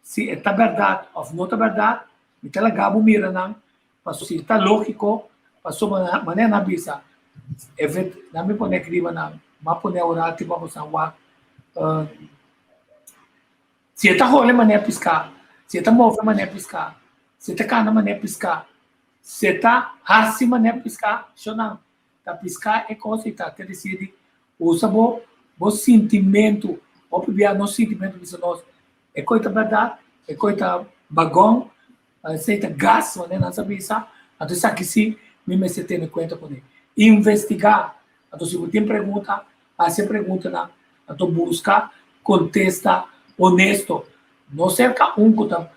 si e ta bèrdat òf no ta bèrdat, mi ta laga bo mira nan, pasobra si ta lógiko, pasobra manera nan a bisa, e vet, nan mi pone riba nan, m'a pone aworati pa boso nan wak, si e ta hole manera piská, si e ta move manera piská, si e ta kana manera piská, si e ta hasi manera piská, shonnan. Ta piská e kos i ta te disidi usa bo bo sintimentu. Hopi bia nos sintimentu bisa nos e koi ta bèrdat, e koi ta bagon, esei ta gas manera nan sa bisa. Anto esaki si mi mester tene kuenta kuné. Investigá. Anto si bo tin pregunta, hasi e preguntanan. Anto buska kontesta honesto. No serka un ku ta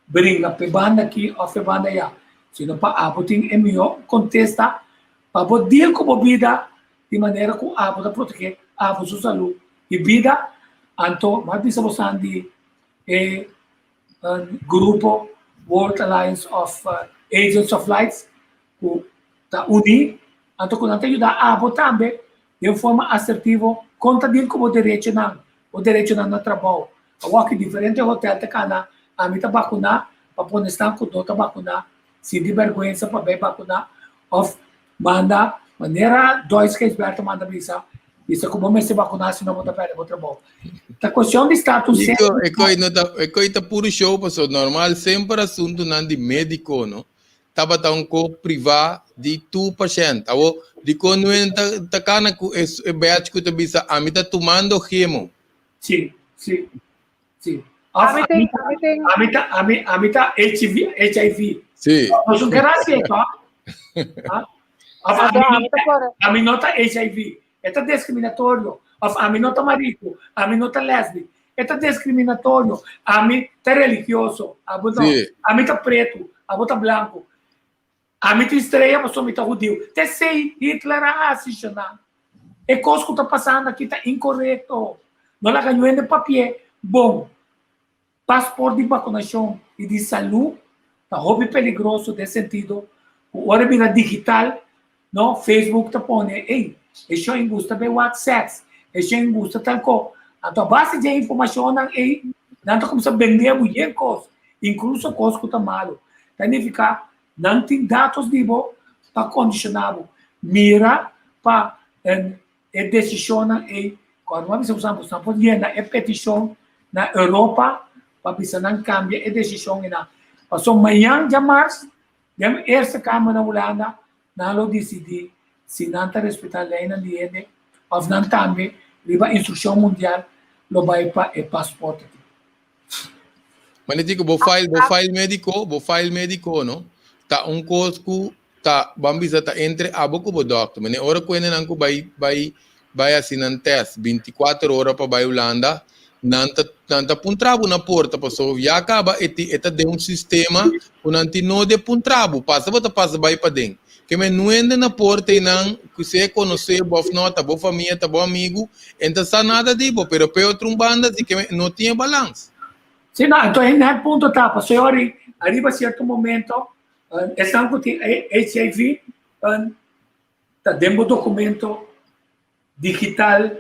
bringa p'e banda aki òf p'e banda ayá, sino pa abo tin e mihó kontesta pa bo deal ku bo bida di manera ku abo ta protegé abo su salú i bida. Anto mi a bisa bosan di e grupo World Alliance of Agents of Lights ku ta uní, anto ku nan ta yuda abo tambe den forma asertivo kon ta deal ku bo derechonan, bo derechonan na trabou. Awor ki diferente hotel ta kana, ami ta bakuná. pa pone esnan ku no ta bakuná sinti bèrgwensa pa bai bakuná òf manda manera Dois Gijsbertha manda bisa, bisa ku bo mester bakuná sino bo ta pèrdè bo trabou. Ta kuestion di status Nico, e koi no ta, e koi ta puru show paso normal semper asuntunan di médiko no tabata un ko privá di tur pashènt. Awo dikon no ta ta kana ku e e badge ku ta bisa ami ta tumando chemo. Sí, sí, sí. Of Ami tin, ami tin. ami ta, ami, ami ta HIV, HIV. Sí. Nos un kera hasi eto, ah? Of Anto, ami no ami ta kore. ami no ta HIV. E ta discriminatorio. Of ami no ta marico, ami no ta lesbi. E ta discriminatorio. Ami ta religioso, abo no. Sí. Ami ta pretu, abo ta blanco. Ami tin strea pasobra mi ta hudiu. Ta esei Hitler a hasi, shana. E kos ku ta pasando aki ta inkorekto. No laga ñuende papi'é bon. Pasport di bakunashon i di salú ta hopi peligroso den sentido ku ora e bira digital, no, Facebook ta pone, ey, e shon gusta bay wak sèks, e shon gusta tal ko. Anto a base di e informashonnan ey, nan ta kuminsá bende bo yen kos, inkluso kos ku ta malu. Ta nifiká nan tin datos di bo pa kondishoná bo. Mira pa e desishonnan ei, kòrda bo a bisa ku nan por yena e petishon na Europa pa bisa nan kambia e desishon einan. Pasobra mañan djamars den Eerste Kamer na Hulanda nan lo disidí si nan ta respetá leinan di hende òf nan tambe riba instrukshon mundial lo bai pa e pasport aki. Manitico, bo file, bo file medico, bo file medico, no? Ta un cos cu ta, ban bisa, ta entre abo cu bo dokter. Mane ora cu hendenan cu bai, bai, bai haci nan test 24 ora pa bai Hulanda, nan ta, nan ta puntra bo na porta, paso ya caba e ti, e ta den un sistema cu nan tin no de puntra bo, pasa bo ta pasa bai paden. Ke men no hende na porta ei nan ku sea konosé bo òf no, ta bo famia, ta bo amigu, e no ta sa nada di bo, pero p'e otro un banda si ke men no tin e balans. Sí, no, anto e net punto ta, pasobra ori ariba sierto momento esnan ku tin HIV ta den bo dokumento digital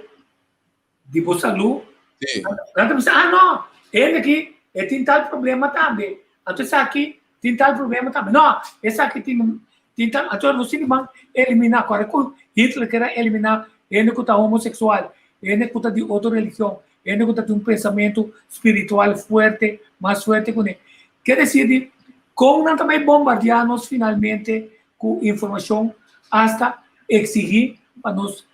di bo salú. Sí. Nan ta bisa, ah no, hende aki e tin tal problema tambe. Anto esaki tin tal problema tambe. No, esaki tin tin tal, anto nos tin di ban eliminá. Kòrda ku Hitler kere eliminá hende ku ta homoseksual, hende ku ta di otro religion, hende ku ta tin un pensamentu spiritual fuerte, mas fuerte ku ne. Ke desir di kon nan ta bai bombardiá nos finalmente ku informashon asta eksigí pa nos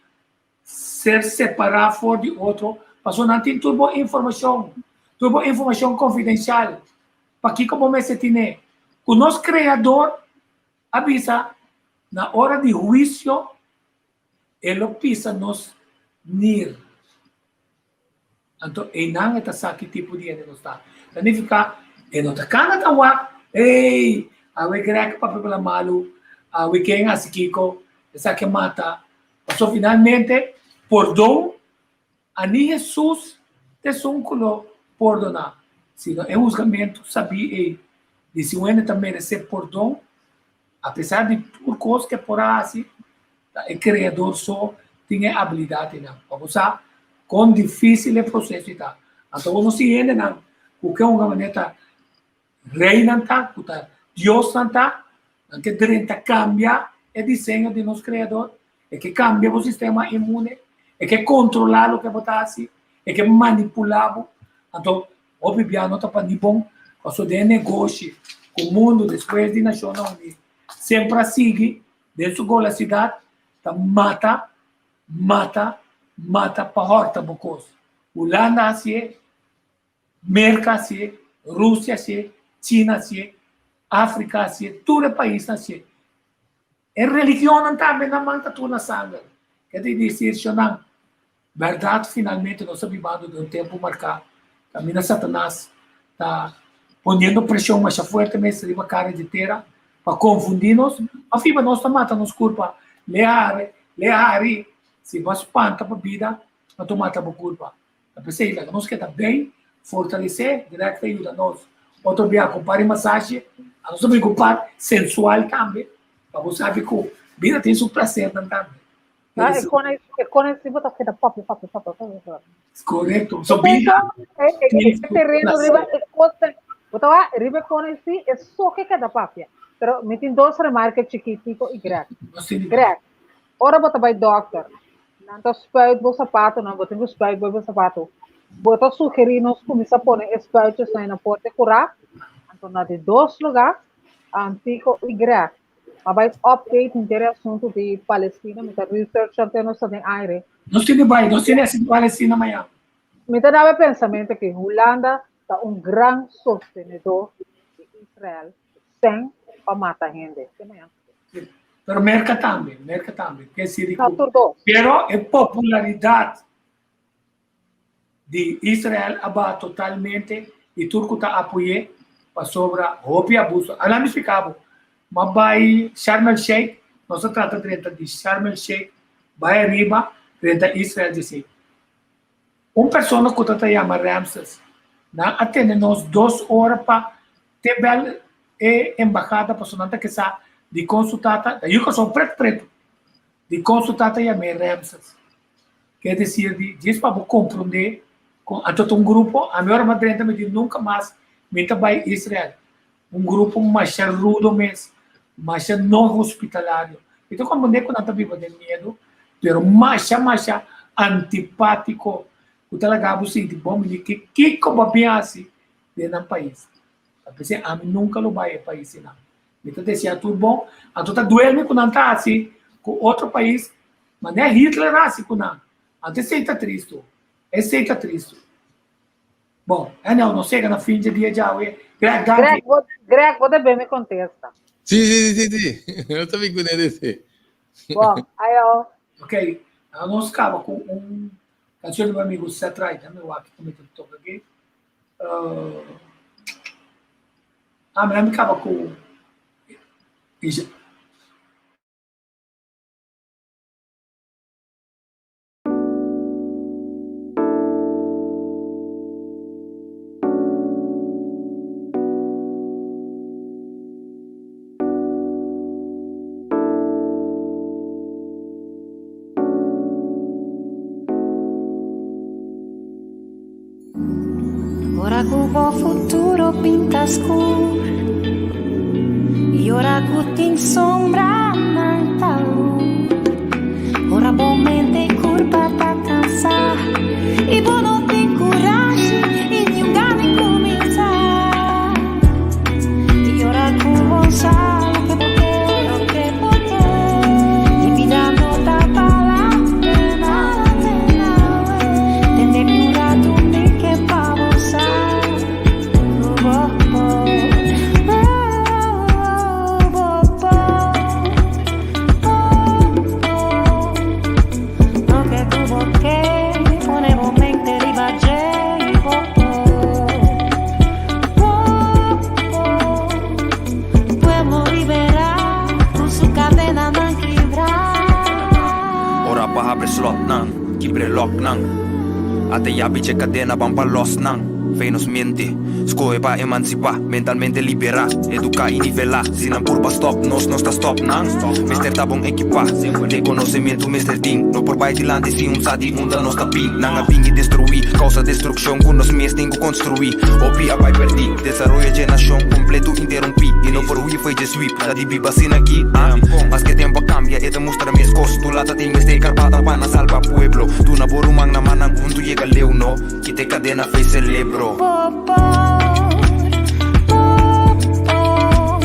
ser separá for di otro, pasobra nan tin tur bo informashon, tur bo informashon konfidenshal. Pakiko bo mester tine? Ku nos Kreador a bisa na ora di huisio e lo pisa nos nir. Anto einan e ta sa ki tipo di hende nos ta. Ta nifiká e no ta kana ta wak, ey, awe Greg papia bala malu, awe ken hasi kiko, esaki a mata. Pasobra finalmente pordon a ni Hesus ta esun ku lo pordoná, sino e husgamentu sabí ei di si un hende ta meresé pordon, apesar di tur kos ku e por a hasi, Ta e Kreador so tin e abilidat einan. Pa bo sa kon difísil e proseso ei ta. Anto bo no si hendenan ku ke un manera ta reinan ta, ku ta diosnan ta, nan ke drenta kambia e diseño di nos Kreador, e ke kambia bo sistema inmune, e ke kontrolá loke bo ta hasi, e ke manipulá bo. Anto hopi bia no ta pa ni bon, pasobra den e negoshi ku mundu despues di Nashonnan Uní semper a sigui Den su golasidat ta mata, mata, mata pa hòrta bo kos. Hulanda hasié, Merka hasié, Rusia hasié, China hasié, Afrika hasié, tur e paisnan hasié. E religionnan tambe nan man ta tur na sanger. Ke ta di shonnan, Bèrdat, finalmente nos ta bibando den un tempu marká kaminda Satanas ta poniendo preshon masha fuerte mes riba kara di tera pa konfundí nos òf hiba nos ta mata nos kurpa. Lei hari, lei hari, si bo a spanta pa bida, anto mata bo kurpa. Ta p'esei laga nos keda bei, fortalesé, dirèk ta yuda nos. Otro bia ku par di masashi, anos ta bin ku par sensual tambe, pa bo sabi ku bida tin su plasernan tambe. Ah, e kone, e kone si bo ta keda papia, papia, papia, papia, papia. Correcto. So bida. E, e, e terreno riba e costa. Bo ta wak riba e kone si e so ke keda papia. Pero mi tin dos remarke chikitico y Greg. Greg, ora bo ta bai dokter, nan ta spuit bo sapatonan, bo tin ku spuit bo sapato. Bo ta sugeri nos kuminsá pone e spuitjesnan na porta e kurá? Anto na di dos lugá, Antico y Greg, a bai update henter e asuntu di Palestina, mi ta research ante nos ta den aire. Nos tin di bai, nos tin di hasi Palestina mañana. Mi ta daba e pensamentu ki Hulanda ta un gran sostenedó di Israel sen pa mata hende. Te mañana. Pero Merca tambe, Merca tambe. Ke si di Ta ku. tur dos. Pero e popularidat di Israel a baha totalmente i tur ku ta apoy'é pasobra hopi abuso. Ala mi splika bo, m'a bai Sharm el Sheikh, nos a trata drenta di Sharm el Sheikh bai ariba drenta Israel dj'esei. Un persona ku ta ta yama Ramses, nan a tene nos dos ora pa te bel e embahada pasobra nan ta ke sa dikon su tata, ta yu kòrsou pretu pretu, dikon su tata yam'é Ramses. Ke desir di djis pa bo komprondé kon anto ta un grupo, ami ora mi a drenta mi di nunka mas mi ta bai Israel, un grupo masha rudo mes, masha no hospitalario. Mi ta komprondé ku nan ta biba den miedu, pero masha masha antipátiko ku ta laga bo sinti bon mi di ke kiko bo a bin hasi den nan pais. Ta p'esei ami nunka lo bai e paisnan. Mi ta deseá tur bon, anto ta duel mi ku nan ta hasi ku otro pais Manera Hitler a hasi ku nan. Anto esei ta tristu. Esei ta tristu. Bon, anyhow, nos yega na fin dje dia djawe. Greg, danki. Greg, bo, Greg, bo debe mi kontesta. Sí, sí, sí, sí. No ta bin kuné dese. Bon, ayo. Ok, nos kaba ku un kanshon di mi amigu Seth Wright. Dame wak kiko mi ta toka aki. Uh, ah, mi kaba ku Ora ku bo futuro pinta skur I ora ku tin sombranan ta lur Ora bo mente i kurpa ta kansá I bo no tin kurashi i niun gana di kuminsá I ora ku bo sa loke bo ke loke bo ke I bida no ta bala pena Tende mi un ratu mi ke pa bo sa ku bo por Oh, bo por, bo por Loke ku bo ke pone bo mente riba dje i bo por Bo por Pueblo liberá ku su kadenanan kibrá. Ora pa habri slotnan, kibr'e lòknan. Ata yabi dje kadena ban pa lòs nan. Fe nos mente, skohe pa emansipá, mentalmente liberá, eduká i nivelá. Si nan purba stòp nos, nos ta stòp nan. Mester ta bon ekipá, den konosementu mester tin. No por bai dilanti si un sa di unda nos ta bin. Nan a bin i destruí, kousa destrukshon ku nos mes tin ku konstruí. Hopi a bai pèrdí, desaroyo dje nashon kompletu interumpí i no por hui fo'i dje sweep. Ta di biba asina aki, ah? Maske tempu a kambia, e ta mustra meskos. Tu lata tin mester karpata pa nan salba pueblo. Duna bo ruman na mannan huntu yega leu, no? Kita e kadena fei selebro. Bo por, bo por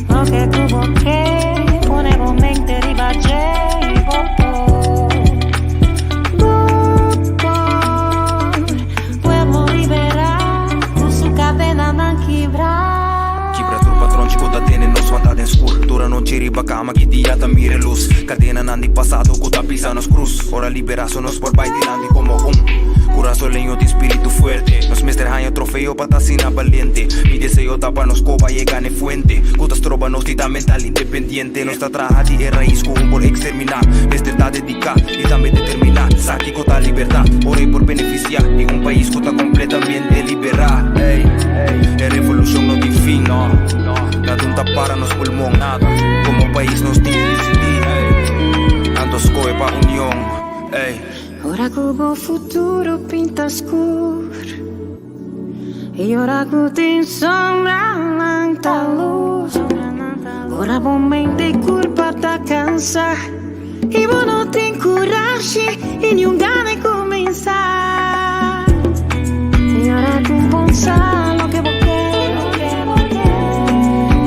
Loke ku bo ke, pone bo mente riba dje i bo por Bo por, pueblo liberá, ku su kadenanan kibrá. Kibra tur patronchi ku ta tene nos wanta den skur. Tur anochi riba kama ki dia ta mira e lus. Kadenanan di pasado ku ta pisa nos krus. Ora liberá so nos por bai dilanti komo un kurasoleño tin spiritu fuerte. Nos mester haña trofeo pa ta asina balente. Mi deseo ta pa nos koba yega n'e fuente ku ta stroba nos di ta mental independiente. Nos ta traha di e rais ku un por eksterminá. Mester ta dediká i tambe determiná. Sa kiko ta libertad ora e por benefisiá di un pais ku ta kompletamente liberá. Ey, e revolushon no tin fin, no. Nada un ta para nos pulmon, nada. Komo pais nos tin disidí, ey. Anto skohe pa union, ey. Ora ku bo futuro pinta skur. I ora ku tin sombra lanta lus. Ora bo mente i kurpa ta kansa i bo no tin kurashi i niun gana di kuminsá. I ora ku bo sa loke bo ke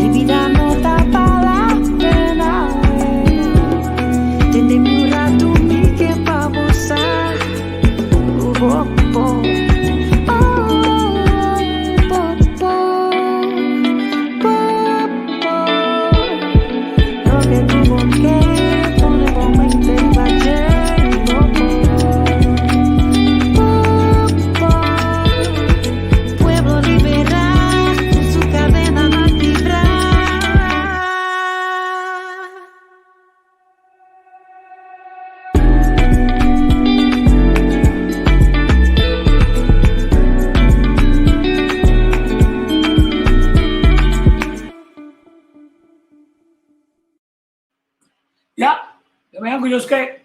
i bida no ta bala pena. Tende mi un ratu mi ke pa bo sa ku bo por. Oh, bo por, bo por. Loke ku bo ke pone bo mente riba dje, bo por, bo por. Pueblo liberá, ku su kadenanan kibrá. Ya, te mañana ku Dios ke.